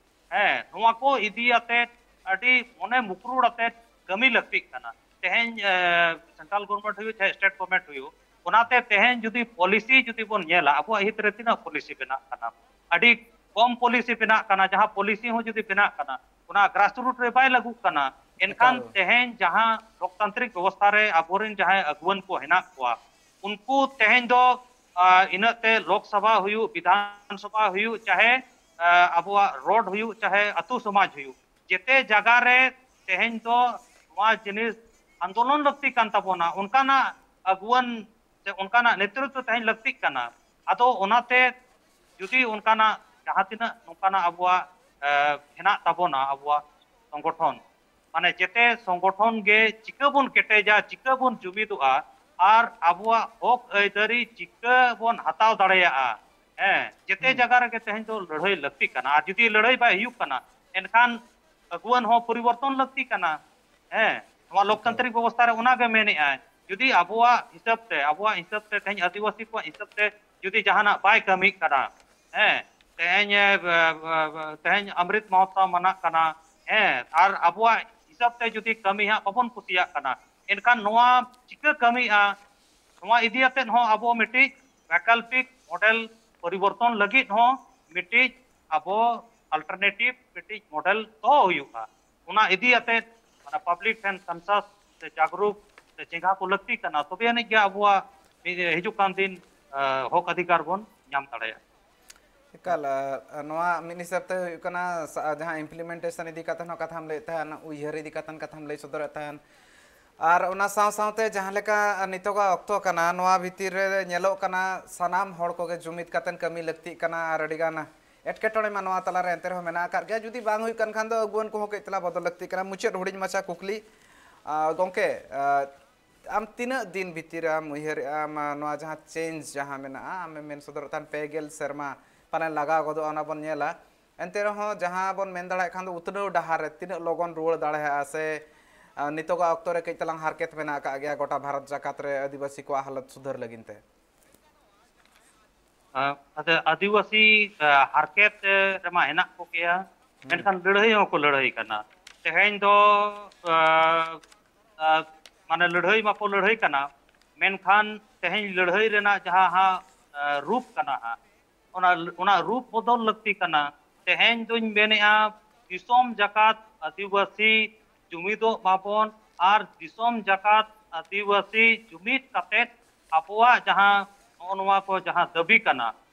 ᱦᱮᱸ, ᱱᱚᱣᱟ ᱠᱚ ᱤᱫᱤ ᱟᱛᱮ ᱟᱹᱰᱤ ᱢᱚᱱᱮ ᱢᱩᱠᱨᱩᱲ ᱟᱛᱮ ᱠᱟᱹᱢᱤ ᱞᱟᱹᱠᱛᱤᱜ ᱠᱟᱱᱟ᱾ ᱛᱮᱦᱮᱧ ᱥᱮᱱᱴᱨᱟᱞ ᱜᱚᱵᱷᱚᱨᱱᱢᱮᱱᱴ ᱦᱩᱭᱩᱜ ᱪᱟᱦᱮ ᱥᱴᱮᱴ ᱜᱚᱵᱷᱚᱨᱱᱢᱮᱱᱴ ᱦᱩᱭᱩᱜ, ᱚᱱᱟᱛᱮ ᱛᱮᱦᱮᱧ ᱡᱩᱫᱤ ᱯᱚᱞᱤᱥᱤ ᱡᱩᱫᱤ ᱵᱚᱱ ᱧᱮᱞᱟ, ᱟᱵᱚᱣᱟᱜ ᱦᱤᱛ ᱨᱮ ᱛᱤᱱᱟᱹᱜ ᱯᱚᱞᱤᱥᱤ ᱵᱮᱱᱟᱜ ᱠᱟᱱᱟ? ᱟᱹᱰᱤ ᱠᱚᱢ ᱯᱚᱞᱤᱥᱤ ᱵᱮᱱᱟᱜ ᱠᱟᱱᱟ᱾ ᱡᱟᱦᱟᱸ ᱯᱚᱞᱤᱥᱤ ᱦᱚᱸ ᱡᱩᱫᱤ ᱵᱮᱱᱟᱜ ᱠᱟᱱᱟ, ᱚᱱᱟ ᱜᱨᱟᱥᱨᱩᱴ ᱨᱮ ᱵᱟᱭ ᱞᱟᱹᱜᱩᱜ ᱠᱟᱱᱟ᱾ ᱮᱱᱠᱷᱟᱱ ᱮᱠᱟᱞ᱾ ᱛᱮᱦᱮᱧ ᱡᱟᱦᱟᱸ ᱞᱳᱠᱛᱟᱱᱛᱨᱤᱠ ᱵᱮᱵᱚᱥᱛᱷᱟ ᱨᱮ ᱟᱵᱚᱨᱮᱱ ᱡᱟᱦᱟᱸᱭ ᱟᱹᱜᱩᱣᱟᱹᱱ ᱠᱚ ᱦᱮᱱᱟᱜ ᱠᱚᱣᱟ, ᱩᱱᱠᱩ ᱛᱮᱦᱮᱧ ᱫᱚ, ᱟ, ᱤᱱᱟᱹᱜ ᱛᱮ ᱞᱳᱠᱥᱚᱵᱷᱟ ᱦᱩᱭᱩᱜ, ᱵᱤᱫᱷᱟᱱ ᱥᱚᱵᱷᱟ ᱦᱩᱭᱩᱜ, ᱪᱟᱦᱮ, ᱟ, ᱟᱵᱚᱣᱟᱜ ᱨᱳᱰ ᱦᱩᱭᱩᱜ, ᱪᱟᱦᱮ ᱟᱹᱛᱩ ᱥᱚᱢᱟᱡᱽ ᱦᱩᱭᱩᱜ, ᱡᱮᱛᱮ ᱡᱟᱭᱜᱟ ᱨᱮ ᱛᱮᱦᱮᱧ ᱫᱚ ᱱᱚᱣᱟ ᱡᱤᱱᱤᱥ ᱟᱱᱫᱳᱞᱚᱱ ᱞᱟᱹᱠᱛᱤ ᱠᱟᱱ ᱛᱟᱵᱚᱱᱟ᱾ ᱚᱱᱠᱟᱱᱟᱜ ᱟᱹᱜᱩᱣᱟᱹᱱ ᱥᱮ ᱚᱱᱠᱟᱱᱟᱜ ᱱᱮᱛᱨᱤᱛᱵ ᱛᱮᱦᱮᱧ ᱞᱟᱹᱠᱛᱤᱜ ᱠᱟᱱᱟ᱾ ᱟᱫᱚ ᱚᱱᱟᱛᱮ ᱡᱩᱫᱤ ᱚᱱᱠᱟᱱᱟᱜ ᱡᱟᱦᱟᱸ ᱛᱤᱱᱟᱹᱜ ᱱᱚᱝᱠᱟᱱᱟᱜ ᱟᱵᱚᱣᱟᱜ, ᱮ, ᱦᱮᱱᱟᱜ ᱛᱟᱵᱚᱱᱟ, ᱟᱵᱚᱣᱟᱜ ᱥᱚᱝᱜᱚᱴᱷᱚᱱ, ᱢᱟᱱᱮ ᱡᱮᱛᱮ ᱥᱚᱝᱜᱚᱴᱷᱚᱱ ᱜᱮ ᱪᱤᱠᱟᱹ ᱵᱚᱱ ᱠᱮᱴᱮᱡᱟ, ᱪᱤᱠᱟᱹ ᱵᱚᱱ ᱡᱩᱢᱤᱫᱚᱜᱼᱟ, ᱟᱨ ᱟᱵᱚᱣᱟᱜ ᱦᱚᱠ ᱟᱹᱭᱫᱟᱹᱨᱤ ᱪᱤᱠᱟᱹ ᱵᱚᱱ ᱦᱟᱛᱟᱣ ᱫᱟᱲᱮᱭᱟᱜᱼᱟ᱾ ᱦᱮᱸ, ᱡᱮᱛᱮ ᱦᱩᱸ᱾ ᱡᱟᱭᱜᱟ ᱨᱮᱜᱮ ᱛᱮᱦᱮᱧ ᱫᱚ ᱞᱟᱹᱲᱦᱟᱹᱭ ᱞᱟᱹᱠᱛᱤᱜ ᱠᱟᱱᱟ᱾ ᱟᱨ ᱡᱩᱫᱤ ᱞᱟᱹᱲᱦᱟᱹᱭ ᱵᱟᱭ ᱦᱩᱭᱩᱜ ᱠᱟᱱᱟ, ᱮᱱᱠᱷᱟᱱ ᱟᱹᱜᱩᱣᱟᱹᱱ ᱦᱚᱸ ᱯᱚᱨᱤᱵᱚᱨᱛᱚᱱ ᱞᱟᱹᱠᱛᱤ ᱠᱟᱱᱟ᱾ ᱦᱮᱸ, ᱱᱚᱣᱟ ᱮᱠᱟᱞ᱾ ᱞᱳᱠᱛᱟᱱᱛᱨᱤᱠ ᱵᱮᱵᱚᱥᱛᱷᱟ ᱨᱮ ᱚᱱᱟ ᱜᱮ ᱢᱮᱱᱮᱜᱼᱟᱭ᱾ ᱡᱩᱫᱤ ᱟᱵᱚᱣᱟᱜ ᱦᱤᱥᱟᱹᱵ ᱛᱮ, ᱟᱵᱚᱣᱟᱜ ᱦᱤᱥᱟᱹᱵ ᱛᱮ, ᱛᱮᱦᱮᱧ ᱟᱹᱫᱤᱵᱟᱹᱥᱤ ᱠᱚᱣᱟᱜ ᱦᱤᱥᱟᱹᱵ ᱛᱮ ᱡᱩᱫᱤ ᱡᱟᱦᱟᱱᱟᱜ ᱵᱟᱭ ᱠᱟᱹᱢᱤᱜ ᱠᱟᱱᱟ, ᱦᱮᱸ, ᱛᱮᱦᱮᱧ, ᱮ, ᱵ-, ᱵ-, ᱵ-, ᱛᱮᱦᱮᱧ ᱚᱢᱨᱤᱛ ᱢᱚᱦᱳᱛᱥᱚᱵ ᱢᱟᱱᱟᱜ ᱠᱟᱱᱟ, ᱦᱮᱸ, ᱟᱨ ᱟᱵᱚᱣᱟᱜ ᱦᱤᱥᱟᱹᱵ ᱛᱮ ᱡᱩᱫᱤ ᱠᱟᱹᱢᱤ ᱦᱟᱸᱜ ᱵᱟᱵᱚᱱ ᱠᱩᱥᱤᱭᱟᱜ ᱠᱟᱱᱟ, ᱮᱱᱠᱷᱟᱱ ᱱᱚᱣᱟ ᱪᱤᱠᱟᱹ ᱠᱟᱹᱢᱤᱜᱼᱟ? ᱱᱚᱣᱟ ᱤᱫᱤ ᱟᱛᱮᱫ ᱦᱚᱸ ᱟᱵᱚ ᱢᱤᱫᱴᱤᱡ ᱵᱮᱠᱟᱞᱯᱤᱠ ᱢᱚᱰᱮᱞ ᱯᱚᱨᱤᱵᱚᱨᱛᱚᱱ ᱞᱟᱹᱜᱤᱫ ᱦᱚᱸ ᱢᱤᱫᱴᱤᱡ ᱟᱵᱚ ᱟᱞᱴᱟᱨᱱᱮᱴᱤᱵᱷ ᱢᱤᱫᱴᱤᱡ ᱢᱚᱰᱮᱞ ᱫᱚᱦᱚ ᱦᱩᱭᱩᱜᱼᱟ᱾ ᱚᱱᱟ ᱤᱫᱤ ᱟᱛᱮᱫ ᱢᱟᱱᱮ ᱯᱟᱵᱽᱞᱤᱠ ᱴᱷᱮᱱ ᱠᱚᱱᱥᱟᱥ ᱥᱮ ᱡᱟᱜᱽᱨᱩᱠ ᱥᱮ ᱪᱮᱸᱜᱷᱟ ᱠᱚ ᱞᱟᱹᱠᱛᱤ ᱠᱟᱱᱟ, ᱛᱚᱵᱮ ᱟᱹᱱᱤᱡ ᱜᱮ ᱟᱵᱚᱣᱟᱜ ᱢᱤᱫ ᱦᱤᱡᱩᱜ ᱠᱟᱱ ᱫᱤᱱ, ᱟ, ᱦᱚᱠ ᱚᱫᱷᱤᱠᱟᱨ ᱵᱚᱱ ᱧᱟᱢ ᱫᱟᱲᱮᱭᱟᱜᱼᱟ᱾ ᱮᱠᱟᱞ, ᱟ, ᱱᱚᱣᱟ ᱢᱤᱫ ᱦᱤᱥᱟᱹᱵ ᱛᱮ ᱦᱩᱭᱩᱜ ᱠᱟᱱᱟ, ᱥᱟ-, ᱡᱟᱦᱟᱸ implementation ᱤᱫᱤ ᱠᱟᱛᱮ ᱦᱚᱸ ᱠᱟᱛᱷᱟᱢ ᱞᱟᱹᱭᱮᱫ ᱛᱟᱦᱮᱱ, ᱩᱭᱦᱟᱹᱨ ᱤᱫᱤ ᱠᱟᱛᱮ ᱠᱟᱛᱷᱟᱢ ᱞᱟᱹᱭ ᱥᱚᱫᱚᱨᱮᱫ ᱛᱟᱦᱮᱱ, ᱟᱨ ᱚᱱᱟ ᱥᱟᱶ ᱥᱟᱶᱛᱮ ᱡᱟᱦᱟᱸ ᱞᱮᱠᱟ ᱱᱤᱛᱚᱜᱟᱜ ᱚᱠᱛᱚ ᱠᱟᱱᱟ, ᱱᱚᱣᱟ ᱵᱷᱤᱛᱤᱨ ᱨᱮ ᱧᱮᱞᱚᱜ ᱠᱟᱱᱟ ᱥᱟᱱᱟᱢ ᱦᱚᱲ ᱠᱚᱜᱮ ᱡᱩᱢᱤᱫ ᱠᱟᱛᱮ ᱠᱟᱹᱢᱤ ᱞᱟᱹᱠᱛᱤᱜ ᱠᱟᱱᱟ, ᱟᱨ ᱟᱹᱰᱤᱜᱟᱱ ᱮᱴᱠᱮᱴᱚᱬᱮ ᱢᱟ ᱱᱚᱣᱟ ᱛᱟᱞᱟᱨᱮ ᱮᱱᱛᱮ ᱨᱮᱦᱚᱸ ᱢᱮᱱᱟᱜ ᱟᱠᱟᱫ ᱜᱮᱭᱟ᱾ ᱡᱩᱫᱤ ᱵᱟᱝ ᱦᱩᱭᱩᱜ ᱠᱟᱱ ᱠᱷᱟᱱ ᱫᱚ ᱟᱹᱜᱩᱣᱟᱹᱱ ᱠᱚᱦᱚᱸ ᱠᱟᱹᱡ ᱛᱟᱞᱟ ᱵᱚᱫᱚᱞ ᱞᱟᱹᱠᱛᱤᱜ ᱠᱟᱱᱟ᱾ ᱢᱩᱪᱟᱹᱫ ᱦᱩᱰᱤᱧ ᱢᱟᱪᱷᱟ ᱠᱩᱠᱞᱤ, ᱟ, ᱜᱚᱢᱠᱮ, ᱟ, ᱟᱢ ᱛᱤᱱᱟᱹᱜ ᱫᱤᱱ ᱵᱷᱤᱛᱤᱨ ᱨᱮ ᱟᱢ ᱩᱭᱦᱟᱹᱨᱮᱜᱼᱟ, ᱟᱢ, ᱱᱚᱣᱟ ᱡᱟᱦᱟᱸ change ᱡᱟᱦᱟᱸ ᱢᱮᱱᱟᱜᱼᱟ, ᱟᱢᱮᱢ ᱢᱮᱱ ᱥᱚᱫᱚᱨᱮᱫ ᱛᱟᱦᱮᱱ ᱯᱮ ᱜᱮᱞ ᱥᱮᱨᱢᱟ ᱯᱟᱞᱮᱱ ᱞᱟᱜᱟᱣ ᱜᱚᱫᱚᱜᱼᱟ, ᱚᱱᱟ ᱵᱚᱱ ᱧᱮᱞᱟ᱾ ᱮᱱᱛᱮ ᱨᱮᱦᱚᱸ ᱡᱟᱦᱟᱸ ᱵᱚᱱ ᱢᱮᱱ ᱫᱟᱲᱮᱭᱟᱜ ᱠᱷᱟᱱ ᱫᱚ ᱩᱛᱱᱟᱹᱣ ᱰᱟᱦᱟᱨ ᱨᱮ ᱛᱤᱱᱟᱹᱜ ᱞᱚᱜᱚᱱ ᱨᱩᱣᱟᱹᱲ ᱫᱟᱲᱮᱭᱟᱜᱼᱟ ᱥᱮ, ᱟ, ᱱᱤᱛᱚᱜᱟᱜ ᱚᱠᱛᱚ ᱨᱮ ᱠᱟᱹᱡ ᱛᱟᱞᱟᱝ ᱦᱟᱨᱠᱮᱛ ᱢᱮᱱᱟᱜ ᱟᱠᱟᱫ ᱜᱮᱭᱟ ᱜᱚᱴᱟ ᱵᱷᱟᱨᱚᱛ ᱡᱟᱠᱟᱛ ᱨᱮ ᱟᱹᱫᱤᱵᱟᱹᱥᱤ ᱠᱚᱣᱟᱜ ᱦᱟᱞᱚᱛ ᱥᱩᱫᱷᱟᱹᱨ ᱞᱟᱹᱜᱤᱫ ᱛᱮ? ᱟ, ᱟᱫᱚ ᱟᱹᱫᱤᱵᱟᱹᱥᱤ, ᱟ, ᱦᱟᱨᱠᱮᱛ, ᱮ, ᱨᱮᱢᱟ ᱦᱮᱱᱟᱜ ᱠᱚᱜᱮᱭᱟ᱾ ᱢᱮᱱᱠᱷᱟᱱ ᱞᱟᱹᱲᱦᱟᱹᱭ ᱦᱚᱸᱠᱚ ᱞᱟᱹᱲᱦᱟᱹᱭ ᱠᱟᱱᱟ᱾ ᱛᱮᱦᱮᱧ ᱫᱚ ᱟᱸ, ᱟᱸ, ᱢᱟᱱᱮ ᱞᱟᱹᱲᱦᱟᱹᱭ ᱢᱟᱠᱚ ᱞᱟᱹᱲᱦᱟᱹᱭ ᱠᱟᱱᱟ, ᱢᱮᱱᱠᱷᱟᱱ ᱛᱮᱦᱮᱧ ᱞᱟᱹᱲᱦᱟᱹᱭ ᱨᱮᱱᱟᱜ ᱡᱟᱦᱟᱸ ᱦᱟᱸᱜ ᱟᱸ, ᱨᱩᱯ ᱠᱟᱱᱟ ᱦᱟᱸᱜ, ᱚᱱᱟ ᱚᱱᱟ ᱨᱩᱯ ᱵᱚᱫᱚᱞ ᱞᱟᱹᱠᱛᱤ ᱠᱟᱱᱟ᱾ ᱛᱮᱦᱮᱧ ᱫᱚᱧ ᱢᱮᱱᱮᱫᱼᱟ, ᱫᱤᱥᱚᱢ ᱡᱟᱠᱟᱛ ᱟᱹᱫᱤᱵᱟᱹᱥᱤ ᱡᱩᱢᱤᱫᱚᱜ ᱢᱟᱵᱚᱱ, ᱟᱨ ᱫᱤᱥᱚᱢ ᱡᱟᱠᱟᱛ ᱟᱹᱫᱤᱵᱟᱹᱥᱤ ᱡᱩᱢᱤᱫ ᱠᱟᱛᱮᱫ ᱟᱵᱚᱣᱟᱜ ᱡᱟᱦᱟᱸ ᱱᱚᱜᱼᱚ ᱱᱚᱣᱟ ᱠᱚ ᱡᱟᱦᱟᱸ ᱫᱟᱹᱵᱤ ᱠᱟᱱᱟ,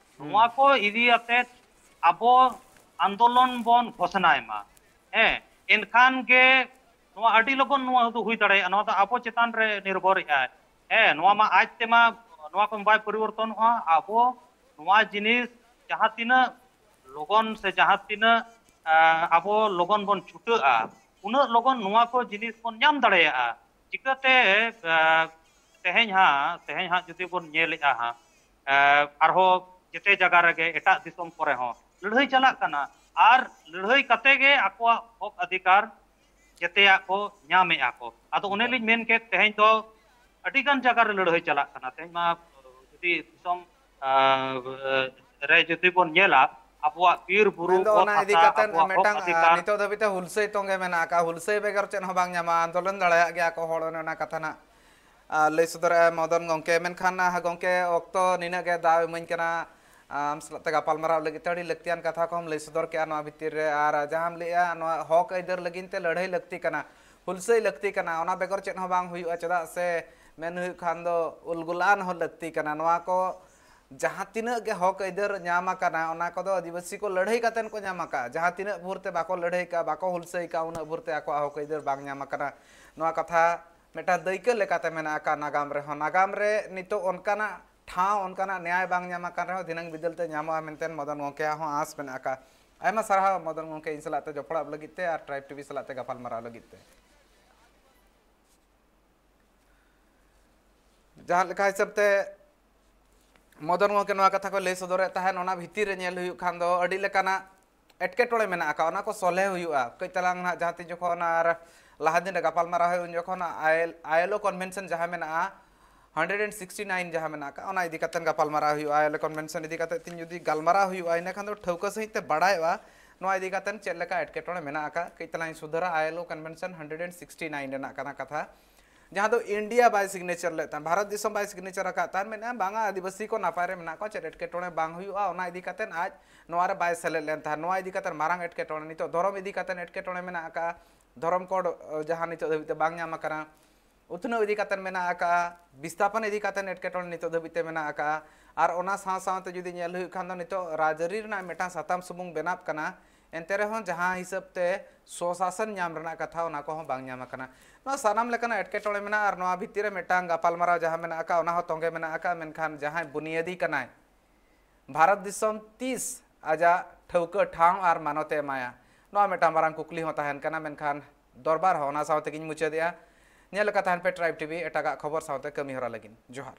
ᱱᱚᱣᱟ ᱠᱚ ᱤᱫᱤ ᱟᱛᱮᱫ ᱟᱵᱚ ᱟᱱᱫᱳᱞᱚᱱ ᱵᱚᱱ ᱜᱷᱳᱥᱚᱱᱟᱭ ᱢᱟ᱾ ᱦᱮᱸ, ᱮᱱᱠᱷᱟᱱ ᱜᱮ ᱱᱚᱣᱟ ᱟᱹᱰᱤ ᱞᱚᱜᱚᱱ ᱱᱚᱣᱟ ᱫᱚ ᱦᱩᱭ ᱫᱟᱲᱮᱭᱟᱜᱼᱟ᱾ ᱱᱚᱣᱟ ᱫᱚ ᱟᱵᱚ ᱪᱮᱛᱟᱱ ᱨᱮ ᱱᱤᱨᱵᱷᱚᱨᱮᱜᱼᱟᱭ᱾ ᱦᱮᱸ, ᱱᱚᱣᱟ ᱢᱟ ᱟᱡ ᱛᱮᱢᱟ ᱱᱚᱣᱟ ᱠᱚ ᱵᱟᱭ ᱯᱚᱨᱤᱵᱚᱨᱛᱚᱱᱚᱜᱼᱟ᱾ ᱟᱵᱚ ᱱᱚᱣᱟ ᱡᱤᱱᱤᱥ ᱡᱟᱦᱟᱸ ᱛᱤᱱᱟᱹᱜ ᱞᱚᱜᱚᱱ ᱥᱮ ᱡᱟᱦᱟᱸ ᱛᱤᱱᱟᱹᱜ ᱟᱸ, ᱟᱵᱚ ᱞᱚᱜᱚᱱ ᱵᱚᱱ ᱪᱷᱩᱴᱟᱹᱜᱼᱟ, ᱩᱱᱟᱹᱜ ᱞᱚᱜᱚᱱ ᱱᱚᱣᱟ ᱠᱚ ᱡᱤᱱᱤᱥ ᱵᱚᱱ ᱧᱟᱢ ᱫᱟᱲᱮᱭᱟᱜᱼᱟ᱾ ᱪᱤᱠᱟᱹᱛᱮ ᱟᱸ, ᱛᱮᱦᱮᱧ ᱦᱟᱸᱜ ᱛᱮᱦᱮᱧ ᱦᱟᱸᱜ ᱡᱩᱫᱤ ᱵᱚᱱ ᱧᱮᱞᱮᱜᱼᱟ ᱦᱟᱸᱜ, ᱟᱸ, ᱟᱨᱦᱚᱸ ᱡᱮᱛᱮ ᱡᱟᱭᱜᱟ ᱨᱮᱜᱮ ᱮᱴᱟᱜ ᱫᱤᱥᱚᱢ ᱠᱚᱨᱮ ᱦᱚᱸ ᱞᱟᱹᱲᱦᱟᱹᱭ ᱪᱟᱞᱟᱜ ᱠᱟᱱᱟ, ᱟᱨ ᱞᱟᱹᱲᱦᱟᱹᱭ ᱠᱟᱛᱮ ᱜᱮ ᱟᱠᱚᱣᱟᱜ ᱦᱚᱠ ᱚᱫᱷᱤᱠᱟᱨ ᱡᱮᱛᱮᱭᱟᱜ ᱠᱚ ᱧᱟᱢᱮᱜᱼᱟ ᱠᱚ᱾ ᱟᱫᱚ ᱚᱱᱮ ᱞᱤᱧ ᱢᱮᱱ ᱠᱮᱫ, ᱛᱮᱦᱮᱧ ᱫᱚ ᱟᱹᱰᱤ ᱜᱟᱱ ᱡᱟᱭᱜᱟ ᱨᱮ ᱞᱟᱹᱲᱦᱟᱹᱭ ᱪᱟᱞᱟᱜ ᱠᱟᱱᱟ᱾ ᱛᱮᱦᱮᱧ ᱢᱟ ᱡᱩᱫᱤ ᱫᱤᱥᱚᱢ, ᱟᱸ, ᱨᱮ ᱡᱩᱫᱤ ᱵᱚᱱ ᱧᱮᱞᱟ, ᱟᱵᱚᱣᱟᱜ ᱵᱤᱨ ᱵᱩᱨᱩ, ᱢᱮᱱᱫᱚ ᱚᱛ ᱚᱱᱟ ᱤᱫᱤ ᱦᱟᱥᱟ, ᱠᱟᱛᱮ ᱟᱵᱚᱣᱟᱜ ᱦᱚᱠ ᱢᱤᱫᱴᱟᱝ, ᱟᱸ, ᱚᱫᱷᱤᱠᱟᱨ᱾ ᱱᱤᱛᱚᱜ ᱫᱷᱟᱹᱵᱤᱡ ᱛᱮ ᱦᱩᱞᱥᱟᱹᱭ ᱛᱚᱸᱜᱮ ᱢᱮᱱᱟᱜ ᱟᱠᱟᱫ᱾ ᱦᱩᱞᱥᱟᱹᱭ ᱵᱮᱜᱚᱨ ᱪᱮᱫ ᱦᱚᱸ ᱵᱟᱝ ᱧᱟᱢᱟ᱾ ᱟᱱᱫᱳᱞᱚᱱ ᱫᱟᱲᱮᱭᱟᱜ ᱜᱮᱭᱟ ᱠᱚ ᱦᱚᱲ, ᱚᱱᱮ ᱚᱱᱟ ᱠᱟᱛᱷᱟ ᱱᱟᱜ, ᱟᱸ, ᱞᱟᱹᱭ ᱥᱚᱫᱚᱨᱮᱜᱼᱟ ᱢᱚᱫᱚᱱ ᱜᱚᱢᱠᱮ᱾ ᱢᱮᱱᱠᱷᱟᱱ, ᱟᱸ, ᱜᱚᱢᱠᱮ, ᱚᱠᱛᱚ ᱱᱤᱱᱟᱹᱜ ᱜᱮ ᱫᱟᱣ ᱤᱢᱟᱹᱧ ᱠᱟᱱᱟ, ᱟᱢ ᱥᱟᱞᱟᱜ ᱛᱮ ᱜᱟᱯᱟᱞᱢᱟᱨᱟᱣ ᱞᱟᱹᱜᱤᱫ ᱛᱮ᱾ ᱟᱹᱰᱤ ᱞᱟᱹᱠᱛᱤᱭᱟᱱ ᱠᱟᱛᱷᱟ ᱠᱚᱦᱚᱸᱢ ᱞᱟᱹᱭ ᱥᱚᱫᱚᱨ ᱠᱮᱜᱼᱟ ᱱᱚᱣᱟ ᱵᱷᱤᱛᱤᱨ ᱨᱮ, ᱟᱨ ᱡᱟᱦᱟᱸᱢ ᱞᱟᱹᱭᱮᱜᱼᱟ, ᱱᱚᱣᱟ ᱦᱚᱠ ᱟᱹᱭᱫᱟᱹᱨ ᱞᱟᱹᱜᱤᱫ ᱛᱮ ᱞᱟᱹᱲᱦᱟᱹᱭ ᱞᱟᱹᱠᱛᱤ ᱠᱟᱱᱟ, ᱦᱩᱞᱥᱟᱹᱭ ᱞᱟᱹᱠᱛᱤ ᱠᱟᱱᱟ, ᱚᱱᱟ ᱵᱮᱜᱚᱨ ᱪᱮᱫ ᱦᱚᱸ ᱵᱟᱝ ᱦᱩᱭᱩᱜᱼᱟ᱾ ᱪᱮᱫᱟᱜ ᱥᱮ ᱢᱮᱱ ᱦᱩᱭᱩᱜ ᱠᱷᱟᱱ ᱫᱚ ᱩᱞᱜᱩᱞᱟᱱ ᱦᱚᱸ ᱞᱟᱹᱠᱛᱤ ᱠᱟᱱᱟ᱾ ᱱᱚᱣᱟ ᱠᱚ ᱡᱟᱦᱟᱸ ᱛᱤᱱᱟᱹᱜ ᱜᱮ ᱦᱚᱠ ᱟᱹᱭᱫᱟᱹᱨ ᱧᱟᱢ ᱟᱠᱟᱱᱟ, ᱚᱱᱟ ᱠᱚᱫᱚ ᱟᱹᱫᱤᱵᱟᱹᱥᱤ ᱠᱚ ᱞᱟᱹᱲᱦᱟᱹᱭ ᱠᱟᱛᱮᱱ ᱠᱚ ᱧᱟᱢ ᱟᱠᱟᱫᱼᱟ᱾ ᱡᱟᱦᱟᱸ ᱛᱤᱱᱟᱹᱜ ᱵᱷᱳᱨ ᱛᱮ ᱵᱟᱠᱚ ᱞᱟᱹᱲᱦᱟᱹᱭ ᱠᱟᱜᱼᱟ, ᱵᱟᱠᱚ ᱦᱩᱞᱥᱟᱹᱭ ᱠᱟᱜᱼᱟ, ᱩᱱᱟᱹᱜ ᱵᱷᱳᱨ ᱛᱮ ᱟᱠᱚᱣᱟᱜ ᱦᱚᱠ ᱟᱹᱭᱫᱟᱹᱨ ᱵᱟᱝ ᱧᱟᱢ ᱟᱠᱟᱱᱟ᱾ ᱱᱚᱣᱟ ᱠᱟᱛᱷᱟ ᱢᱤᱫᱴᱟᱝ ᱫᱟᱹᱭᱠᱟᱹ ᱞᱮᱠᱟᱛᱮ ᱢᱮᱱᱟᱜ ᱟᱠᱟᱫ ᱱᱟᱜᱟᱢ ᱨᱮᱦᱚᱸ᱾ ᱱᱟᱜᱟᱢ ᱨᱮ ᱱᱤᱛᱚᱜ ᱚᱱᱠᱟᱱᱟᱜ ᱴᱷᱟᱶ, ᱚᱱᱠᱟᱱᱟᱜ ᱱᱮᱭᱟᱭ ᱵᱟᱝ ᱧᱟᱢ ᱟᱠᱟᱱ ᱨᱮᱦᱚᱸ, ᱫᱷᱤᱱᱟᱹᱝ ᱵᱤᱫᱟᱹᱞ ᱛᱮ ᱧᱟᱢᱚᱜᱼᱟ ᱢᱮᱱᱛᱮ ᱢᱚᱫᱚᱱ ᱜᱚᱢᱠᱮᱭᱟᱜ ᱦᱚᱸ ᱟᱸᱥ ᱢᱮᱱᱟᱜ ᱟᱠᱟᱫ᱾ ᱟᱭᱢᱟ ᱥᱟᱨᱦᱟᱣ ᱢᱚᱫᱚᱱ ᱜᱚᱢᱠᱮ, ᱤᱧ ᱥᱟᱞᱟᱜ ᱛᱮ ᱡᱚᱯᱲᱟᱣ ᱞᱟᱹᱜᱤᱫ ᱛᱮ ᱟᱨ ᱴᱨᱟᱭᱤᱵᱽ ᱴᱤᱵᱷᱤ ᱥᱟᱞᱟᱜ ᱛᱮ ᱜᱟᱯᱟᱞ ᱢᱟᱨᱟᱣ ᱞᱟᱹᱜᱤᱫ ᱛᱮ᱾ ᱡᱟᱦᱟᱸ ᱞᱮᱠᱟ ᱦᱤᱥᱟᱹᱵ ᱛᱮ ᱢᱚᱫᱚᱱ ᱜᱚᱢᱠᱮ ᱱᱚᱣᱟ ᱠᱟᱛᱷᱟ ᱠᱚ ᱞᱟᱹᱭ ᱥᱚᱫᱚᱨᱮᱫ ᱛᱟᱦᱮᱸᱫ, ᱚᱱᱟ ᱵᱷᱤᱛᱤᱨ ᱨᱮ ᱧᱮᱞ ᱦᱩᱭᱩᱜ ᱠᱷᱟᱱ ᱫᱚ ᱟᱹᱰᱤ ᱞᱮᱠᱟᱱᱟᱜ ᱮᱴᱠᱮᱴᱚᱬᱮ ᱢᱮᱱᱟᱜ ᱟᱠᱟᱫ, ᱚᱱᱟ ᱠᱚ ᱥᱚᱞᱦᱮ ᱦᱩᱭᱩᱜᱼᱟ᱾ ᱠᱟᱹᱡ ᱛᱟᱞᱟᱝ ᱱᱟᱦᱟᱜ ᱡᱟᱦᱟᱸ ᱛᱤᱥ ᱡᱚᱠᱷᱚᱱ ᱟᱨ ᱞᱟᱦᱟ ᱫᱤᱱ ᱨᱮ ᱜᱟᱯᱟᱞ ᱢᱟᱨᱟᱣ ᱦᱩᱭᱩᱜᱼᱟ, ᱩᱱ ᱡᱚᱠᱷᱚᱱ ᱟᱭᱮᱞ-, ᱟᱭᱮᱞᱳ ᱠᱚᱱᱵᱷᱮᱱᱥᱚᱱ ᱡᱟᱦᱟᱸ ᱢᱮᱱᱟᱜᱼᱟ, ᱦᱟᱱᱰᱨᱮᱰ ᱮᱱᱰ ᱥᱤᱠᱥᱴᱤ ᱱᱟᱭᱤᱱ ᱡᱟᱦᱟᱸ ᱢᱮᱱᱟᱜ ᱟᱠᱟᱫ, ᱚᱱᱟ ᱤᱫᱤ ᱠᱟᱛᱮ ᱜᱟᱯᱟᱞ ᱢᱟᱨᱟᱣ ᱦᱩᱭᱩᱜᱼᱟ᱾ ᱟᱭᱮᱞᱳ ᱠᱚᱱᱵᱷᱮᱱᱥᱚᱱ ᱤᱫᱤ ᱠᱟᱛᱮ ᱛᱤᱧ ᱡᱩᱫᱤ ᱜᱟᱞᱢᱟᱨᱟᱣ ᱦᱩᱭᱩᱜᱼᱟ, ᱤᱱᱟᱹ ᱠᱷᱟᱱ ᱫᱚ ᱴᱷᱟᱹᱣᱠᱟᱹ ᱥᱟᱺᱦᱤᱡ ᱛᱮ ᱵᱟᱲᱟᱭᱚᱜᱼᱟ ᱱᱚᱣᱟ ᱤᱫᱤ ᱠᱟᱛᱮ ᱪᱮᱫ ᱞᱮᱠᱟ ᱮᱴᱠᱮᱴᱚᱬᱮ ᱢᱮᱱᱟᱜ ᱟᱠᱟᱫ, ᱠᱟᱹᱡ ᱛᱟᱞᱟᱝ ᱤᱧ ᱥᱩᱫᱷᱟᱹᱨᱟ᱾ I L O Convention hundred and sixty nine ᱨᱮᱱᱟᱜ ᱠᱟᱱᱟ ᱠᱟᱛᱷᱟ, ᱡᱟᱦᱟᱸ ᱫᱚ ᱤᱱᱰᱤᱭᱟ ᱵᱟᱭ ᱥᱤᱜᱽᱱᱮᱪᱟᱨ ᱞᱮᱫ ᱛᱟᱦᱮᱸᱫ, ᱵᱷᱟᱨᱚᱛ ᱫᱤᱥᱚᱢ ᱵᱟᱭ ᱥᱤᱜᱽᱱᱮᱪᱟᱨ ᱟᱠᱟᱫ ᱛᱟᱦᱮᱸᱫ, ᱢᱮᱱᱮᱫᱼᱟ ᱵᱟᱝᱟ ᱟᱹᱫᱤᱵᱟᱹᱥᱤ ᱠᱚ ᱱᱟᱯᱟᱭ ᱨᱮ ᱢᱮᱱᱟᱜ ᱠᱚᱣᱟ, ᱪᱮᱫ ᱮᱴᱠᱮᱴᱚᱬᱮ ᱵᱟᱝ ᱦᱩᱭᱩᱜᱼᱟ, ᱚᱱᱟ ᱤᱫᱤ ᱠᱟᱛᱮ ᱟᱡ ᱱᱚᱣᱟ ᱨᱮ ᱵᱟᱭ ᱥᱮᱞᱮᱫ ᱞᱮᱱ ᱛᱟᱦᱮᱸᱫ᱾ ᱱᱚᱣᱟ ᱤᱫᱤ ᱠᱟᱛᱮ ᱢᱟᱨᱟᱝ ᱮᱴᱠᱮᱴᱚᱬᱮ, ᱱᱤᱛᱚᱜ ᱫᱷᱚᱨᱚᱢ ᱤᱫᱤ ᱠᱟᱛᱮ ᱮᱴᱠᱮᱴᱚᱬᱮ ᱢᱮᱱᱟᱜ ᱟᱠᱟᱫᱼᱟ, ᱫᱷᱚᱨᱚᱢ ᱠᱳᱰ ᱡᱟᱦᱟᱸ ᱱᱤᱛᱚᱜ ᱫᱷᱟᱹᱵᱤᱡ ᱛᱮ ᱵᱟᱝ ᱧᱟᱢ ᱟᱠᱟᱱᱟ, ᱩᱛᱱᱟᱹᱣ ᱤᱫᱤ ᱠᱟᱛᱮ ᱢᱮᱱᱟᱜ ᱟᱠᱟᱫᱼᱟ, ᱵᱤᱥᱛᱷᱟᱯᱚᱱ ᱤᱫᱤ ᱠᱟᱛᱮ ᱮᱴᱠᱮᱴᱚᱬᱮ ᱱᱤᱛᱚᱜ ᱫᱷᱟᱹᱵᱤᱡ ᱛᱮ ᱢᱮᱱᱟᱜ ᱟᱠᱟᱫᱼᱟ᱾ ᱟᱨ ᱚᱱᱟ ᱥᱟᱶ ᱥᱟᱶᱛᱮ ᱡᱩᱫᱤ ᱧᱮᱞ ᱦᱩᱭᱩᱜ ᱠᱷᱟᱱ ᱫᱚ ᱱᱤᱛᱚᱜ ᱨᱟᱡᱽᱟᱹᱨᱤ ᱨᱮᱱᱟᱜ ᱢᱤᱫᱴᱟᱝ ᱥᱟᱛᱟᱢ ᱥᱩᱢᱩᱝ ᱵᱮᱱᱟᱜ ᱠᱟᱱᱟ, ᱮᱱᱛᱮ ᱨᱮᱦᱚᱸ ᱡᱟᱦᱟᱸ ᱦᱤᱥᱟᱹᱵ ᱛᱮ ᱥᱚᱥᱟᱥᱚᱱ ᱧᱟᱢ ᱨᱮᱱᱟᱜ ᱠᱟᱛᱷᱟ, ᱚᱱᱟ ᱠᱚᱦᱚᱸ ᱵᱟᱝ ᱧᱟᱢ ᱟᱠᱟᱱᱟ᱾ ᱱᱚᱣᱟ ᱥᱟᱱᱟᱢ ᱞᱮᱠᱟᱱᱟᱜ ᱮᱴᱠᱮᱴᱚᱬᱮ ᱢᱮᱱᱟᱜᱼᱟ᱾ ᱟᱨ ᱱᱚᱣᱟ ᱵᱷᱤᱛᱤᱨ ᱨᱮ ᱢᱤᱫᱴᱟᱝ ᱜᱟᱯᱟᱞᱢᱟᱨᱟᱣ ᱡᱟᱦᱟᱸ ᱢᱮᱱᱟᱜ ᱟᱠᱟᱫ, ᱚᱱᱟ ᱦᱚᱸ ᱛᱚᱸᱜᱮ ᱢᱮᱱᱟᱜ ᱟᱠᱟᱫ, ᱢᱮᱱᱠᱷᱟᱱ ᱡᱟᱦᱟᱸᱭ ᱵᱩᱱᱤᱭᱟᱹᱫᱤ ᱠᱟᱱᱟᱭ, ᱵᱷᱟᱨᱚᱛ ᱫᱤᱥᱚᱢ ᱛᱤᱥ ᱟᱡᱟᱜ ᱴᱷᱟᱹᱣᱠᱟᱹ ᱴᱷᱟᱶ ᱟᱨ ᱢᱟᱱᱚᱛ ᱮ ᱮᱢᱟᱭᱟ? ᱱᱚᱣᱟ ᱢᱤᱫᱴᱟᱝ ᱢᱟᱨᱟᱝ ᱠᱩᱠᱞᱤ ᱦᱚᱸ ᱛᱟᱦᱮᱱ ᱠᱟᱱᱟ᱾ ᱢᱮᱱᱠᱷᱟᱱ ᱫᱚᱨᱵᱟᱨ ᱦᱚᱸ ᱚᱱᱟ ᱥᱟᱶ ᱛᱮᱜᱮᱧ ᱢᱩᱪᱟᱹᱫᱮᱜᱼᱟ᱾ ᱧᱮᱞ ᱟᱠᱟᱫ ᱛᱟᱦᱮᱱ ᱯᱮ Tribe T V᱾ ᱮᱴᱟᱜᱟᱜ ᱠᱷᱚᱵᱚᱨ ᱥᱟᱶᱛᱮ ᱠᱟᱹᱢᱤ ᱦᱚᱨᱟ ᱞᱟᱹᱜᱤᱫ ᱡᱚᱦᱟᱨ᱾